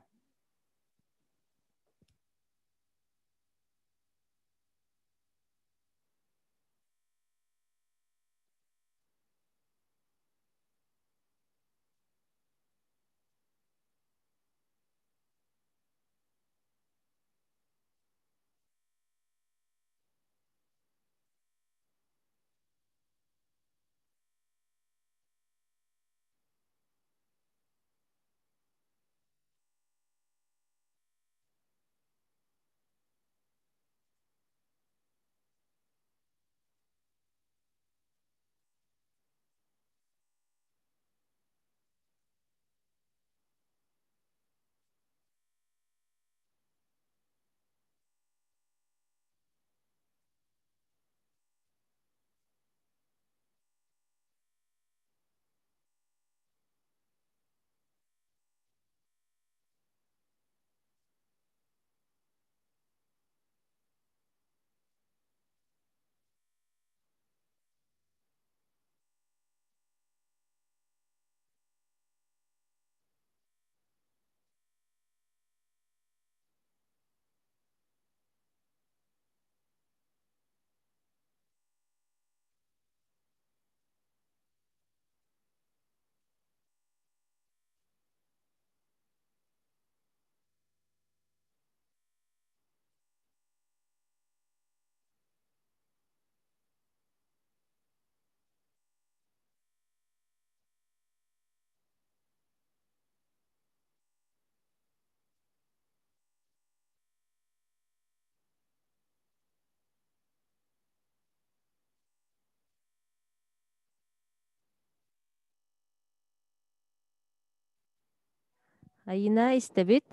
Айина истэбит.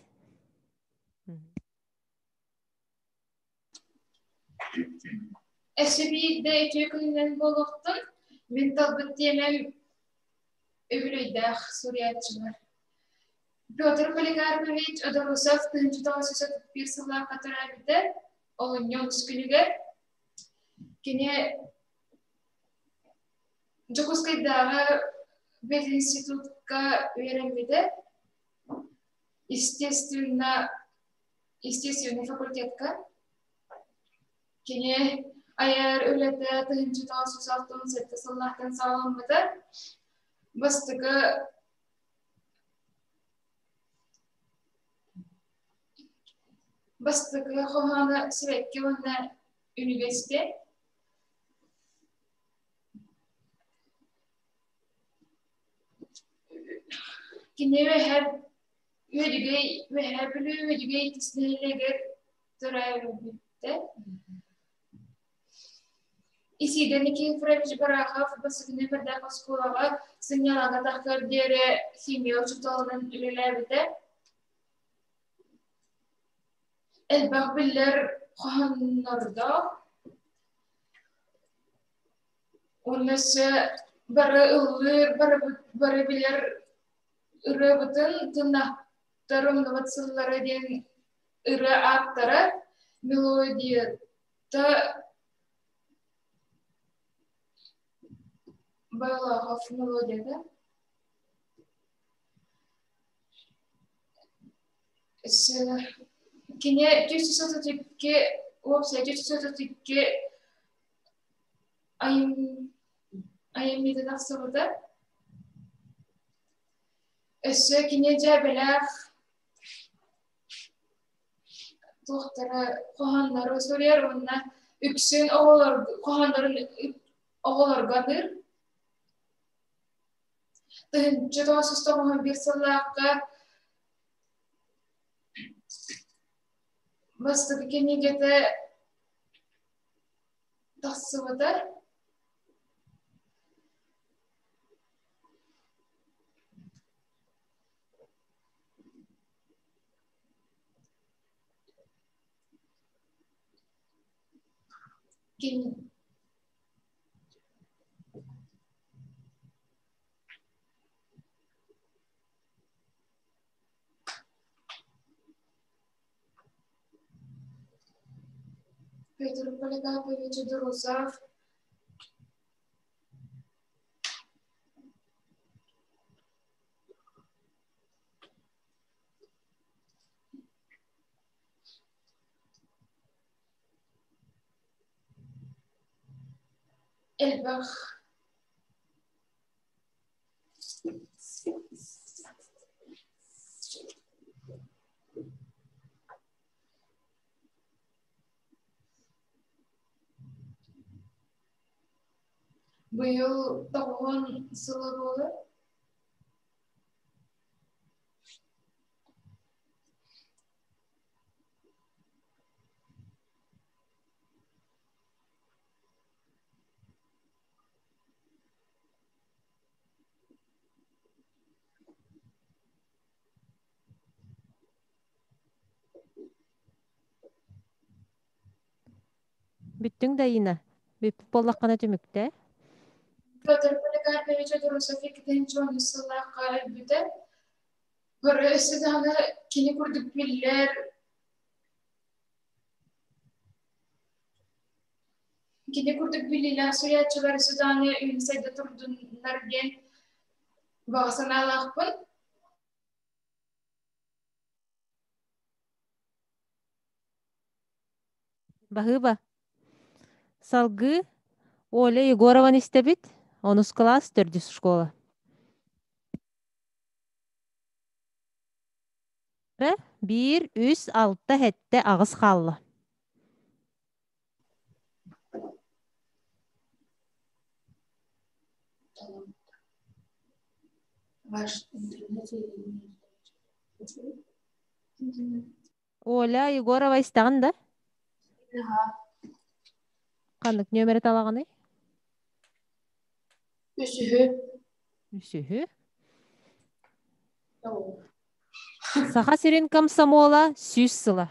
Өссө биирдэ үтүө күнүнэн буолуохтун. Мин талбыт тиэмэм үбүлүөйдээх суруйааччылар. Петр Поликарпович Одорусов 1931 сыллаахха төрөөбүтэ. Олунньу онус күнүгэр. Кини Дьокуускайдааҕы пединститутка үөрэммитэ. Естественно, естественный факультетка. Кини айар үлэтэ 1967 сыллаахтан саҕаламмыта. Бастакы Бастакы хоһооно сибэкки уонна үнүгэстэ. Кини үөһэ Үөдүгэй Үөһээ Бүлүү Үөдүгэй иккис нэһилиэгэр төрөөбүттэ. Исида Никифорович Барахов бастакы нүөмэрдээх оскуолаҕа сынньалаҥҥа тахсар диэри химия учууталынан үлэлээбитэ. Элбэх биллэр хоһооннордоох. Уонна өссө бары ыллыыр, бары, бары билэр ырыабытын тынахтар умнубат сыллара диэн ырыа ааптара, мелодията Балахов мелодията. Кини 132 уопсай 132 айымньыта тахсыбыта. Өссө кини дьээбэлээх туохтара хоһооннору суруйар уонна үксүн оҕолор хоһооннорун оҕолорго аныыр. 1991 сыллаахха бастакы кинигэтэ тахсыбыта. Кини Петр Поликарпович Друзов Элбэх Быйыл тоҕуһун сыла буолар. Бүттүҥ да Ина? Бүппүт буоллаххына түмүктээ. Петр Поликарпович Одорусов 2010 сыллаахха өлбүтэ. Бары өссө даҕаны кини курдук биллэр Кини курдук биллиилээх суруйааччылар өссө даҕаны үүнэ-сайда турдуннар диэн баҕа санаалаахпын. Баһыыба. Салгыы Оля Егорованы истэбит. Онус кылаас, төрдүс школа. Биир, үс, алта, сэттэ, аҕыс хаалла. Ваш интернет Оля Егорова истэҕин да? Аха. Ханнык нүөмэри талаҕыный? Үсүһү. Үсүһү. Саха сирин комсомола 100 сыла.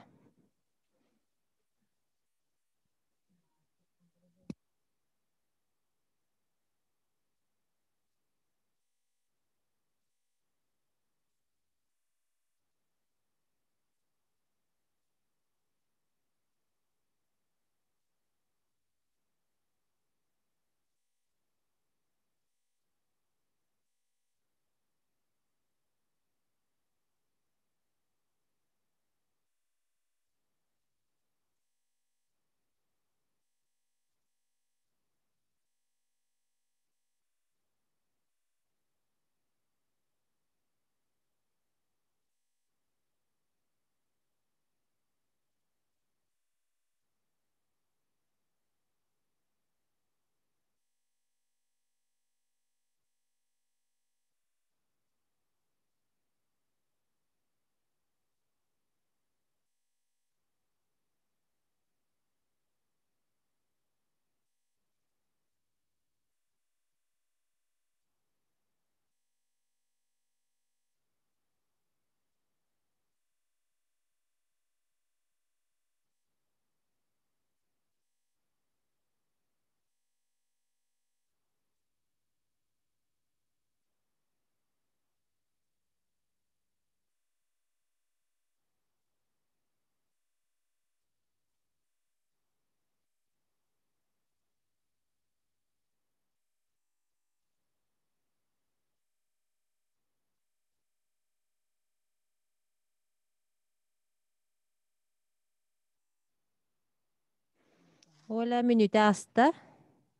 Оля мүнүүтэ ааста.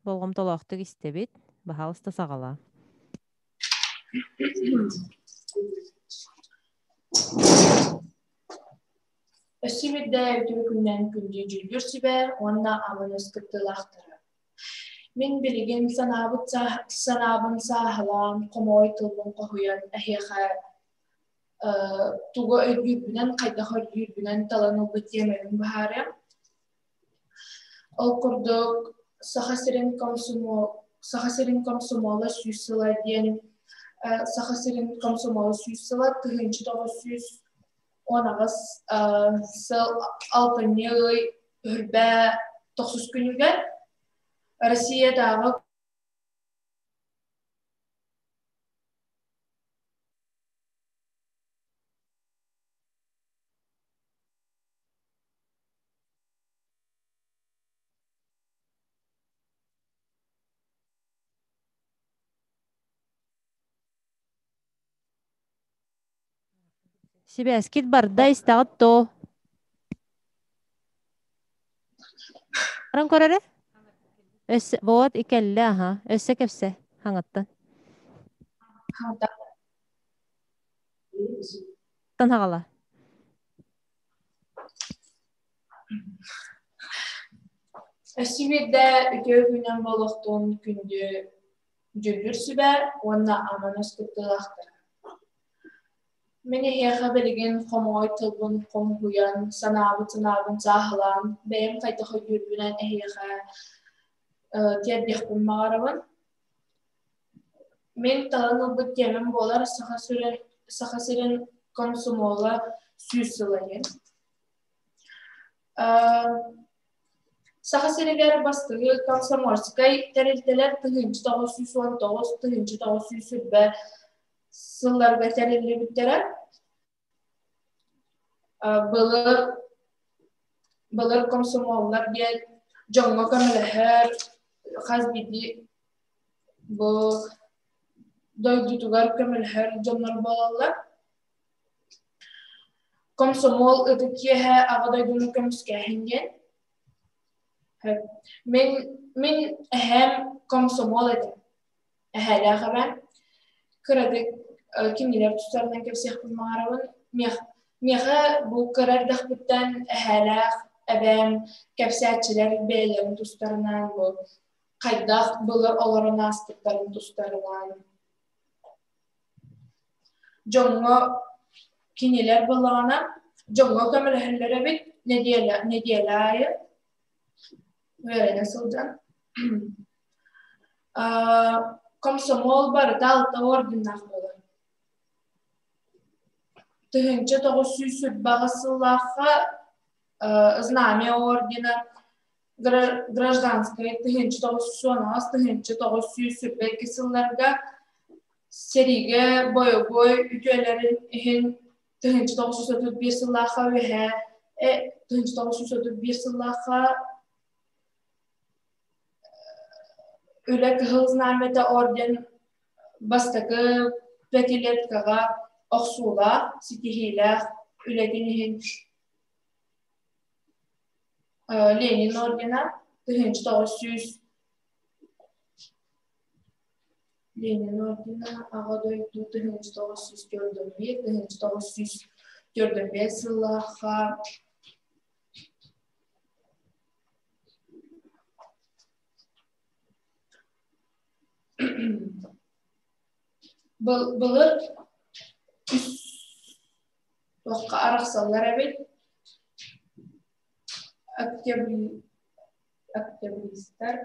Болҕомтолоохтук истэбит. Баһаалыста саҕалаа. Өссө биирдэ үтүө күнүнэн күндү дьүүллүүр сүбэ уонна аман өс кыттыылаахтара. Мин билигин санаабыт санаабын сааһылаан, хомоҕой тылбын хоһуйан эһиэхэ тугу өйдүүрбүнэн, хайдах өйдүүрбүнэн талан ылбыт тиэмэбин быһаарыам. Ол курдук Саха сирин комсомол Саха сирин комсомола 100 сыла диэн Саха сирин комсомола 100 сыла 1918 сыл алтынньы ый үрбэ тохсус күнүгэр Россиятааҕы Сибээскит барда истэҕит дуо? Баран көр эрэ. Өссө вот икэллэ аха. Өссө кэпсэ хаҥаттан. Тан хаҕала. Өссө биирдэ үтүө күнүнэн буолуохтун күндү дьүүллүүр сүбэ уонна аман-өс кыттыылаахтара. Мин эһиэхэ билигин хомоҕой тылбын хомуһуйан, санаабыт санаабын сааһылаан, бэйэм хайдах өйдүүрбүнэн эһиэхэ тиэрдиэхпин баҕарабын. Мин талан ылбыт тиэмэм буолар Саха сирин, Саха сирин комсомола 100 сыла диэн. Саха сиригэр бастакы комсомольскай тэрилтэлэр 1919 1920 сылларга тэриллибиттэрэ. Былыр былыр комсомоллар диэн дьоҥҥо көмөлөһөр хас биирдии бу дойдутугар көмөлөһөр дьоннор буолаллар. Комсомол ытык киэһэ Аҕа дойдуну көмүскээһин диэн. Мин мин эһээм комсомол этэ. Эһээлээх эбээм. Кыратык кинилэр тустарынан кэпсиэхпин баҕарабын. Миэхэ бу кыра эрдэхпиттэн эһээлээх эбээм кэпсээччилэр бэйэлэрин тустарынан бу хайдах былыр олорон ааспыттарын тустарынан Дьоҥҥо кинилэр буоллаҕына дьоҥҥо көмөлөһөллөр эбит нэдиэлэ нэдиэлэ аайы үөрэнэ сылдьан. Комсомол барыта алта орденнаах буолар. 1928 сыллаахха Знамя ордена гражданскай 1918-1922 сылларга сэриигэ бойобуой үтүөлэрин иһин 1931 сыллаахха үөһээ 1931 сыллаахха Үлэ Кыһыл Знамята орден бастакы пятилеткаҕа охсуулаах, ситиһиилээх үлэтин иһин Ленин ордена 1900 Ленин ордена Аҕа дойду 1941 1945 сыллаахха Былыр үс туохха арахсаллар эбит октябристар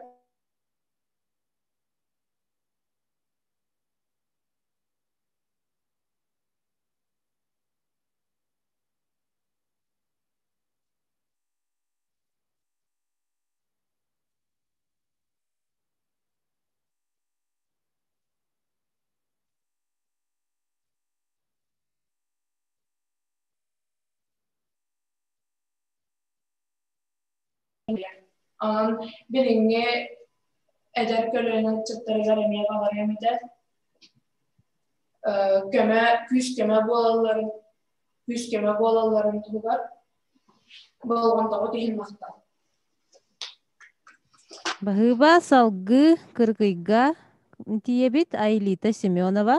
Онон билиҥҥи эдэр көлүөнэ ыччаттарыгар эмиэ баҕарыам этэ көмө күүс-көмө буолалларын күүс-көмө буолалларын туһугар болҕомтоҕут иһин махтал. Баһыыба салгыы Кырыкыйга тиийэбит Айлита Семенова.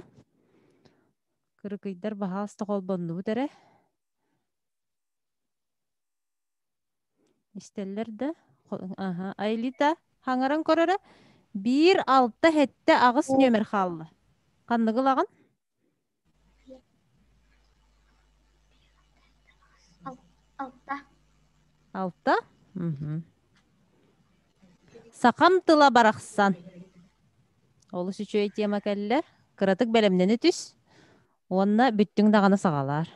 Кырыкыйдар баһаалыста холбоннубут эрэ. Истэллэр да? Аха. Айлита, хаҥаран көрөрө. Биир, алта, сэттэ, аҕыс нүөмэр хаалла. Ханныгы ылаҕын? Алта. Алта? Сахам тыла барахсан. Олус үчүгэй тема кэллэ. Кыратык бэлэмнэни түс. Уонна бүттүҥ даҕаны саҕалаар.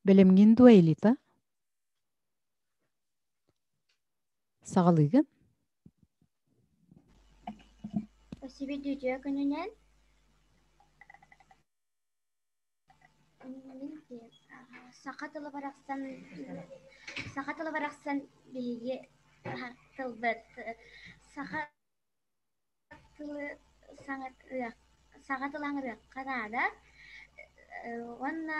Бэлэмҥин дуо, Элита? Саҕалыыгын? Спасибо үтүө күнүнэн. Саха тыла барахсан саха тыла барахсан биһиги тылбыт саха тылы саҥарыах саха тылы аҥырыахха наада уонна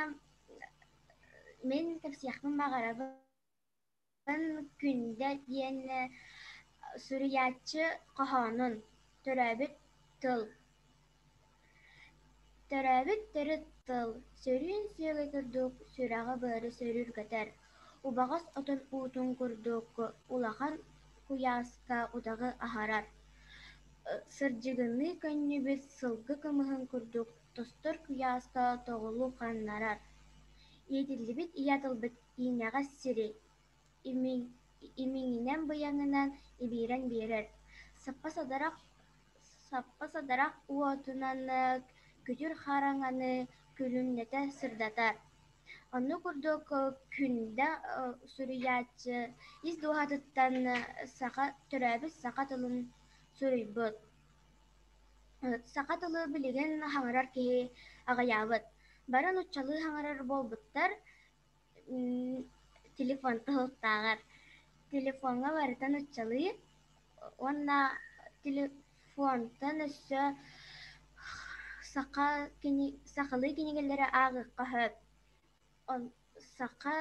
мин кэпсиэхпин баҕарабын Күндэ диэн суруйааччы хоһоонун «Төрөөбүт тыл» Төрөөбүт төрүт тыл сөрүүн сүөгэй курдук сүрэҕи-быары сөрүүргэтэр, убаҕас отон уутун курдук улахан куйааска утаҕы аһарар, сырдьыгыныы көнньүбүт сылгы кымыһын курдук тостор куйааска тоҕулу ханнарар. Иитиллибит ийэ тылбыт иинэҕэс сири имиҥинэн-быйаҥынан ибиирэн биэрэр, саппа-садарах уотунан күтүр хараҥаны күлүмнэтэ сырдатар. Оннук курдук Күндэ суруйааччы ис дууһатыттан саха төрөөбүт саха тылын суруйбут. Саха тылы билигин хаҥырар киһи аҕыйаабыт. Бары нууччалыы хаҥырар буолбуттар, телефон туһуктааҕар. Телефоҥҥа барыта нууччалыы уонна телефонтан өссө саха кини сахалыы кинигэлэри ааҕыахха сөп. Саха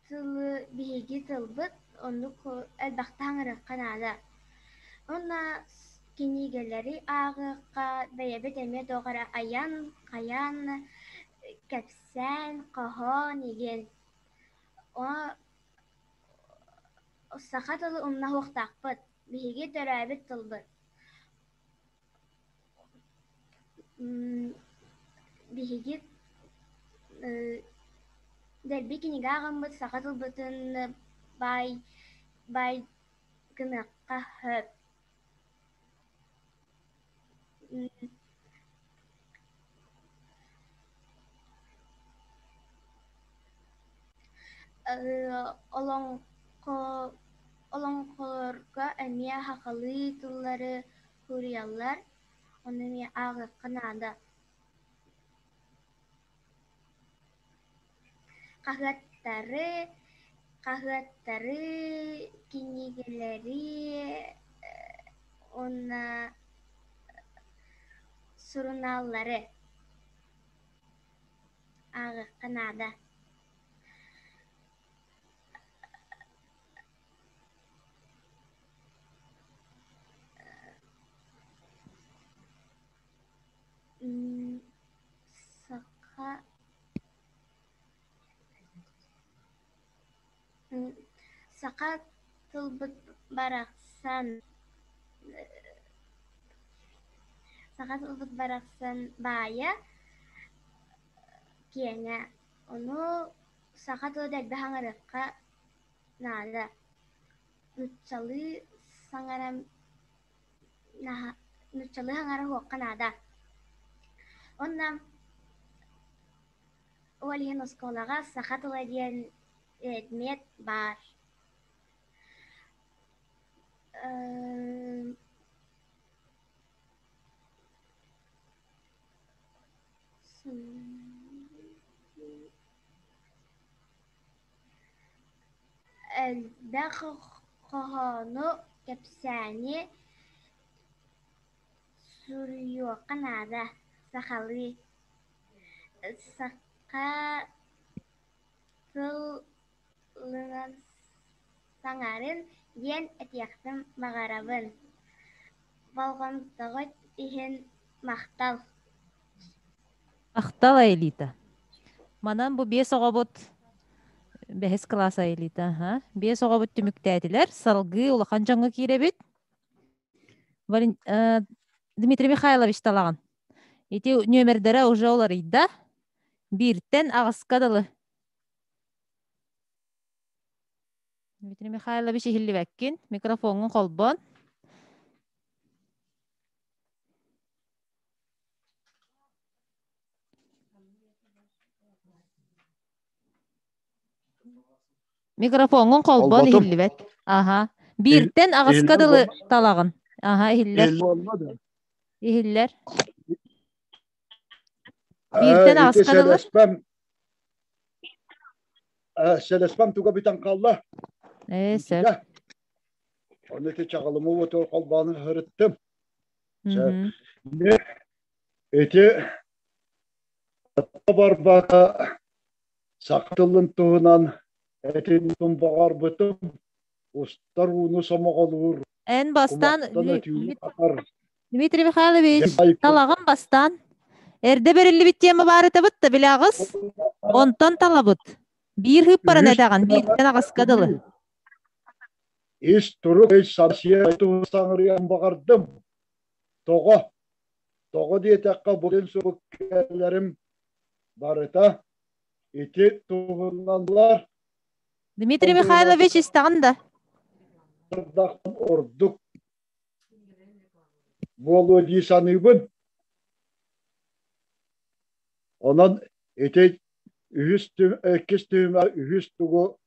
тылы биһиги тылбыт, оннук элбэхтэ хаҥырыахха наада. Уонна кинигэлэри ааҕыахха, бэйэбит эмиэ туох эрэ айан, хайаан, кэпсээн, хоһоон игин. Саха тылы умнаһуохтаахпыт, биһиги төрөөбүт тылбыт. Биһиги дэлби кинигэ ааҕаммыт саха тылбытын баай баай гыныахха сөп. Олоҥхо олоҥхолорго эмиэ сахалыы тыллары суруйаллар, ону эмиэ ааҕыахха наада. Хаһыаттары, хаһыаттары, кинигэлэри уонна сурунааллары ааҕыахха наада. Саха Саха тылбыт барахсан Саха тылбыт барахсан баайа киэҥэ, ону саха тыла дэлби хаҥырыахха наада. Нууччалыы саҥаран нууччалыы хаҥара уһуохха наада. Уонна ол иһин оскуолаҕа саха тыла диэн предмет баар. Элбэх хоһоону, кэпсээни суруйуохха наада, сахалыы. Саха тылынан саҥарын диэн этиэхпин баҕарабын. Болҕомтоҕут иһин махтал. Махтал, Аэлита. Манан бу биэс оҕобут бэһис кылаас Аэлита, аха. Биэс оҕобут түмүктээтилэр. Салгыы улахан дьоҥҥо киирэбит. Вален... э, Дмитрий Михайлович талаҕын. Ити нүөмэрдэрэ уже уларыйда. Бииртэн аҕыска дылы. Дмитрий Михайлович иһиллибэккин. Микрофоҥҥун холбон. Микрофоҥҥун холбоон Холботум. иһиллибэт. Аха. Бииртэн аҕыска Иһиллэр дылы буолла. талаҕын. Аха, иһиллэр. Иһиллэр буолла да. Иһиллэр. Бииртэн Ити аҕыска дылы. сэлэспэм сэлэспэм туга бүтэн хаалла. Ээ, сөп. Ититэ. Ону ити чаҕылымы уоту холбоон ыһырыттым. Ити барбака саха тылын туһунан этин баҕарбытым устар ууну сомоҕолуур Эн бастаан кумахтан өтүүнү атар Дмитрий Михайлович талаҕын бастаан эрдэ бэриллибит тема баарытабыт да билэҕис онтон талабыт биир хыыппаран этэҕин бииртэн аҕыска дылы Ис турук өй сансиэ саҥарыан баҕардым. Тоҕо? Тоҕо диэтэххэ бу сурук кэлэрим барыта ити туһунанлар. Дмитрий Михайлович истэҕин да? Ордук буолуо дии саныыбын. Онон ити Үһүс иккис түһүмэх үһүс тугу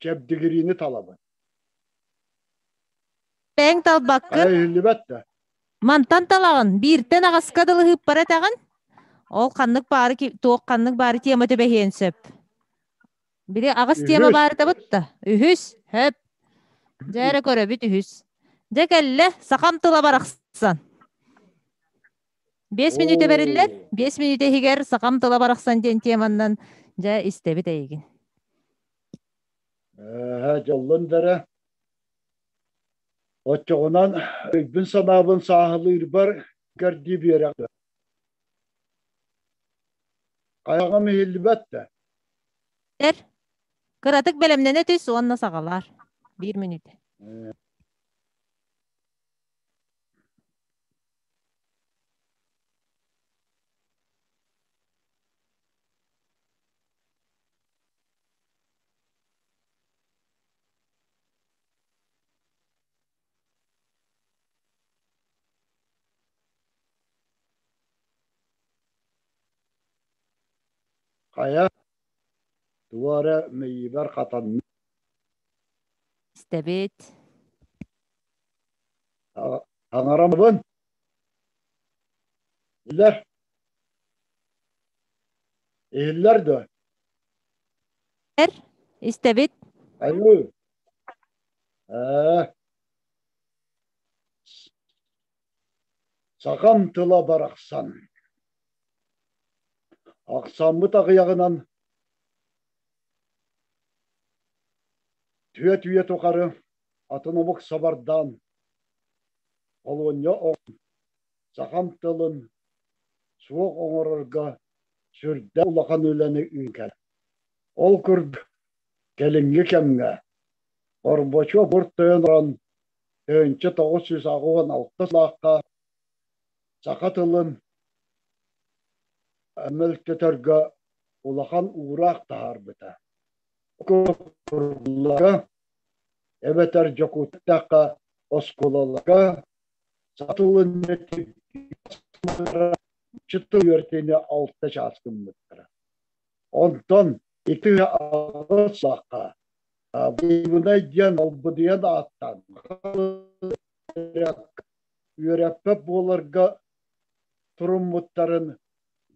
чэбдигириини талабын. Бэйэҥ талбаккын. Иһиллибэт да. Мантан талаҕын, бииртэн аҕаска дылы ыһыыппара этэҕин. Ол ханнык баары туох ханнык баары тема түбэһиэн сөп. Били аҕыс тема баарытабыт да. Үһүс, хөп. Дьэ эрэ көрөбүт үһүс. Дьэ кэллэ, сахам тыла барахсан. 5 мүнүүтэ бэриллэр. 5 мүнүүтэ иһигэр сахам тыла барахсан диэн теманнан дьэ истэбит эйигин. Ээ, дьоллун дэрэ. Оччоҕунан өйбүн-санаабын сааһылыырбар кэрдии биэрэҕин. Хайаҕым иһиллибэт да. Эр, кыратык бэлэмнэнэ түс уонна саҕалаар. Биир мүнүүтэ. Хайа, тугу эрэ мэйиибэр хатанна. Истэбит. Аҥараммын. Иһиллэр. Иһиллэр дуо? Эр, истэбит. Айыы. Ээ. Сахам тыла барахсан. Ахсаммыт аҕыйаҕынан түөрт үйэ тухары атын омук сабардаан холуонньа сахам тылын суох оҥорорго сүрдээх улахан үлэни ыытар. Ол курдук кэлиҥҥи кэмҥэ Горбачев тойон орон 1986 сыллаахха саха тылын мөлтөтөргө улахан уураах таһаарбыта. Эбэтэр Дьокуускайга оскуолаларга саха тылын тыл үөрэтиини алта чаас гыммыттара. Онтон ити аҕыс саха Быыбынай диэн албыдыйан ааттаан үөрэппэт буоларга туруммуттарын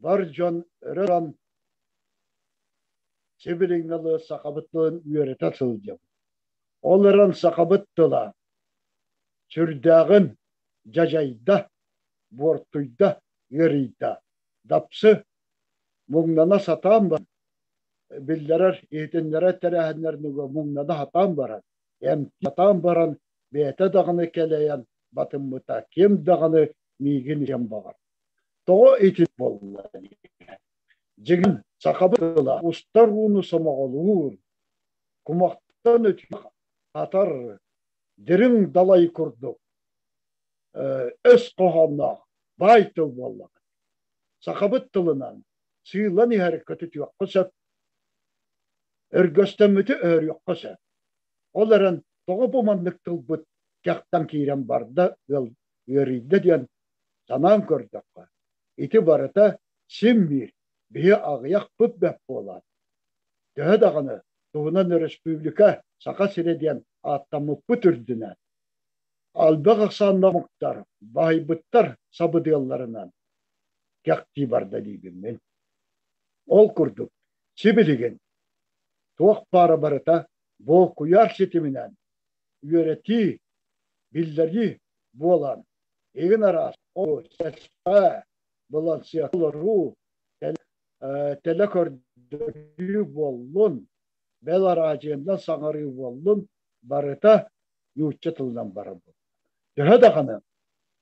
бар дьон өрө туран сибилиҥҥэ дылы сахабыт тылын үөрэтэ сылдьабыт. Ол эрэн сахабыт тыла сүрдээҕин дьадьайда, буортуйда, ыарыйда. Дапсы муҥнана сатаан баран, биллэрэр, иһитиннэрэр тэрээһиннэрин муҥнана сатаан баран, эмтии сатаан баран, бэйэтэ даҕаны кэлэйэн батыммыта, ким даҕаны миигин иһэн баҕар. Тоҕо ити буолла Дьиҥин сахабыт тыла устар ууну сомоҕолуур, кумахтан өтүү хатар, дириҥ далай курдук өс хоһоонноох баай тыл буоллаҕа. Сахабыт тылынан сыылан иһэр көтүтүөххэ сөп, өргөстөммүтү өһөрүөххэ сөп. Ол эрэн тоҕо бу маннык тылбыт кэхтэн киирэн барда, ыарыйда диэн санаан көрдөххө, ити барыта син биир биһи аҕыйахпыт бэрт буолаат, төһө даҕаны туһунан өрөспүүбүлүкэ Саха сирэ диэн ааттаммыппыт үрдүнэн, элбэх ахсааннаах омуктар баһыйбыттар сабыдыалларынан кэхтии барда диибин мин. Ол курдук, сибилигин туох баара барыта бу куйаар ситиминэн үөрэтии, биллэрии буолан, игин араас сэ былансыаларуу теле көрдөрүү буоллун, бэл араадьыйанан саҥарыы буоллун, барыта нуучча тылынан барар Төһө даҕаны,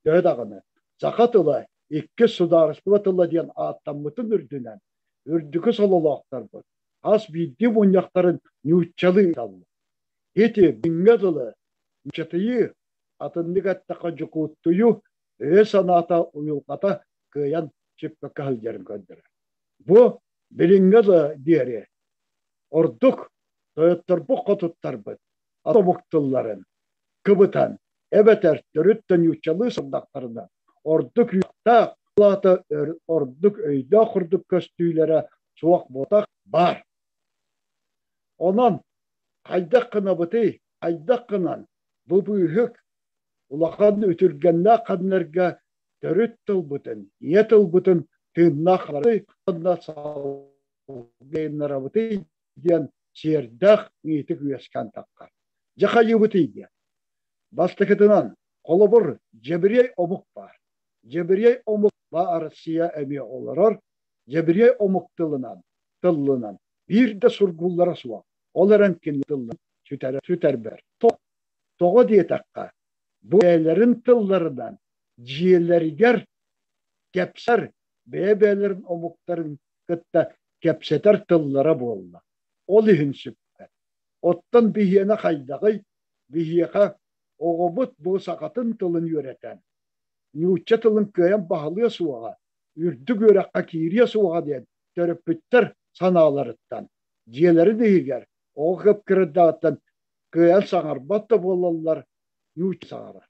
төһө даҕаны саха тыла иккис судаарыстыба тыла диэн ааттаммытын үрдүнэн, үрдүкү сололоохторбут хас биирдии мунньахтарын нууччалыы ыыталлар. Ити билиҥҥэ дылы нууччатыйыы, атыннык эттэххэ дьокууттуйуу өйө-санаата, уйулҕата кыайан сиппэккэ сылдьарын көрдөрөр. Бу билиҥҥэ да диэри ордук тойотторбут хотуттарбыт омук тылларын кыбытан эбэтэр төрүт да нууччалыы сордохторуна ордук үөхтээх. Аата ордук өйдөөх курдук көстүүлэрэ суох буолбатах, баар. Онон хайдах гынабытый, хайдах гынан бу быыһык улахан үтүргэннээх ханнарга төрүт тылбытын, ийэ тылбытын тыыннаах уонна салгыйыннарабытый диэн сиэрдээх ыйытык үөскээн таххар. Дьэ хайыыбытый диэн. Бастакытынан, холобур, дьэбириэй омук баар. Дьэбириэй омук Россия эмиэ олорор, дьэбириэй омук тылынан, тыллынан биир да сургууллара суох. Ол эрэн кини тылларын сүтэрбэр. Тоҕо диэтэххэ, бу бэйэлэрин тылларынан дьиэлэригэр кэпсэр, бэйэ-бэйэлэрин омуктарын кытта кэпсэтэр тыллара буолла. Ол иһин сүппэт. Оттон биһиэнэ хайдаҕый? Биһиэхэ оҕобут бу сахатын тылын үөрэтэн, нуучча тылын кыайан баһылыа суоҕа, үрдүк үөрэххэ киириэ суоҕа диэн төрөппүттэр санааларыттан, дьиэлэрин иһигэр оҕо кып-кырдааҕыттан кыайан саҥарбат да буолаллар, нуучча саҥарар.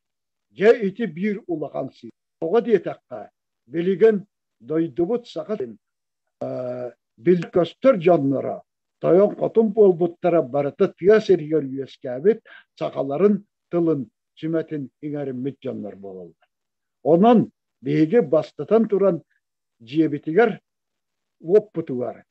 Дьэ ити биир улахан сыыһа. Тоҕо диэтэххэ, билигин дойдубут Саха сирин бил-көстөр дьонноро тойон-хотун буолбуттара барыта тыа сиригэр үөскээбит сахаларын тылын сүмэтин иҥэриммит дьоннор буолаллар. Онон биһиги бастатан туран дьиэбитигэр уоппутугар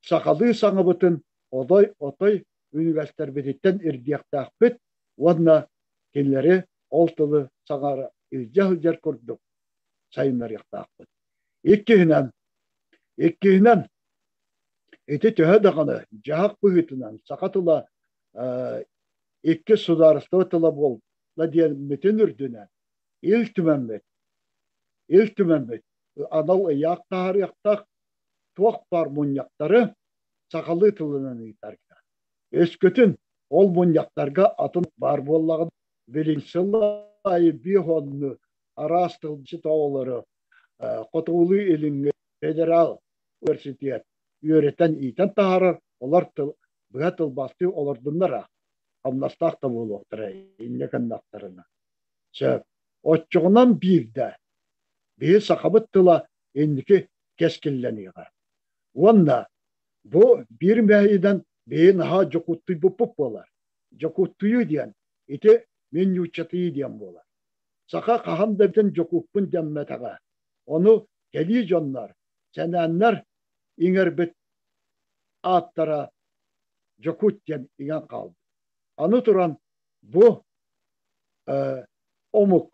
сахалыы саҥабытын отой-отой үнүгэстэрбититтэн ирдиэхтээхпит уонна кинилэри ол тылы саҥара илдьэ сылдьар курдук сайыннарыахтаахпыт. Иккиһинэн, иккиһинэн ити төһө даҕаны дьаһах быһыытынан саха тыла икки судаарыстыба тыла буолла диэммитин үрдүнэн Ил Түмэммит Ил Түмэммит анал ыйаах таһаарыахтаах туох баар мунньахтары сахалыы тылынан ыытарга. Өскөтүн ол мунньахтарга атын баар буоллаҕына, билин сыл аайы биир онну араас тылдьыт оҕолору Хотугулуу-Илиҥҥи федерал университет үөрэтэн-иитэн таһаарар, олор тыл быһа тылбаастыы олордуннар аа, хамнастаах да буолуохтара инньэ гыннахтарына. Сөп. Оччоҕунан биирдэ биһи сахабыт тыла инники кэскиллэниэҕэ. Уонна бу биир мэһэйинэн биһи наһаа дьокуттуйбуппут буолар. Дьокуттуйуу диэн ити мин нууччатыйыы диэн буолар. Саха хаһан да бүтүн дьокууппун дэммэтэҕэ. Ону кэлии дьоннор, сэнээннэр иҥэрбит ааттара дьокуут диэн иҥэн хаалбыт. Аны туран бу омук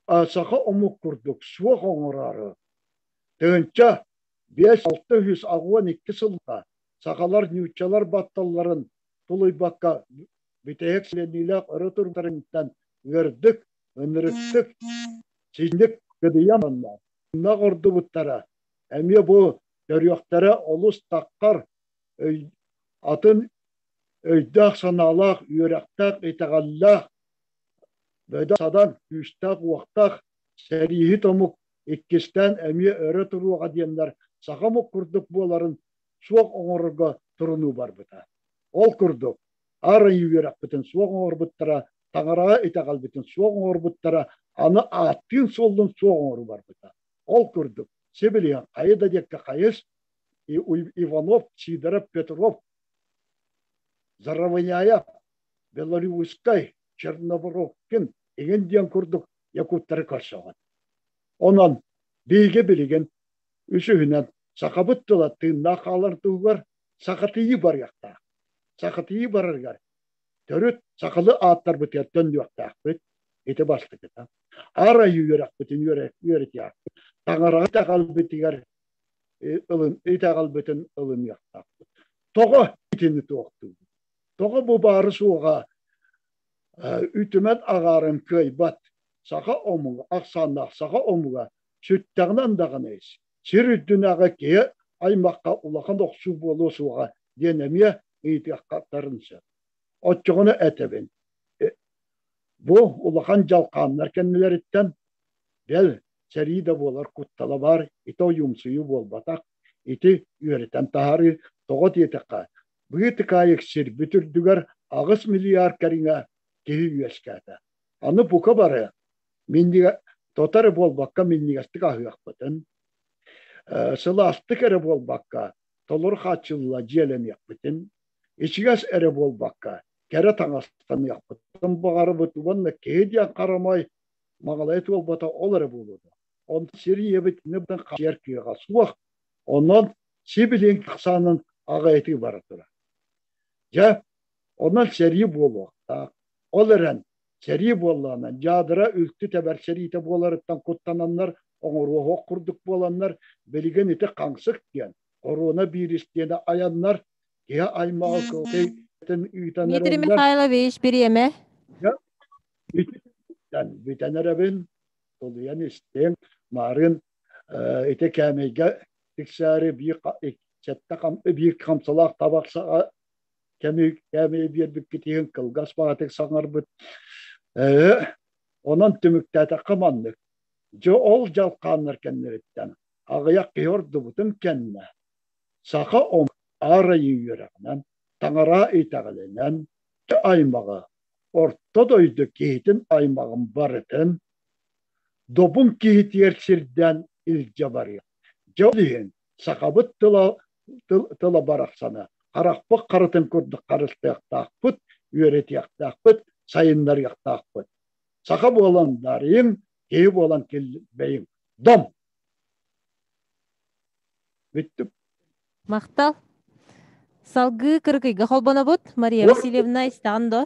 саха омук курдук суох оҥороору тыһыынча 5 682 сылга сахалар нууччалар батталларын тулуйбакка бүтэһик силэниилээх өрө турбуттарыттан ыардык, ынырыктык, синник кыдыйан онно ордубуттара. Эмиэ бу төрүөхтэрэ олус таххар атын өйдөөх-санаалаах, үөрэхтээх, итэҕэллээх, бөдөҥ-садаҥ, күүстээх-уохтаах сэрииһит омук иккистээн эмиэ өрө туруоҕа диэннэр саха омук курдук буоларын суох оҥорорго турунуу барбыта. Ол курдук, аар айыы үөрэхпитин суох оҥорбуттара, таҥараҕа итэҕэлбитин суох оҥорбуттара, аны ааттыын-суоллуун суох оҥоруу барбыта. Ол курдук, сибилигин хайа да диэккэ хайыс, Иванов, Сидоров, Петров, Заровняев, Белорусскай, Чернобровкин игин диэн курдук якуттары көрсөҕүн. Онон биһиги билигин үсүһүнэн сахабыт тыла тыыннаах хаалар туһугар сахатыйыы барыахтаах. Сахатыйыы барарыгар төрүт сахалы ааттарбытыгар төннүөхтээхпит. Ити бастакыта. Аар айыы үөрэхпитин үөрэтиэхпит. Таҥараҕа итэҕэлбитигэр ылын итэҕэлбитин ылыныахтаахпыт. Тоҕо итини туохтуубут? Тоҕо бу баары суоҕа үтүмэн аҕаарын кыайбат саха омуга, ахсааннаах саха омуга сүттэҕинэн даҕаны сир үрдүнээҕи киһи аймахха улахан охсуу буолуо суоҕа диэн эмиэ ыйытыахтарын сөп. Оччоҕуна этэбин, бу улахан дьалхааннар кэннилэриттэн бэл сэрии да буолар куттала баар, ити ойуумсуйуу буолбатах, ити үөрэтэн таһаарыы, тоҕо диэтэххэ, быытыкаайык сирбит үрдүгэр 8 миллиард кэриҥэ киһи үөскээтэ. Аны бука бары Тото эрэ буолбакка минньигэстик аһыахпытын, сылаастык эрэ буолбакка толору хааччылла дьиэлэниэхпитин, ичигэс эрэ буолбакка кэрэ таҥастаныахпытын баҕарабыт уонна киһи диэн харамай маҥалайа туолбата ол эрэ буолуо дуо? Онон сир ийэбит хааччыйар кыаҕа суох. Онон сибилигин ахсаанын аҕыйатыы бара турар. Дьэ, онон сэрии буолуохтаах. Ол эрэн сэрии буоллаҕына дьаадыра үлтү тэбэр сэриитэ буоларыттан куттананнар оҥоруоһуох курдук буоланнар билигин ити хаҥсык диэн хоруона биирис диэни айаннар киһи аймаҕы кылтыйтын ыытан Дмитрий эрэллэр. Михайлович, бириэмэ. Бүтэн эрэбин, тулуйан истиҥ, маарыын ити кээмэйгэ тиксээри биир сэттэ биир хамсалаах табах саҕа кэми кээмэйи биэрбиккит иһин кылгас баҕатык саҥарбыт. Онон түмүктээтэххэ маннык. Дьэ ол дьалхааннар кэннэриттэн аҕыйах киһи ордубутун кэннэ саха омук аар айыы үөрэҕинэн, таҥара итэҕэлинэн аймаҕы орто дойду киһитин аймаҕын барытын добун киһитигэр сирдээн илдьэ барыа. Дьэ ол иһин сахабыт тыла тыла барахсаны харахпыт харытын курдук харыстыахтаахпыт, үөрэтиэхтээхпит, сайыннарыахтаахпыт. Саха буолан дарыйыҥ, киһи буолан килбэйиҥ. Дом! Бүттүм. Махтал. Салгыы Кырыкыйга холбонобут. Мария Васильевна истэҕин до?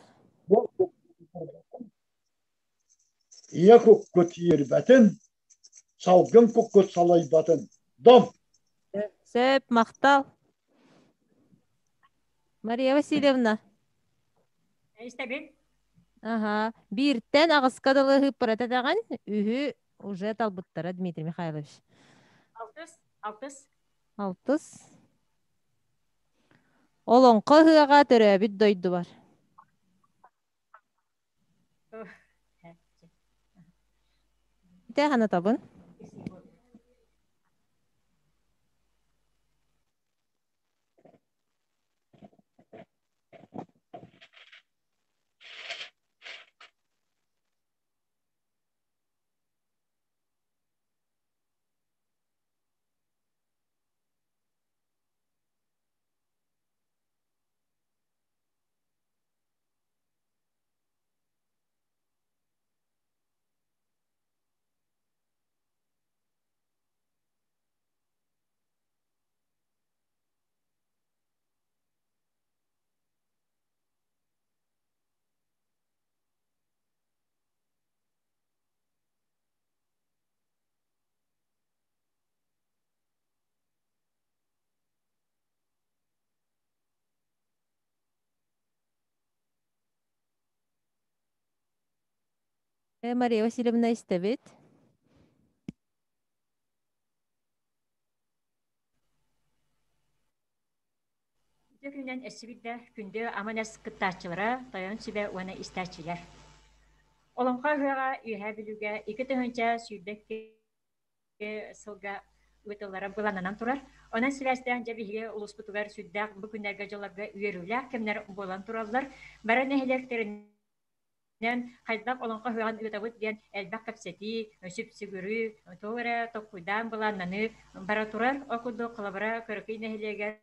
Ийэ куккут иирбэтин, салгын куккут салайбатын. Дом! Сөп, махтал. Мария Васильевна. Истэбин. Аха. Бииртэн аҕыска дылы ыһыыппара тэтэҕин, үһү уже талбыттара Дмитрий Михайлович. Алтыс, алтыс. Алтыс. Олоҥхо ыһыаҕа төрөөбүт дойдубар. Ити ханатабын. Мария Васильевна истэбит. Үтүө күнүнэн өссө да күндү Аман-Эс кыттааччылара, тойон сүбэ уонна истээччилэр. Олоҥхо ыһыаҕа Үөһээ Бүлүүгэ 2022 сылга ыытыллара былааннанан турар. Онон сибээстээн дьэ биһиги улууспутугар сүрдээх бу күннэргэ дьоллорго үөрүүлээх кэмнэр буолан тураллар. Бары нэһилиэктэринэн хайдах олоҥхо ыһыаҕын ыытабыт диэн элбэх кэпсэтии, сүпсүгүрүү, туох эрэ толкуйдаан былааннаныы бара турар. Ол курдук холобура Кырыкый нэһилиэгэр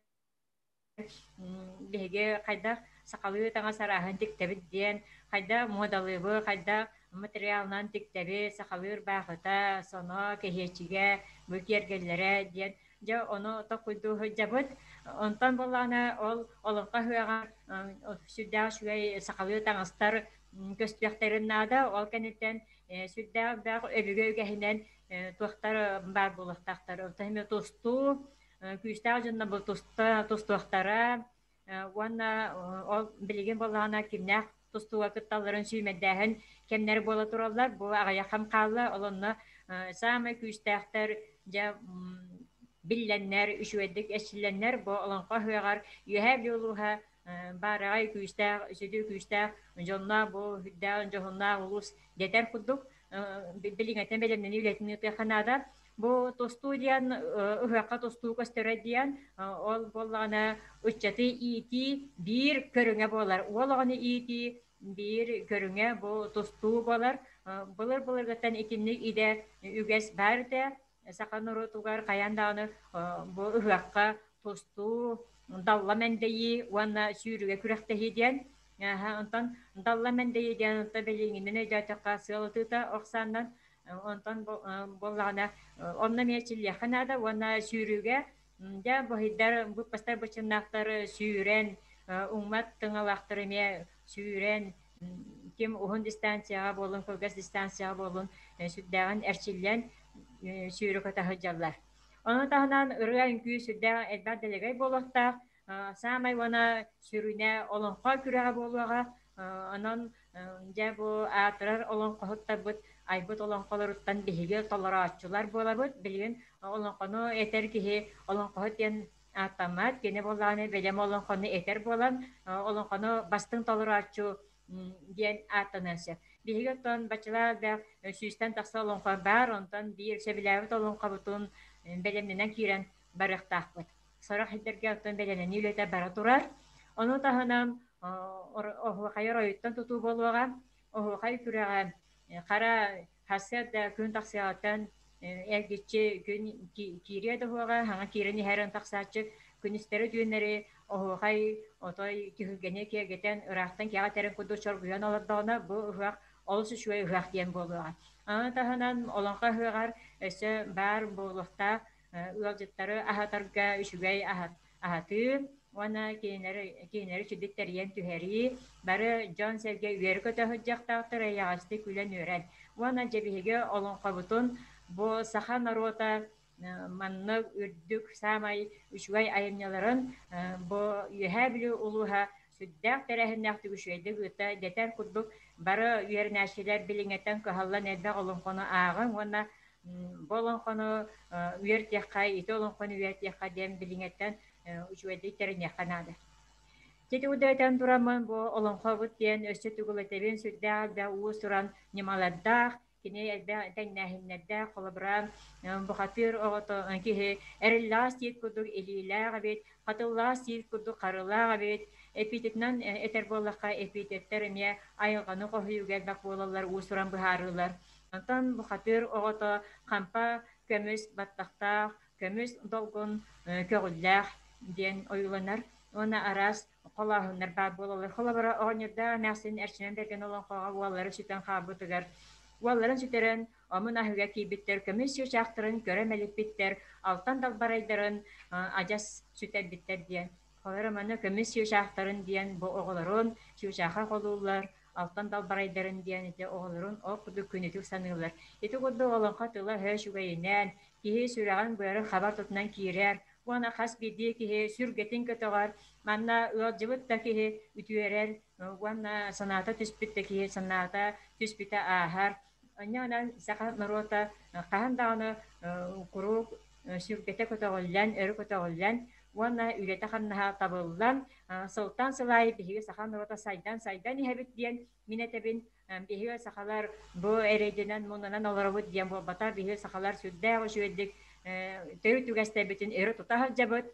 Биһиги хайдах сахалыы таҥас арааһын тиктэбит диэн, хайдах муодалыыбы, хайдах материалынан тиктэбит, сахалыы ырбаахыта, соно, кэһиэччигэ, бу киэргэллэрэ диэн дьэ ону толкуйдуу сылдьабыт. Онтон буоллаҕына ол олоҥхо ыһыаҕа сүрдээх үчүгэй сахалыы таҥастар көстүөхтэрин наада. Ол кэнниттэн сүрдээх элбэх өбүгэ үгэһинэн туохтар баар буолуохтаахтар. Онтон эмиэ тустуу, күүстээх дьонно бу туста тустуохтара уонна ол билигин буоллаҕына кимнээх тустууга кытталларын сүүмэрдээһин кэмнэр буола тураллар. Бу аҕыйах хам хаалла. Ол онно саамай күүстээхтэр дьэ биллэннэр, үчүгэйдик эрчиллэннэр бу Олоҥхо ыһыаҕар Үөһээ Бүлүү улууһа баараҕай күүстээх, сүдү күүстээх дьонноох бу сүрдээх дьоһуннаах улуус дэтэр курдук билиҥэтин бэлэмнэнии үлэтин ыытыахха наада. Бу тустуу диэн ыһыахха тустуу көстөрө диэн ол буоллаҕына ыччаты иитии биир көрүҥэ буолар. Уол оҕону иитии биир көрүҥэ бу тустуу буолар. Былыр-былыргыттан итинник идэ үгэс баар этэ. Саха норуотугар хайаан даҕаны бу ыһыахха тустуу, далла мэндэйии уонна сүүрүүгэ күрэхтэһии диэн. Онтон далла мэндэйии диэн онтон билиҥҥинэн өйдөөтөххө сыал ытыыта ох сааннан онтон буоллаҕына онно эмиэ чиллиэххэ наада уонна сүүрүүгэ дьэ быһыйдар быппастар быччыннаахтар сүүрэн уҥмат тыҥалаахтар эмиэ сүүрэн ким уһун дистанцияҕа буоллун кылгас дистанцияҕа буоллун сүрдээҕин эрчиллэн сүүрэ көтө сылдьаллар. Ону таһынан ырыа үҥкүү сүрдээх элбэх дэлэгэй буолуохтаах. Саамай уонна сүрүнэ олоҥхо күрэҕэ буолуоҕа. Онон дьэ бу аатырар олоҥхоһуттарбыт айбыт олоҥхолоруттан биһиги толорооччулар буолабыт. Билигин олоҥхону этэр киһи олоҥхоһут диэн ааттаммат. Кини буоллаҕына бэлэм олоҥхону этэр буолан олоҥхону бастыҥ толорооччу диэн ааттаныан сөп. Биһиги оттон баччалаах элбэх сүүстэн тахса олоҥхо баар, онтон биир сөбүлээбит олоҥхобутун бэлэмнэнэн киирэн барыахтаахпыт. Сорох сирдэргэ оттон бэлэмнэнии үлэтэ бара турар. Ону таһынан оһуохайы оройуттан тутуу буолуоҕа. Оһуохай күрэҕэ хара сарсыарда күн тахсыаҕыттан эргиччи күн киириэ да уһуоҕа, хаҥа киирэн иһэрин тахсааччы күнүстэри-түүннэри оһуохай отой түһүлгэни киэргэтэн ыраахтан кэҕэ тэрин курдук чоргуйан олордоҕуна бу ыһыах олус үчүгэй ыһыах диэн буолуоҕа. Аны таһынан олоҥхо ыһыаҕар өссө баар буолуохтаах ыалдьыттары аһатарга үчүгэй аһатыы уонна кинилэри үчүгдүк тэрийэн түһэрии, бары дьон-сэргэ үөрэ-көтө сылдьыахтаахтар, эйэҕэстик күлэн-үөрэн. Уонна дьэ биһиги олоҥхобутун бу саха норуота маннык үрдүк саамай үчүгэй айымньыларын бу Үөһээ Бүлүү улууһа сүрдээх тэрээһиннээхтик үчүгэйдик ыыта дэтэр курдук бары үөрэнээччилэр билиҥҥэттэн кыһаллан элбэх олоҥхону ааҕыҥ уонна бу олоҥхону үөртиэххэ, ити олоҥхону үөртиэххэ диэн билиҥҥэттэн үчүгэйдик тэриниэххэ наада. Ити удайтан тураммын бу олоҥхобут диэн өссө тугул этэбин сүрдээх элбэх уус-уран ньымалардаах, кини элбэх тэҥнээһиннэрдээх, холобура, бухатыыр оҕото киһи эриллэҕэс тиит курдук илиилээх эбит, хатыллаҕас тиит курдук харылаах эбит, эпитетинэн этэр буоллахха, эпитеттэр эмиэ айылҕаны хоһуйууга элбэх буолаллар, уус-уран быһаарыылар. Онтон бухатыыр оҕото хампа көмүс баттахтаах, көмүс долгун көҕүллээх диэн ойууланар уонна араас холооһуннар баар буолаллар. Холобура, оҕонньордоох эмээхсин Эрчимэн Бэргэн олоҥхоҕо уоллара сүтэн хаалбытыгар уолларын сүтэрэн омун аһыыга киирбиттэр, көмүс чыычаахтарын көрө мэлиппиттэр, алтан далбарайдарын адьас сүтэрбиттэр диэн. Холобура, манна көмүс чыычаахтарын диэн бу оҕолорун чыычаахха холууллар, алтан далбарайдарын диэн ити оҕолорун ол курдук күнүтүк саныыллар. Ити курдук олоҥхо тыла-өһө үчүгэйинэн, киһи сүрэҕин-быарын хабар тутунан киирэр уонна хас биирдии киһи сүргэтин көтөҕөр, манна ыалдьыбыт да киһи үтүөрэр уонна санаата түспүт да киһи санаата түспүтэ ааһар. Онньонон саха норуота хаһан даҕаны куруук сүргэтэ көтөҕүллэн, өрө көтөҕүллэн уонна үлэтэ-хамнаһа табыллан, сылтан сыл аайы биһиги саха норуота сайдан-сайдан иһэбит диэн мин этэбин. Биһиги сахалар бу эрэйдэнэн мунанан олоробут диэн буолбатах. Биһиги сахалар сүрдээх үчүгэйдик төрүт үгэстэрбитин өрө тута сылдьабыт.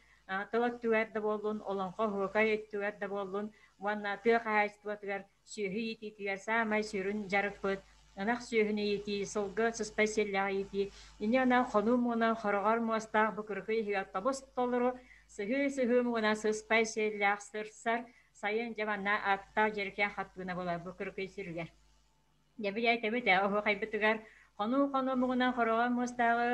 Тыл өттүгэр да буоллун, олоҥхо оһуокай өттүгэр да буоллун уонна тыа хаһаайыстыбатыгар сүөһү иитиитигэр саамай сүрүн дьарыкпыт ынах сүөһүнү иитии, сылгы сыспай сиэллээх иитии. Инньэ гынан хонуу муҥунан хороҕор муостаах бу кыракый иһигэр тобус толору сыһыы-сыһыы муҥунан сыспай сиэллээх сырсар сайын дьэ манна аттаах дьэрикээн хаттыына буолар бу кыракый сиригэр. Дьэ билээтэбит ээ, оһуохайбытыгар хонуу-хонуу муҥунан хороҕор муостааҕы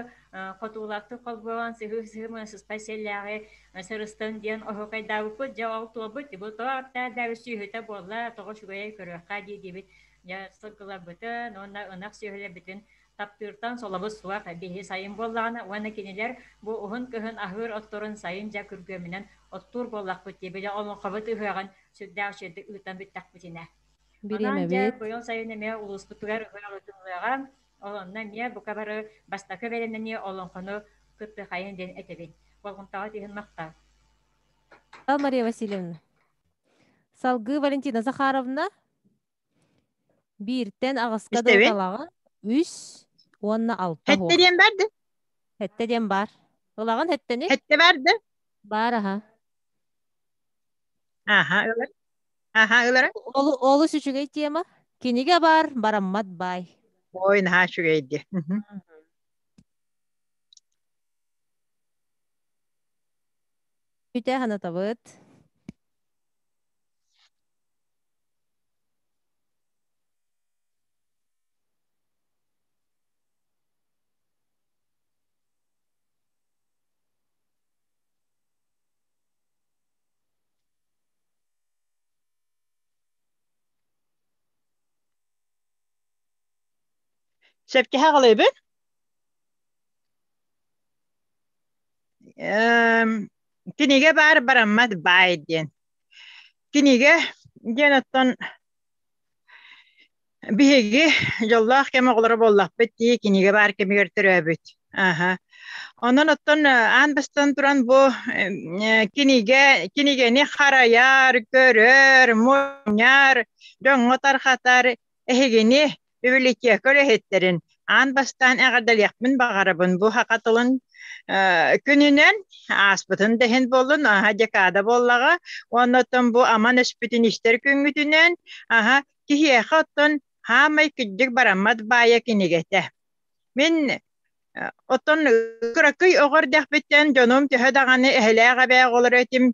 хотуулаахтык холбоон, сыһыы-сыһыы муҥунан сыспай сиэллээҕи сырыстын диэн оһуохайдаабыппыт. Дьэ ол туолбут, бу тоҕо аттаах сүөһүтэ буолла, тоҕо үчүгэйэй көрүөххэ дии диэбит. Дьэ сылгыларбытын уонна ынах сүөһүлэрбитин таптыыртан солобут суох биһи сайын буоллаҕына уонна кинилэр бу уһун кыһын аһыыр отторун сайын дьэ күргүөмүнэн оттуур буоллахпыт дии били олоҥхобут ыһыаҕын сүрдээх үчүгэйдик ыытан бүттэхпитинэ. Онон дьэ Бириэмэбит. быйыл сайын эмиэ улууспутугар ыһыах ыытыллыаҕа. Ол онно эмиэ бука бары бастакы бэлэмнэнии олоҥхону кыттыхайын диэн этэбин. Болҕомтоҕо түһүн махтал. Мария Васильевна. Салгыы Валентина Захаровна бииртэн аҕыска дылы Истэбин. талаҕын үс уонна алта Хэтте уһуох. диэн барды. Хэтте диэн баар. Ылаҕын хэттени? Хэтте барды. Баар аха. Аха, ылар. Аха, ылара. Олус үчүгэй тема. Кинигэ баар, бараммат баай. Ой, наһаа үчүгэй дии. Үтэ ханатабыт. Сөпкө аҕалыыбын? Кинигэ баар бараммат баай диэн. Кинигэ диэн оттон биһиги дьоллоох кэм оҕолоро буоллахпыт дии кинигэ баар кэмигэр төрөөбүт. Аха. Онон оттон аан бастаан туран бу кинигэ кинигэни харайар, көрөр, мунньар, дьоҥҥо тарҕатар эһигини библиотека үлэһиттэрин аан бастаан эҕэрдэлиэхпин баҕарабын. Бу саха тылын күнүнэн ааспытын да иһин буоллун, аһа декада буоллаҕа. Уонна оттон бу аман өспүтүн истэр күҥҥүтүнэн, аһа киһиэхэ оттон хаамай кырдьык бараммат баайа кинигэтэ. Мин оттон кыракый оҕо эрдэхпиттэн дьонум төһө даҕаны эһэлээх эбээх олоро этим,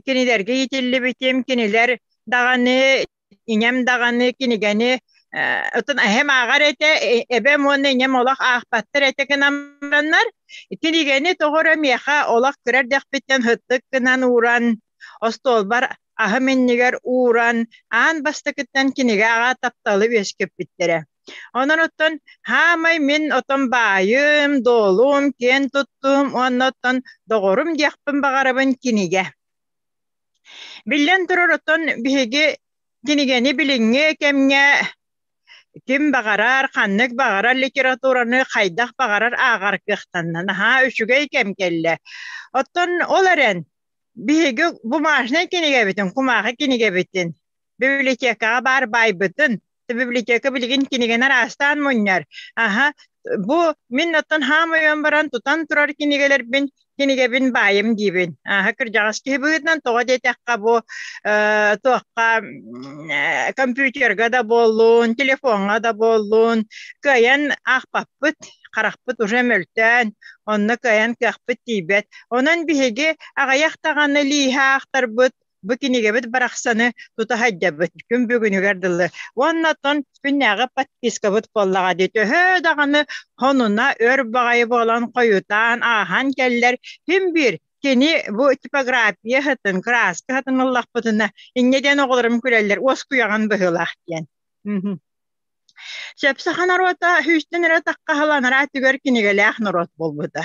кинилэргэ иитиллибитим, кинилэр даҕаны Ийэм даҕаны кинигэни оттон эһэм ааҕар этэ, эбэм уонна ийэм олох аахпаттар этэ гынан бараннар, кинигэни тоҕо эрэ миэхэ олох кыра эрдэхпиттэн сыттык гынан ууран, остуолбар аһым иннигэр ууран, аан бастакыттан кинигэ аҕа тапталы үөскэппиттэрэ. Онон оттон хаамай мин отон баайым, дуолум, киэн туттуум уонна оттон доҕорум диэхпин баҕарабын кинигэ. Биллэн турар, оттон биһиги кинигэни билиҥҥи кэмҥэ ким баҕарар, ханнык баҕарар литератураны хайдах баҕарар ааҕар кыахтанна. Наһаа үчүгэй кэм кэллэ. Оттон ол эрэн биһиги бумажнай кинигэбитин, кумааҕы кинигэбитин, библиотекаҕа баар баайбытын библиотека билигин кинигэни араастаан мунньар. Аха, бу мин оттон хаам ойон баран тутан турар кинигэлэрбин кинигэбин баайым диибин. Аха, кырдьаҕас киһи быһыытынан тоҕо диэтэххэ бу туохха компьютерга да буоллун, телефоҥҥа да буоллун кыайан аахпаппыт, харахпыт уже мөлтөөн, онно кыайан кыахпыт тиийбэт. Онон биһиги аҕыйах даҕаны лииһэ аахтарбыт бу кинигэбит барахсаны тута сылдьабыт күн бүгүнүгэр дылы уонна оттон күннээҕи подпискабыт буоллаҕа дии төһө даҕаны хонуна өр баҕайы буолан хойутаан ааһан кэллэр ким биир кини бу типография сытын краска сытын ыллахпытына инньэ диэн оҕолорум күлэллэр уоскуйаҕын быһыылаах диэн Сөп саха норуота сүүстэн эрэ таххаһыланара түгэр кинигэлээх норуот буолбута.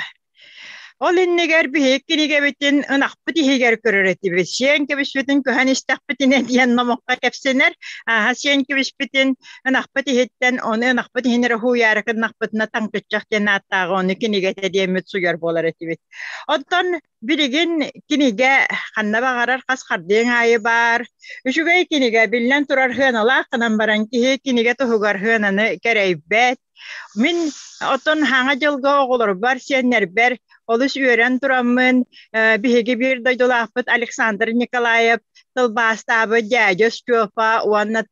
Ол иннигэр биһиги кинигэбитин ынахпыт иһигэр көрөр этибит. Сиэн кэбиспитин көһөн истэхпитинэ диэн номоххо кэпсэнэр. Ааһа сиэн кэбиспитин ынахпыт иһиттэн, ону ынахпыт иһин эрэ уһуйаары гыннахпытына таҥкыччах диэн ааттааҕы ону кинигэтэ диэммит суйар буолар этибит. Оттон Билигин кинигэ ханна баҕарар хас хардыаҥ аайы баар. Үчүгэй кинигэ биллэн турар сыаналаах гынан баран киһи кинигэ туһугар сыананы кэрэйбэт. Мин оттон хаҥа дьылга оҕолорбор, сиэннэрбэр олус үөрэн тураммын, биһиги биир дойдулаахпыт Александр Николаев тылбаастаабыт дядя Степа уонна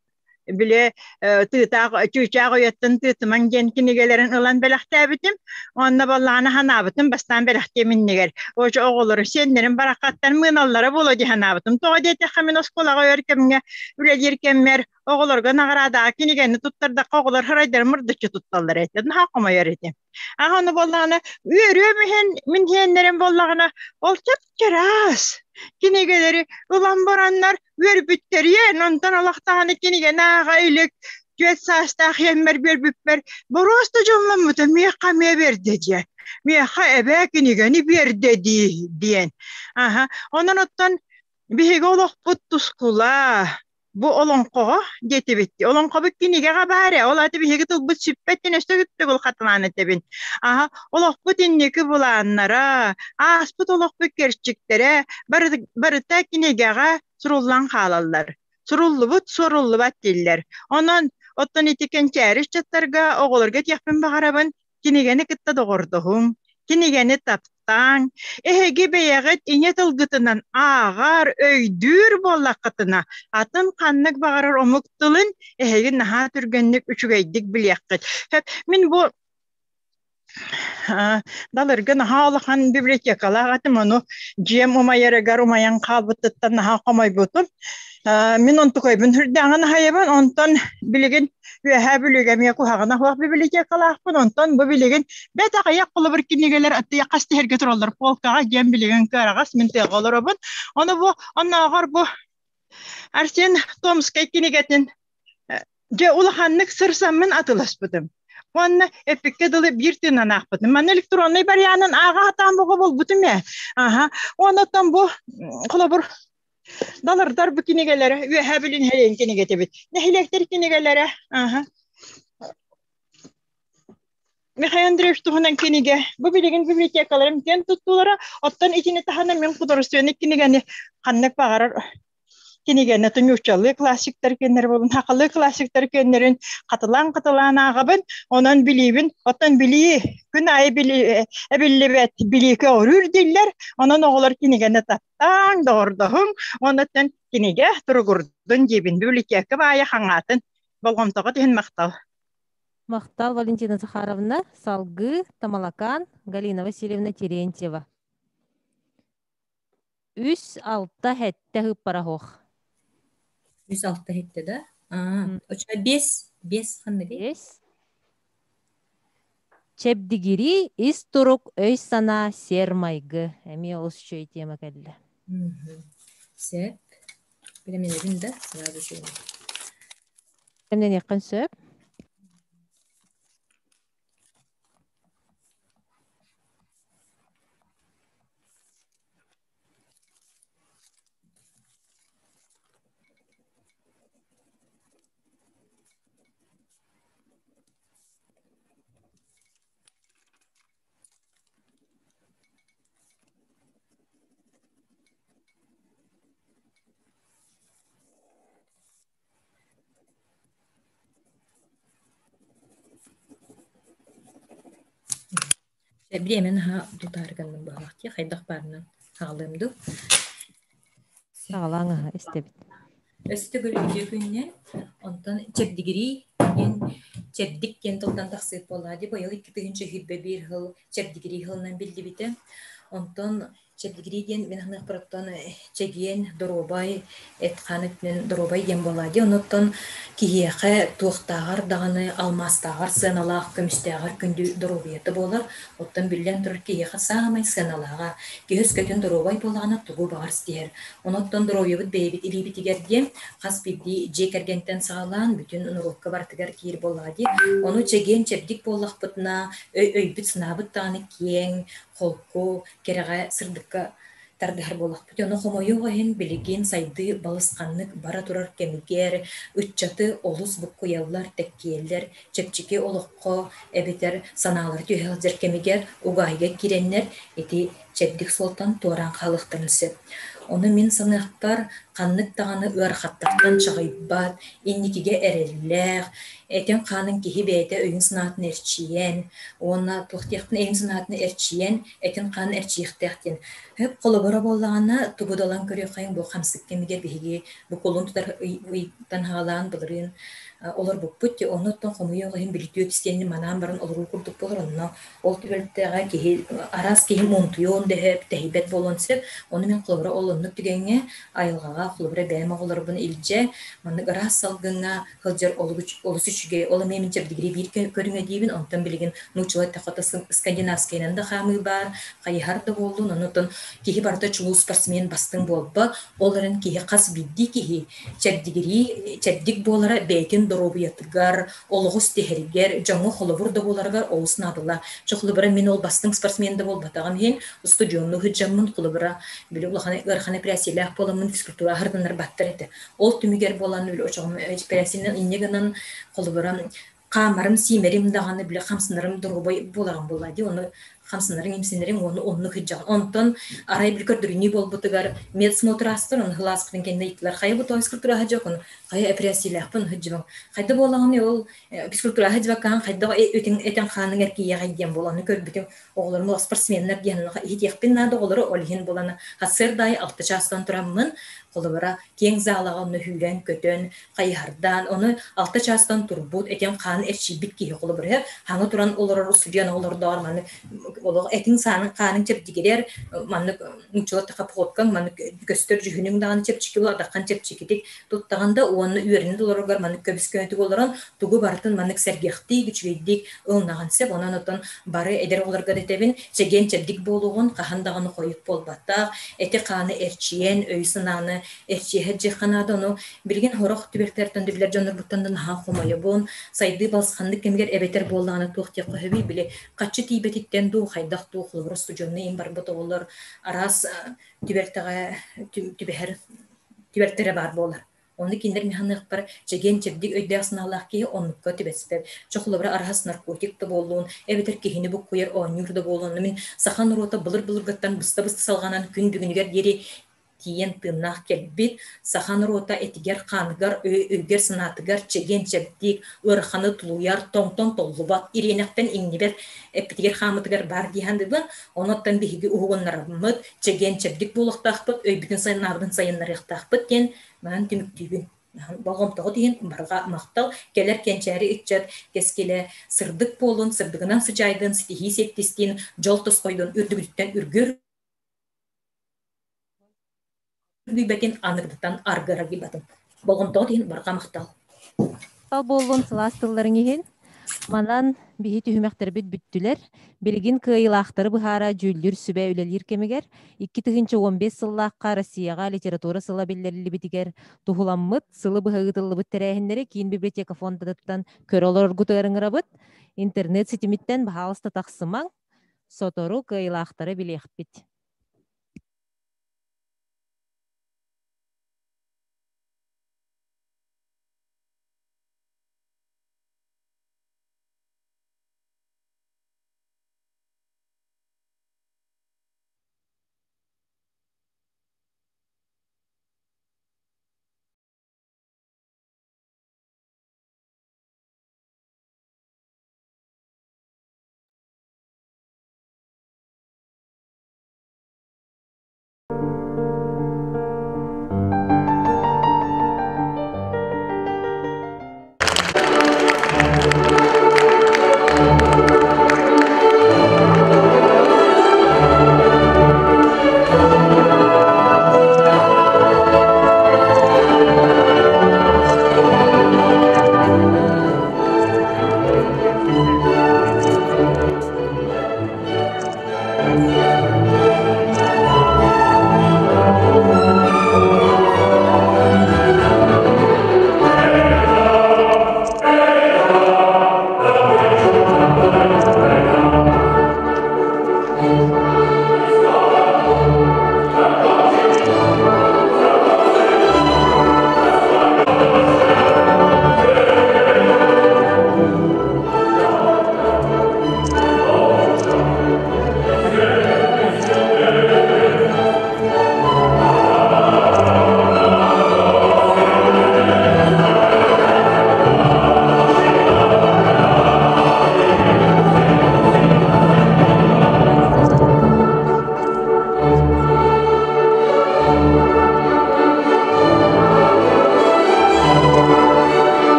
били тыытаах чыычаах уйаттан тыытымаҥ диэн кинигэлэрин ылан бэлэхтээбитим. Уонна баллаҕана санаабытым бастаан бэлэхтиэм иннигэр. Очо оҕолору сиэннэрин бараххаттан мыыналлара буолуо дии санаабытым. Тоҕо диэтэххэ мин оскуолаҕа өр кэмҥэ үлэлиир кэммэр оҕолорго наҕараадаҕа кинигэни туттардахха оҕолор харайдарын мырдыччы тутталлар этэ. Наһаа хомойор этим. Аҕа ону буоллаҕына үөрүөм иһин мин иһэннэрим буоллаҕына ол чап-чараас кинигэлэри ылан бараннар үөрбүттэриэн онтон олохтоҕуна кинигэни ааҕа илик түөрт саастаах иэммэр биэрбиппэр боруоста дьолломмута миэхэ эмиэ биэрдэ диэн миэхэ эбээ кинигэни биэрдэ дии диэн аха онон оттон биһиги олохпут тускула бу олоҥхоҕо диэтибит олоҥхобут кинигэҕэ баар ээ ол аата биһиги тылбыт сүппэт диэн өссө төгүл хатылаан этэбин аха олохпут инники былааннара ааспыт олохпут кэрчиктэрэ барыта кинигэҕэ суруллан хаалаллар суруллубут суоруллубат дииллэр онон оттон ити кэнчээри ыччаттарга оҕолорго этиэхпин баҕарабын кинигэни кытта доҕордоһуҥ. Кинигэни таптааҥ, эһиги бэйэҕит ийэ тылгытынан ааҕар, өйдүүр буоллаххытына, атын ханнык баҕарар омук тылын эһиги наһаа түргэнник үчүгэйдик билиэххит. Мин бу Далырга наһаа улахан библиотекалаах этим, ону дьиэм умайарыгар умайан хаалбытыттан наһаа хомойбутум. Мин онтукайбын үрдээҕин аһайабын, онтон билигин Үөһээ Бүлүүгэ эмиэ куһаҕана суох библиотекалаахпын, онтон бу билигин бэт аҕыйах холобур кинигэлэр аттыйа хас тиһэргэ тураллар полкаҕа диэн билигин кыараҕас мин тыаҕа олоробун. Ону бу оннооҕор бу Арсен Томскай кинигэтин дьэ улаханнык сырсаммын атыласпытым. Уонна эппиккэ дылы биир тыынан аахпытым. Манна электроннай барыйаанын ааҕа сатаан боҕо буолбутум ээ. Аха. Уонна бу холобур Далырдар бу кинигэлэрэ Үөһээ Бүлүү нэһилиэгин кинигэтибит. Нэһилиэктэр кинигэлэрэ. Аха. Михаил Андреевич туһунан кинигэ. Бу билигин библиотекаларым киэн туттуулара. Оттон итини таһынан мин художественный кинигэни ханнык баҕарар кинигэни нууччалыы классиктар киэннэрэ буолун, сахалыы классиктар киэннэрин хатылаан-хатылаан ааҕабын. Онон билиибин, оттон билии күн аайы билии эбиллибэт билии көҕүрүүр дииллэр. Онон оҕолор кинигэни таптааҥ, доҕордоһуҥ, оннуттан кинигэ туругурдун диибин. Библиотека баайа хаҥаатын. Болҕомтоҕо түһүн махтал. Махтал, Валентина Захаровна. Салгыы Тамалакаан Галина Васильевна Терентьева. Үс алта хэттэ ыппара суох. Үс алта хэттэ да? Аа, очо бес, бес ханныгый? Бес. Чэбдигирии, ис турук, өй-санаа, сиэр-майгы. Эмиэ олус үчүгэй тема кэллэ. Сөп. Билэминэбин да, сразу сөп. Кэмнэниэххин сөп. Бириэмэ наһаа тутаары гынным быһалаах дии, хайдах баарынан хаалыам дуу. Саҕалааҥ аһа истэбит. Өстө үтүө күннэн, онтон чэбдигирии диэн чэбдик диэн тылтан тахсыыт буоллаҕа дии, быйыл 2021 сыл чэбдигирии сылынан биллибитэ. Онтон Чэбдигирии диэн мин саныахпар чэгиэн, доруобай, эт-хаан өттүнэн доруобай диэн буоллаа дии. Онуттан киһиэхэ туохтааҕар даҕаны алмаастааҕар сыаналаах, көмүстээҕэр күндү доруобуйата буолар. Оттон биллэн турар киһиэхэ саамай сыаналааҕа киһи өскөтүн доруобай буоллаҕына тугу баҕар ситиһэр. Онуттан доруобуйабыт бэйэбит илиибитигэр диэн хас биирдии дьиэ кэргэнтэн саҕалаан бүтүн норуокка барытыгар киир буоллаҕа дии. Ону чэгиэн чэбдик буоллахпытына өйбүт-санаабыт даҕаны киэҥ, холку, кэрэҕэ, сырдыкка тардыһар буоллахпыт. Ону хомойуох иһин билигин сайдыы балысханнык бара турар кэмигэр ыччаты олус буккуйаллар, тэккиэллэр, чэпчэки олоххо эбэтэр санаалара түһэ сылдьар кэмигэр угаайыга киирэннэр ити чэбдик суолтан туораан хаалыахтарын сөп. Ону мин саныахпар, ханнык даҕаны ыарахаттартан чаҕыйбат, инникигэ эрэллээх, этин-хаанын киһи бэйэтэ өйүн-санаатын эрчийэн уонна туох диэхпин өйүн-санаатын эрчийэн, этин-хаанын эрчийиэхтээх диэн. Хөп холобура буоллаҕына, тугу да ылан көрүөххэйиҥ бу хамсык кэмигэр биһиги бу кулун тутар ыйтан саҕалаан былырыын олорбуппут дии, оннуттан хомуйуох иһин бүлүтүөт истиэнни манаан баран олоруу курдук буолар, онно Ол түбэлтэҕэ киһи араас киһи муунтуйуон дөһөп, тэһийбэт буолуон сөп. Ону мин холобура ол оннук түгэҥҥэ айылҕаҕа холобура бэйэм оҕолорбун илдьэ маннык ыраас салгыҥҥа сылдьар олус үчүгэй. Ол эмиэ мин чэбдигирии биир көрүҥэ диибин. Онтон билигин нууччалар эттэххэ скандинавскайынан да хаамыы баар, хайыһар да буоллун. Оннуттан киһи барыта чулуу спортсмен бастыҥ буолбат. Ол эрэн киһи хас биирдии киһи чэбдигирии чэбдик буолара бэйэтин доруобуйатыгар, олоҕу ситиһэригэр, дьоҥҥо холобур да буоларыгар олус наадалаах. Чэ, холобура, мин ол бастыҥ спортсмен да буолбатаҕым иһин, устудьуоннуу сылдьаммын, холобура, били улахан ыарахан эпэрээссийэлээх буоламмын физкультура аһарданар баттар этэ. Ол түмүгэр буолан, били очоҕум эпэрээссийэнэн инньэ гынан, холобура, хаамарым, сиимэрим даҕаны, били хамсанарым доруобай буоларым буолла дии. Ону Хамсанарыҥ-имсэнэриҥ уонна оннук сылдьаҕын. Онтон арай били көрдөрүнүү буолбутугар медсмотр аастар, ону сылааспытын кэннэ ыйыттылар, хайа бу тоҕо физкультураҕа сылдьабын, хайа эпэрээссийэлээхпин сылдьыбын. Хайда буоллаҕыный ол физкультураҕа сылдьыбаккаҕын хайдах этиҥ-хааныҥ эргийиэҕэй диэн буолан ону көрбүтүм. Оҕолорум спортсменнар диэн иһитиэхпин наада оҕолору ол иһин буолан сарсыарда аайы 6 чаастан тураммын холобура киэҥ залаҕа онно сүүрэн-көтөн, хайыһардаан, ону 6 чаастан турбут, этин-хаан эрчийбит киһи холобура хаҥы туран олорор устудьуон оҕолордоор маннык олох этиҥ хааныҥ чэбдигирэр, маннык нууччалар походкаҥ маннык көстөр дьүһүнүҥ даҕаны чэпчэки буолар, атаххын чэпчэкитик туттаҕын да уонна үөрэнэ олороргор маннык көбүс-көнөтүк олорон тугу барытын маннык сэргэхтик, үчүгэйдик ылынаҕын сөп. Онон оттон бары эдэр оҕолорго да этэбин, чэгиэн-чэбдик буолуоҕун, хаһан даҕаны хойут буолбаттаах, эти-хааны эрчийэн, өйү-санааны эрчийэһэр дьиэххэ наада. Ону билигин сорох түбэлтэлэртэн да билэр дьоннорбуттан да наһаа хомойобун, сайдыы балысханнык кэмигэр эбэтэр буоллаҕына туох диэххэ сөбүй, били хаччы тиийбэтиттэн дуу, хайдах дуу, холобура устудьуоннай им барбыт оҕолор араас түбэлтэҕэ түбэһэр түбэлтэрэ баар буолар. Онно кинилэр механыахпар чэгиэн-чэбдик өйдөөх-санаалаах киһи оннукка түбэспэт. Чэ, холобура, араас наркотик да буоллун, эбэтэр киһини буккуйар оонньуур да буоллун, мин саха норуота былыр-былыргыттан быста-быста салҕанан күн бүгүнүгэр диэри тиийэн тыыннаах кэлбит, саха норуота этигэр-хааныгар, өйүгэр-санаатыгар чэгиэн-чэбдик, ыараханы тулуйар, тоҥтон толлубат, ириэнэхтэн иҥнибэт эппитигэр-хааммытыгар баар дии саныыбын. Онон биһиги уһугуннараммыт, чэгиэн-чэбдик буолуохтаахпыт, өйбүтүн-санаабытын сайыннарыахтаахпыт диэн манан түмүктүүбүн. Болҕомтоҕут иһин барҕа махтал, кэлэр кэнчээри ыччат кэскилэ сырдык буолун, сырдыгынан сыдьаайдын, ситиһии сиэттистин, дьол тосхойдун, үрдүгүттэн үргүр үргүйбэтин, аныгытыттан аргырагыйбатын. Болҕомтоҕут иһин барҕа махтал. Махтал буоллун сылаас тылларыҥ иһин. Манан биһи түһүмэхтэрбит бүттүлэр. Билигин кыайыылаахтары быһаара дьүүллүүр сүбэ үлэлиир кэмигэр 2015 сыллаахха Россияҕа литература сыла биллэриллибитигэр туһуламмыт сылы быһа ыытыллыбыт тэрээһиннэри киин библиотека фондатыттан көрө олороргутугар ыҥырабыт. Интернет ситимиттэн баһаалыста тахсымаҥ, сотору кыайыылаахтары билиэхпит.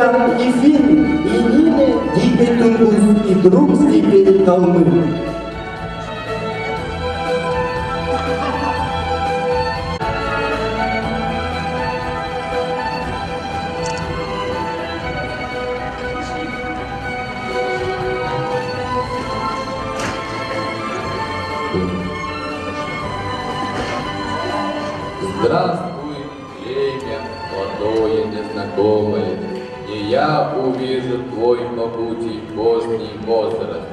Это и финны, и нины, дикий тунгус, и друг степей калмык. Здравствуй, племя молодое незнакомое, И я увижу твой могучий поздний возраст,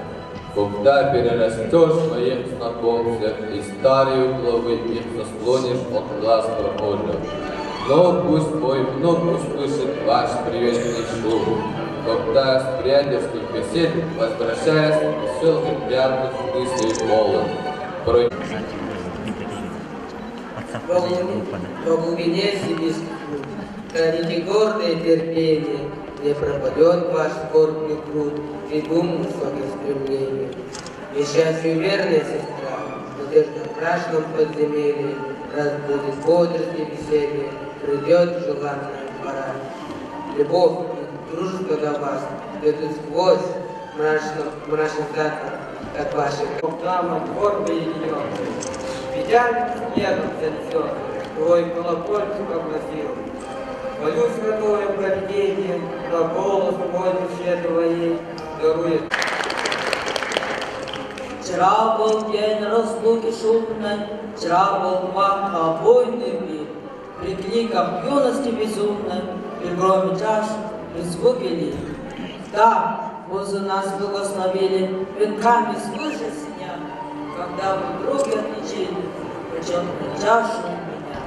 Когда перерастешь моих знакомцев И старые главы их заслонишь от глаз прохожих. Но пусть твой внук услышит ваш приветный шум, Когда с приятельских бесед, возвращаясь, веселых приятных мыслей полон. Во глубине сибирских руд Храните гордое терпение, Не пропадет ваш скорбный труд При дум высоких стремлений. Несчастью верная сестра, Надежда в мрачном подземелье, Разбудит бодрость и веселье, Придет желанная пора. Любовь и дружество до вас Идет сквозь мрачный закон, как ваши. Дама двор ее, Печаль снегом занесет, Твой колокольчик огласил. Молюсь святое провидение, На голос мой душе твоей дарует. Вчера был день разлуки шумной, Вчера был маг обойный мир. При кликах юности безумной, При громе чаш, при звуке лир. Да, возле нас благословили Венками свыше синя, Когда вы други отличили Почетную чашу меня.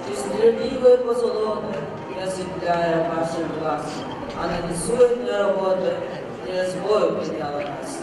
Честолюбивые позолоты, Не ослепляя ваших глаз, Она не суетной работы, Не разбою подняла нас.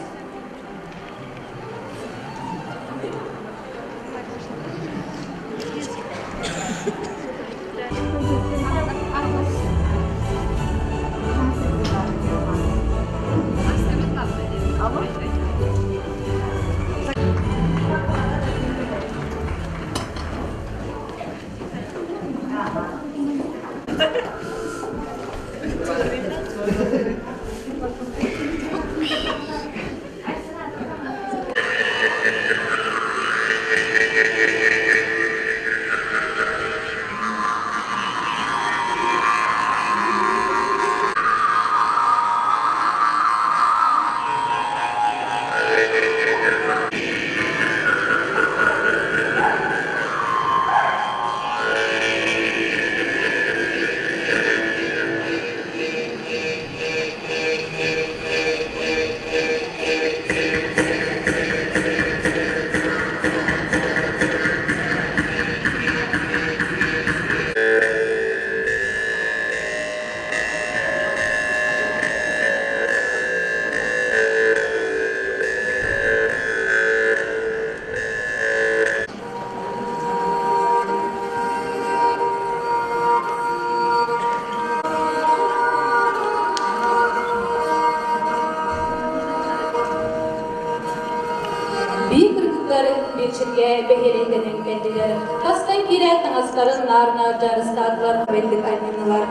Бии кыргыттар биэчэргэ бэһиэлэйдэнэн кэллилэр, тастан киирээт таҥастарын наар-наар дьаарыстаатылар, бэйдик анньыннылар.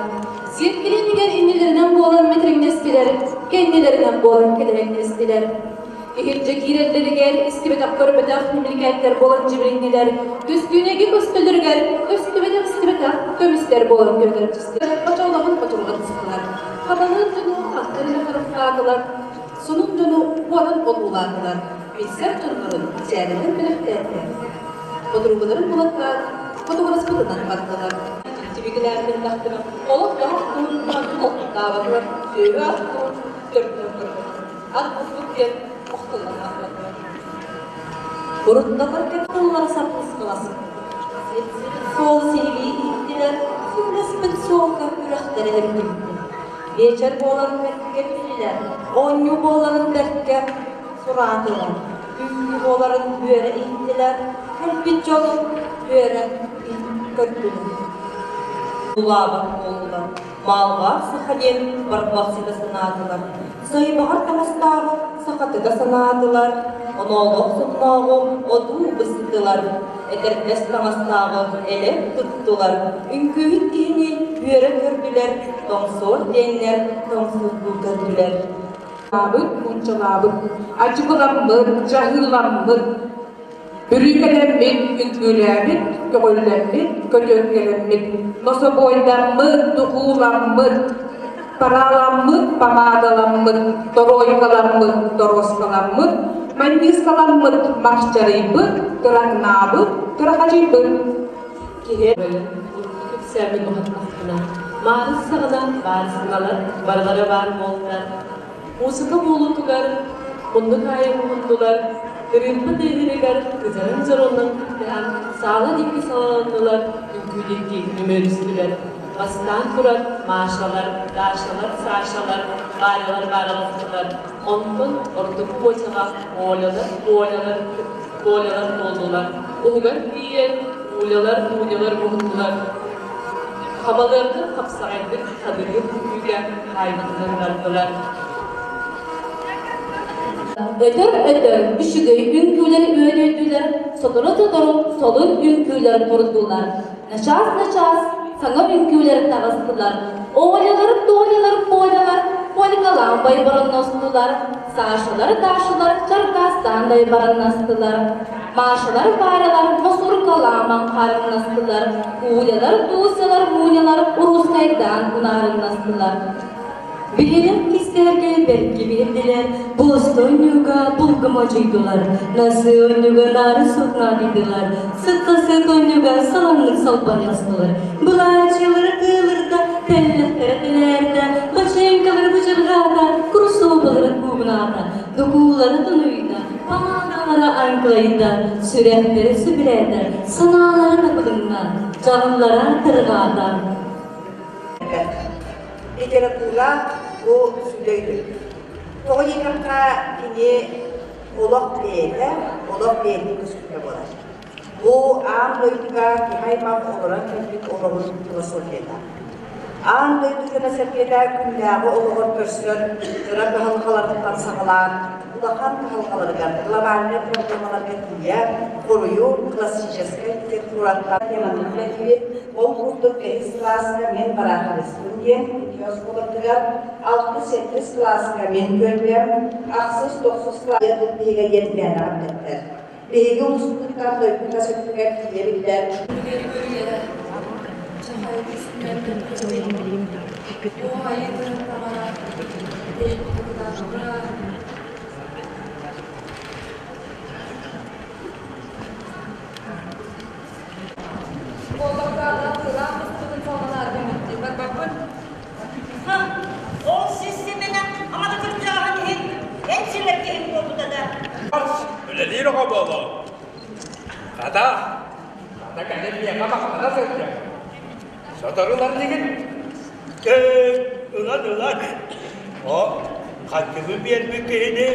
Сиэркилэнигэр иннилэринэн буолан мэтириҥнэстилэр, кэннилэринэн буолан кэдэрэҥнэстилэр. Иһирдьэ киирэллэригэр истибэтэх-көрбөтөх ньимиликээттэр буолан дьибилиннилэр, көстүүнэги көстөллөрүгэр көстүбэтэх-истибэтэх көмүстэр буолан көтөрдүстүлэр, хочолоһун хочулҕатыстылар. Хабалыыр дьону хантан эрэ харахтаатылар, сонун дьону уоран олуулаатылар, билсэр дьоннорун сээрэнэн бэлэхтээтилэр. Подругаларын булаттаан, фотографпытынан бардылар. Тибигилээн биллэхтэрэ, олох-дьаһах туһун толкуйдаабатылар, сүөһү астуун төрдүн көрбөтүлэр. Ат буспут диэн охтуллан хааллылар. Уруттатар кэп тыллара саппыскаласпыт. Суол сиһилии иһиттилэр, сөбүлэспит суолга күрэхтэрэ эргилиннэ. Биэчэр буоларын бэркэ биллилэр, оонньуу буоларын бэркэ сураатылар, үҥкүү буоларын үөрэ иһиттилэр, кэлбит дьону үөрэ көрдүлэр. Улаабат буоллулар, маалҕаах саха диэн барбахсыта санаатылар, сайбаҕар таҥастааҕы сахатыга санаатылар, оноолоох соннооҕу отуу быстылар. Этэрбэс таҥастааҕы элэк туттулар, үҥкүүһүт киһини үөрэ көрдүлэр, тоҥсуор диэннэр тоҥсуургуу көрдүлэр. Мунчалаабыт, ачыкыламмыт, дьаһыыламмыт, бүрүүкэлэммит, үҥкүүлээбит, көҕүллэммит, көтүөккэлэммит, нособуойдаммыт, духууламмыт, параламмыт, помадаламмыт, торуойкаламмыт, торуоскаламмыт, манньыыскаламмыт, махчарыйбыт, тыраҥнаабыт, тырахачыйбыт. Киһи кэпсээммин уһаттахпына, маарыс саҕана баарысыналар барылара баар буоллар. Муусука буолуутугар муннук аайы муһуннулар, кырыымпа тыаһыырыгар кытарын дьоруоннан кыттыһан саала диэки салаланнылар, үҥкүү диэки үмүөрүстүлэр. Бастаан туран Машалар, Дашалар, Сашалар, Варялар баараластылар. Онтон ордук Кочаҕа Олялар, Олялар, Колялар буоллулар. Уһугар тиийэн Улялар, Дунялар муһуннулар. Хабалыардар хапсаҕайдык хадыргы үҥкүүгэ хаайбытынан бардылар. Өтөр-өтөр үчүгэй үҥкүүлэр үөдүйдүлэр, сотору-сотору солун үҥкүүлэр турдулар. Начаас-начаас саҥа үҥкүүлэр таҕыстылар. Олялар, Толялар, Полялар полькалаан байбаранностулар, Сашалар, Дашалар чаркаастаан дайбараннастылар, Машалар, Варялар мосуркалаан маҥхаарыннастылар, Улялар, Дусялар, Мунялар уруускайдаан унаарыннастылар. Биһирэх кистэргэ бэркэ биэрдилэр, буоста онньууга булгума дьуйдулар, насы онньууга наары суох наадыйдылар, сытта сыт онньууга саламнык салбаннастылар, былаачыйалары тыылырда, тэллэхтэрэ тэлээрдэ, бачыыҥкалары бычырҕаата, курусуобалары куугунаата, докуулары тунуйда, памаадалара аҥкылайда, сүрэхтэрэ сөбүлээтэ, санаалара табылынна, дьаҕыллара тырҕаата. Литература бу сүдө. Тоҕо диэтэххэ, кини олох бэйэтэ, олох бэйэтин көстүүтэ буолар. Бу аан дойдуга киһи аймах олорон кэлбит олоҕун философията. Аан дойду дьоно-сэргэтэ күннээҕи олоҕор көрсөр кыра кыһалҕаларыттан саҕалаан улахан кыһалҕаларыгар, глобальнай проблемаларга тиийэ хоруйу классическай литератураттан теманы үлэлиибит. Ол курдук бэһис кылааска мин бараахалыспын диэн ити оскуолатыгар, алтыс-сэттис кылааска мин түөлбэм, ахсыс-тохсус кылааска биһигэ диэн мээнэҕэ эппэттэр. Биһиги улууспутуттан дойду тас өттүгэр тиийэ биллэр. Ол системена амата кырдьаҕаһын иһин эн силэр киһим буолбута да. Үлэлиир оҕо буолуо. Хата, хата кэлин миэхэ махтана сылдьар. Сотору ылар инигин? Ылан ылан. О, хантыбы биэрбит киһини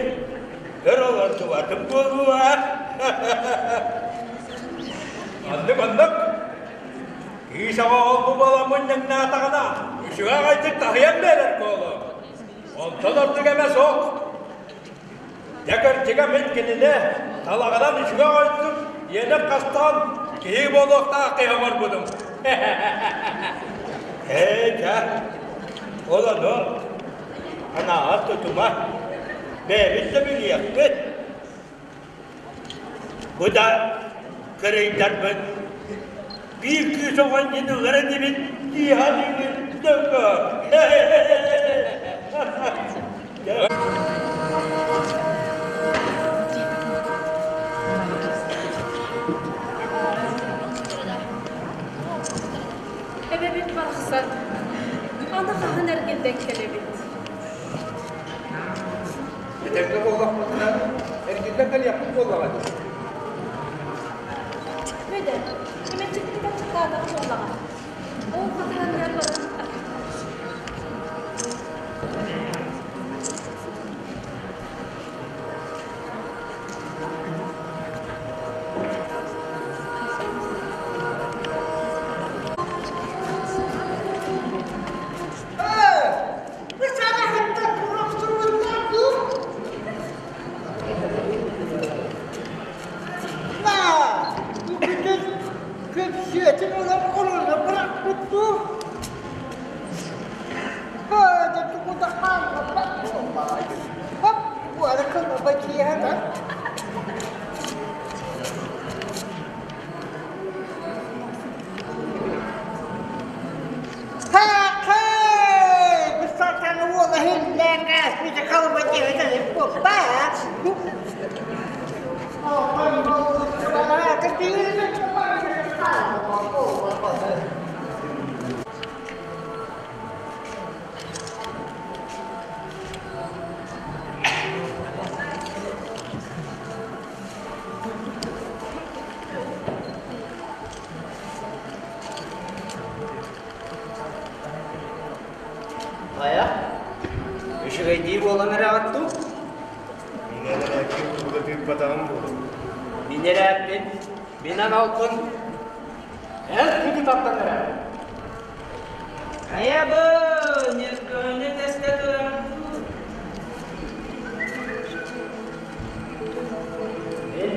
өр олордубатым буолуо. Оннук оннук. Кыыс оҕо ол-бу буоламмын ньаҥнаатаҕына, үчүгэй аҕайдык таһыйан биэрэр буолуо. Онтон ордук эмэ суох. Дьэ кырдьыга мин кинини талаҕынан үчүгэй оҕойдук иэнэр хастаан киһи буолуохтаах киһи оҥорбутум. Ээ, дьэ, ол ону санааҕар тутума, бэйэбит да билиэхпит. Бу да кырыйдарбыт биир кыыс оҕо иннин ылар инибит дии саныыбын дөкө. Эбэбит барахсан, аны хаһан эргиллэн кэлэбит? Этэҥҥэ буоллахпытына, эргиллэн кэлиэхпит буоллаҕа дии. Мүдэ, Кимэнчикпит аччыктаатаҕа буоллаҕа. Ол хатыһаннар баран Хайа? Үчүгэйдии буолан эрэҕит дуу? Мин эрээппин тугу да тыыппатаҕым буолуо. Мин эрээппин, мин аналбын. Эн тугу тартан эрэҕин? Хайа бу, ньиргүнү тэстэ турар дуу? Мин,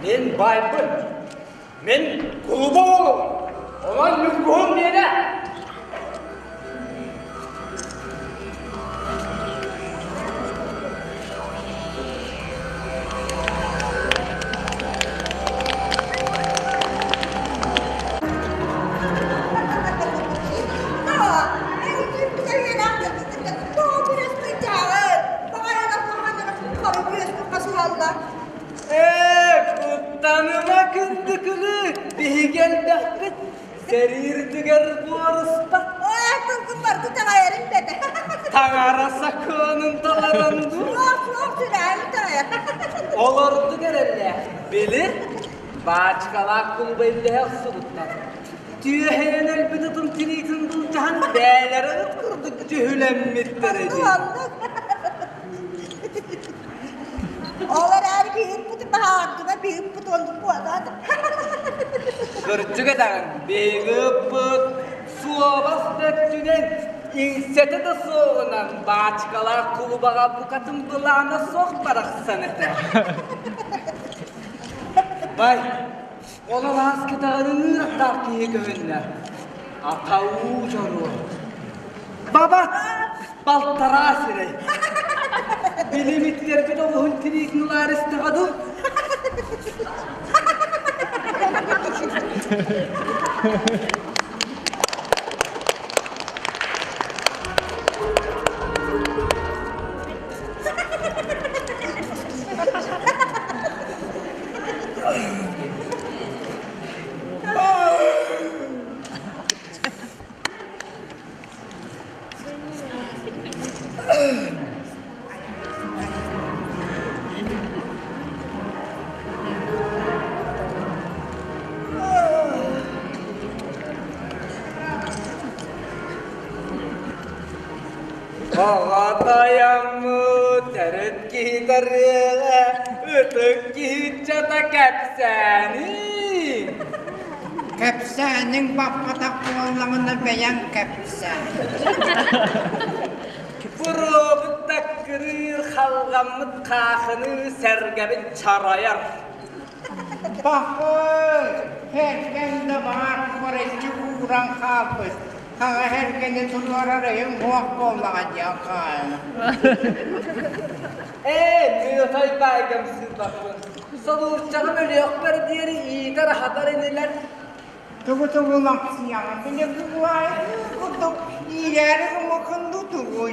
мин байбын. Мин кулуба уолум. Онон ньургуһун миэнэ. Ээ, куттаныма күндүкүлү, биһиги элбэхпит, сэрии үрдүгэр буоруспат. Таҥара сокуонун таларан дуу? Олордук эрэллээх, били, баачыкалаах кулуба иллэһэ охсубуттар. Түөһэйэн өлбүт ытым тириитин былдьаһан бээлэрэ ыт курдук дьүһүлэммиттэрэ дии. Ол эрээри биһиппит баһаардыга биһиппит оннук буолаат. Кырдьык этэҕин, биһиги ыппыт суобас да өттүнэн, иҥсэтэ да суоҕунан баачыкалаах кулубаҕа букатын былаана суох барахсан этэ. Бай, ол алаас кэтэҕин ыҥыырахтаах киһи көһүннэ. Ата уу дьоруо. Бабат! Балтараа сирэй. Билимиттэрбит оҕуһун тириитин ылаары истэҕэ дуу? Аҕа тайаммыт төрүт киһи тарыаҕа, ытык киһи чата кэпсээний. Кэпсээниҥ баппатах буоллаҕына бэйэҥ кэпсээ. Буруобут таккырыыр, халҕаммыт хаахыныы, сэргэбит чарайар. Бахы, эргэн да баар кураччы ууран хаалбыт. Хаҥа эргэни туруорар өйүҥ суох буоллаҕа диэн хаайан. Ээ, мин отой баайгам сыылбаппын. Солуурчаҕым өлүөхпэр диэри иитэр-аһатар инилэр. Тугу-тугу лаҥсыйаҕын били курдук иирээри гыммыккын дуу тугуй?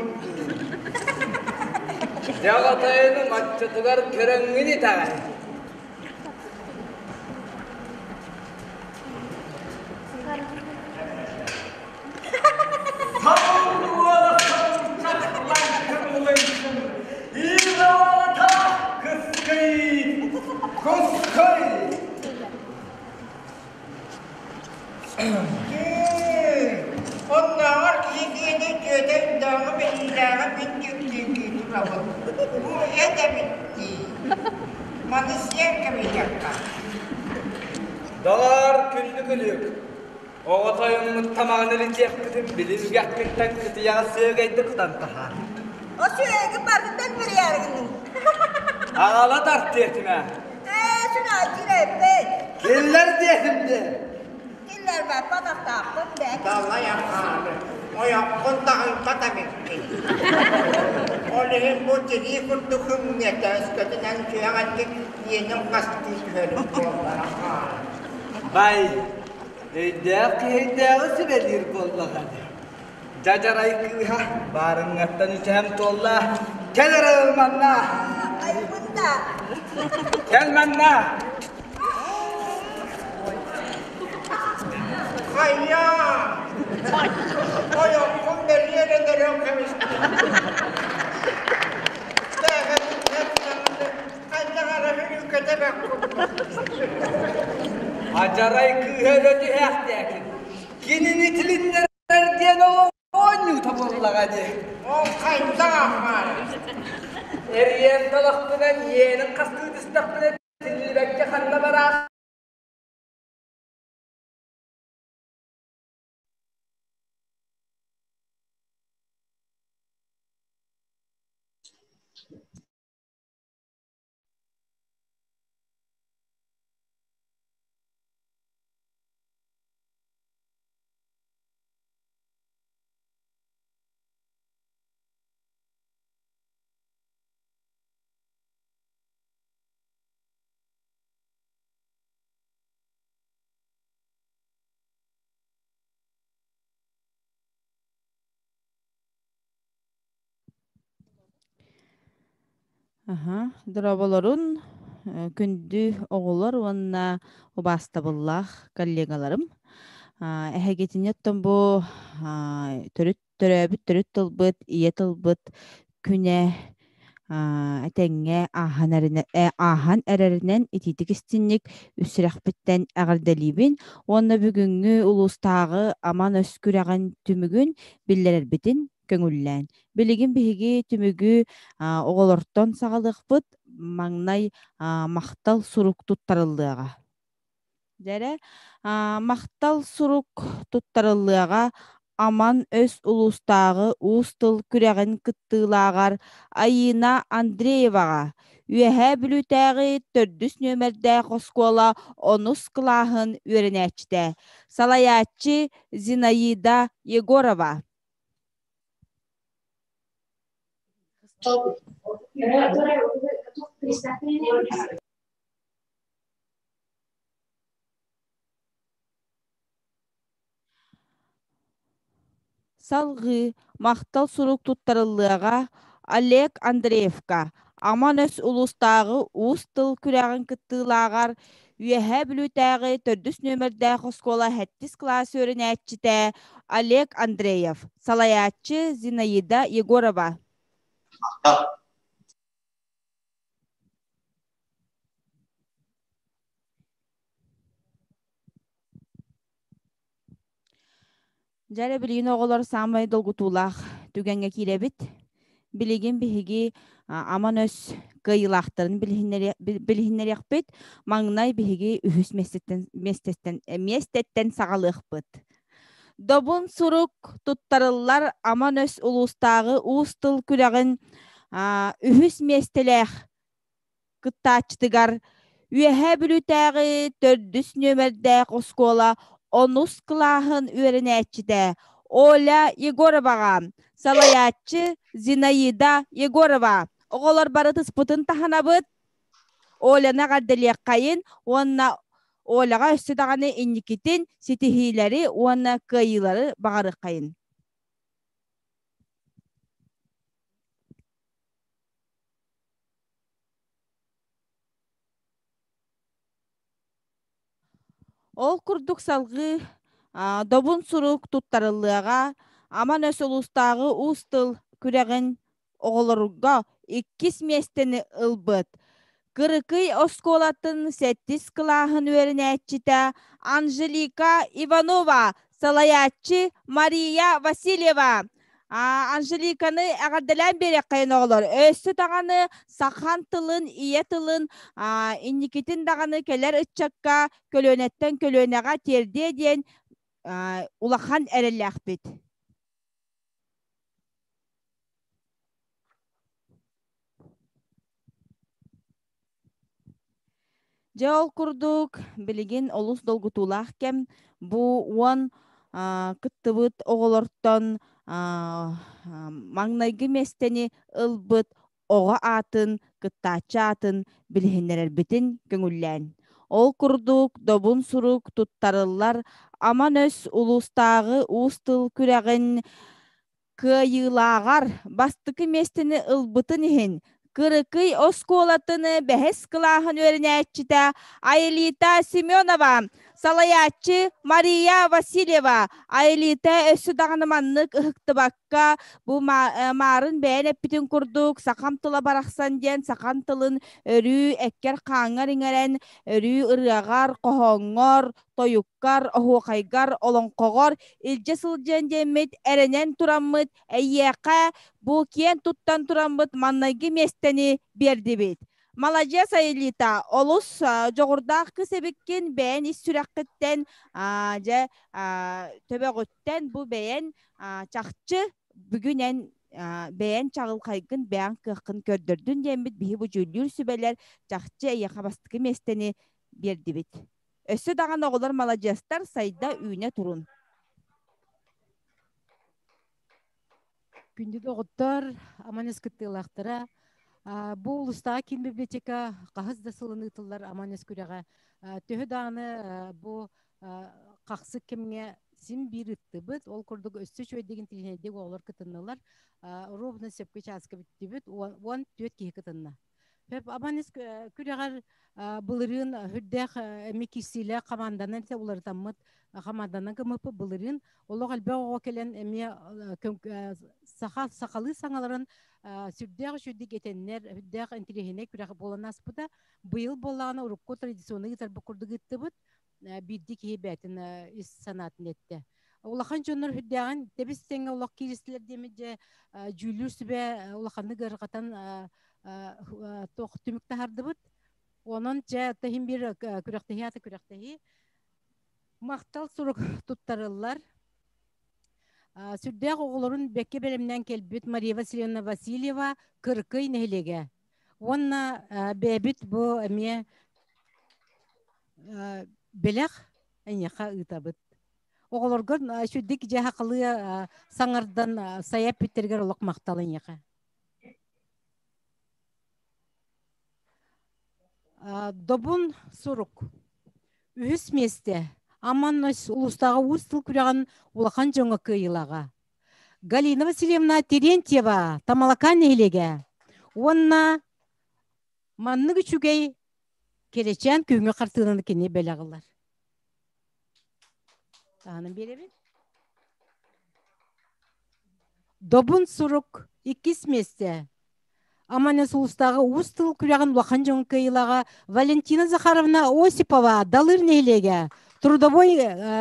Дьэ оҕотойуну маччатыгар көрөҥҥүн итэҕэй. Оннооҕор киһи диэни үтүөтэ өйдөөҕү бэлиилээҕи мин дьиктиргии турабын. Бу эт эбит дии. Маны сиэн кэбиһиэххэ. Доҕоор, күндү күлүк, оҕо тойоммут тамаҕын илитиэхпитин били үгэхпиттэн кытыйаҕа сыагайды кутан таһаар. О сүөги барытын бүрүйэргин. Аҕала тартыа этимэ. Ээ, сүнааччы эппит. Киллэр диэтим де. Киллэр баппатахтаахпын бэ. Далай ахааны, ойоххун таһыйбат эбиккин. Ол иһин бу тирии курдук үҥҥэтэ өскөтүнэн сүрэҕэлдьик иэнин хастыы түһэрин буоллар ахааны. Бай, өйдөөх киһи өйдөөҕү сүбэлиир буоллаҕа дии. Дьадьарай кыыһа баарыҥҥаттан үчэһэм туолла. Кэл эрэ манна. Айбын да. Кэл манна. Хайа! Ойоххун бэлиэр өлөрөн кэбистим. Хайдах эрэ үрүүкэтэ бэккун. Адьарай кыыһа өлө түһээхтээтин. Кинини тилиннэрэр диэн олох. Оонньуута буоллаҕа дии. Ол хайдах ахмаары? Эрийэн талахпынан иэнин хастыы түстэхпинэ тиллибэккэ ханна бараах Аһа, дорооболорун, күндү оҕолор уонна убаастабыллаах коллегаларым. Эһигитини оттон бу төрүт төрөөбүт төрүт тылбыт, ийэ тылбыт күнэ этэҥҥэ ааһан ааһан эрэринэн итиитик истинник үс сүрэхпиттэн эҕэрдэлиибин уонна бүгүҥҥү улуустааҕы Аман өс күрэҕин түмүгүн биллэрэрбитин көҥүллээн. Билигин биһиги түмүгү оҕолортон саҕалыахпыт, маҥнай махтал сурук туттарыллыаҕа. Дьэрэ, махтал сурук туттарыллыаҕа Аман өс улуустааҕы уус тыл күрэҕин кыттыылааҕар Айыына Андрееваҕа, Үөһээ Бүлүүтээҕи төрдүс нүөмэрдээх оскуола онус кылааһын үөрэнээччитэ, салайааччы Зинаида Егорова. Салгыы махтал сурук туттарыллыаҕа Олег Андреевка, Аман өс улуустааҕы уус тыл күрэҕин кыттыылааҕар Үөһээ Бүлүүтээҕи төрдүс нүөмэрдээх оскуола сэттис кылаас үөрэнээччитэ Олег Андреев, салайааччы Зинаида Егорова. Дьэ эрэ билигин оҕолор саамай долгутуулаах түгэҥҥэ киирэбит. Билигин биһиги аман өс кыайыылаахтарын билиһиннэриэхпит. Маҥнай биһиги үһүс миэстэттэн, миэстэттэн, миэстэттэн саҕалыахпыт. Добун сурук туттарыллар Аман өс улуустааҕы уус тыл күрэҕин үһүс миэстэлээх кыттааччытыгар Үөһээ Бүлүүтээҕи төрдүс нүөмэрдээх оскуола онус кылааһын үөрэнээччитэ Оля Егороваҕа, салайааччы Зинаида Егорова. Оҕолор бары тыспытын таһынабыт. Оляны эҕэрдэлиэххэйин уонна Оляҕа өссө даҕаны инникитин ситиһиилэри уонна кыайыылары баҕарыаххайын. Ол курдук салгыы Добун сурук туттарыллыаҕа, Аман өс улуустааҕы уус тыл күрэҕин оҕолорго иккис миэстэни ылбыт Кырыкый оскуолатын сэттис кылааһын үөрэнээччитэ Анжелика Иванова, салайааччы Мария Васильева. Анжеликаны эҕэрдэлээн биэриэххэйин оҕолор. Өссө даҕаны сахан тылын, ийэ тылын инникитин даҕаны кэлэр ыччакка көлүөнэттэн көлүөнэҕэ тиэрдиэ диэн улахан эрэллээхпит. Дьэ ол курдук билигин олус долгутуулаах кэм бу уон кыттыбыт оҕолортон маҥнайгы миэстэни ылбыт оҕо аатын, кыттааччы аатын билиһиннэрэрбитин көҥүллээн. Ол курдук Добун сурук туттарыллар Аман өс улуустааҕы уус тыл күрэҕин Кыайыылааҕар бастакы миэстэни ылбытын иһин Кырыкый оскуолатын бэһис кылааһын үөрэнээччитэ Аэлита Семенова, Салайааччы Мария Васильева. Аэлита өссө даҕаны маннык ыһыктыбакка бу маарын бэйэн эппитин курдук сахам тыла барахсан диэн сахан тылын өрүү эккэр-хааҥҥар иҥэрэн, өрүү ырыаҕар, хоһооҥҥор, тойуккар, оһуохайгар, олоҥхоҕор илдьэ сылдьыан диэммит эрэнэн тураммыт эйиэхэ бу киэн туттан тураммыт маннайгы миэстэни биэрдибит. Маладьыас Аэлита, олус дьоҕурдаах кыс эбиккин, бэйэн ис сүрэххиттэн, дьэ, төбөҕүттэн бу бэйэн чахчы бүгүн эн бэйэн чаҕылхайгын, бэйэн кыаххын көрдөрдүн диэммит биһи бу дьүүллүүр сүбэлэр чахчы эйиэхэ бастакы миэстэни биэрдибит. Өссө даҕаны оҕолор маладьыастар, сайда үүнэ турун. Күндү доҕоттор, Аман өс кыттыылаахтара, бу улуустааҕы киин библиотека хаһыс да сылын ыытыллар Аман өс күрэҕэ төһө даҕаны бу хахсык кэмҥэ син биир ыттыбыт. Ол курдук өссө үчүгэйдик интеллигенттик оҕолор кытыннылар. Ровно сөпкө чааска бүттүбүт. 14 киһи кытынна. Абанис күрэҕэр былырыын үрдээх эми киирсиилээх хамаанданан уларытаммыт хамаанданан гыммыппыт былырыын олох элбэх оҕо кэлэн эмиэ саха сахалыы саҥаларын сүрдээх үчүгдик этэннэр үрдээх интириэһинэй күрэх буолан ааспыта. Быйыл буоллаҕына урукку традиционный ыытарбыт курдук ыыттыбыт. Биирдии киһи бээтин ис санаатын эттэ. Улахан дьоннор үрдээҕин тэбис тэҥҥэ олох кииристилэр диэмит дьэ дьүүллүүр сүбэ улаханнык ыарырҕатан туох түмүк таһардыбыт. Онон дьэ таһин биир күрэхтэһии ата күрэхтэһии. Махтал сурук туттарыллар. Сүрдээх оҕолорун бэккэ бэлэмнээн кэлбит Мария Васильевна Васильева Кыркый нэһилиэгэ. Уонна бэйэбит бу эмиэ бэлэх эйиэхэ ыытабыт. Оҕолорго сүрдик дьэ хахалыы саҥардан сайа эппиттэригэр олох махтал эйиэхэ. Добун сурук. Үһүс миэстэ. Аман улуустааҕы уус тыл күрэҕин улахан дьоҥҥо кыайыылааҕа. Галина Васильевна Терентьева, Тамалакаан нэһилиэгэ. Уонна маннык үчүгэй кэрэчээн күҥҥэ хартыынаны кини бэлэх ылар. Таһынан биэрэбин. Добун сурук иккис миэстэ. Аманес улуустааҕы уус тыл күрэҕин улахан дьон кыайыылааҕа Валентина Захаровна Осипова Далыр нэһилиэгэ трудовой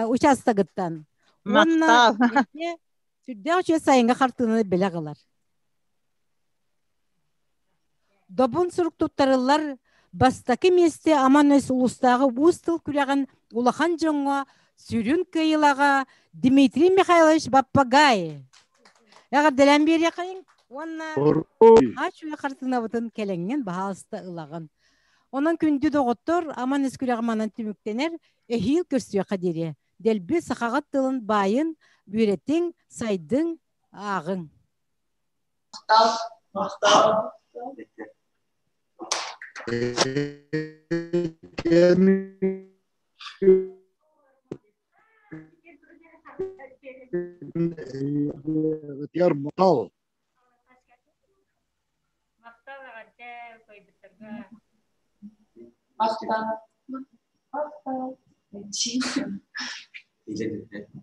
учаастагыттан. Уонна сүрдээх үчүгэй сайыҥҥы хартыынаны бэлэх ылар. Добун сурук туттарыллар бастакы миэстэ Аман өс улуустааҕы уус тыл күрэҕин улахан дьоҥҥо сүрүн кыайыылааҕа Дмитрий Михайлович Баппагай. Эҕэрдэлээн биэриэхэйиҥ уонна ач үө хартыынабытын кэлэҥҥин баһаалыста ылаҕын. Онон күндү доҕоттор, Аман өс күрэҕи манан түмүктэнэр, эһиил көрсүөххэ диэри. Дэлби сахаҕыт тылын баайын, үөрэтиҥ, сайдыҥ, ааҕыҥ. Махтал. Махтал. Махтал. Махтал эҕэрдэ кыайбыттарга. Махтал. Махтал.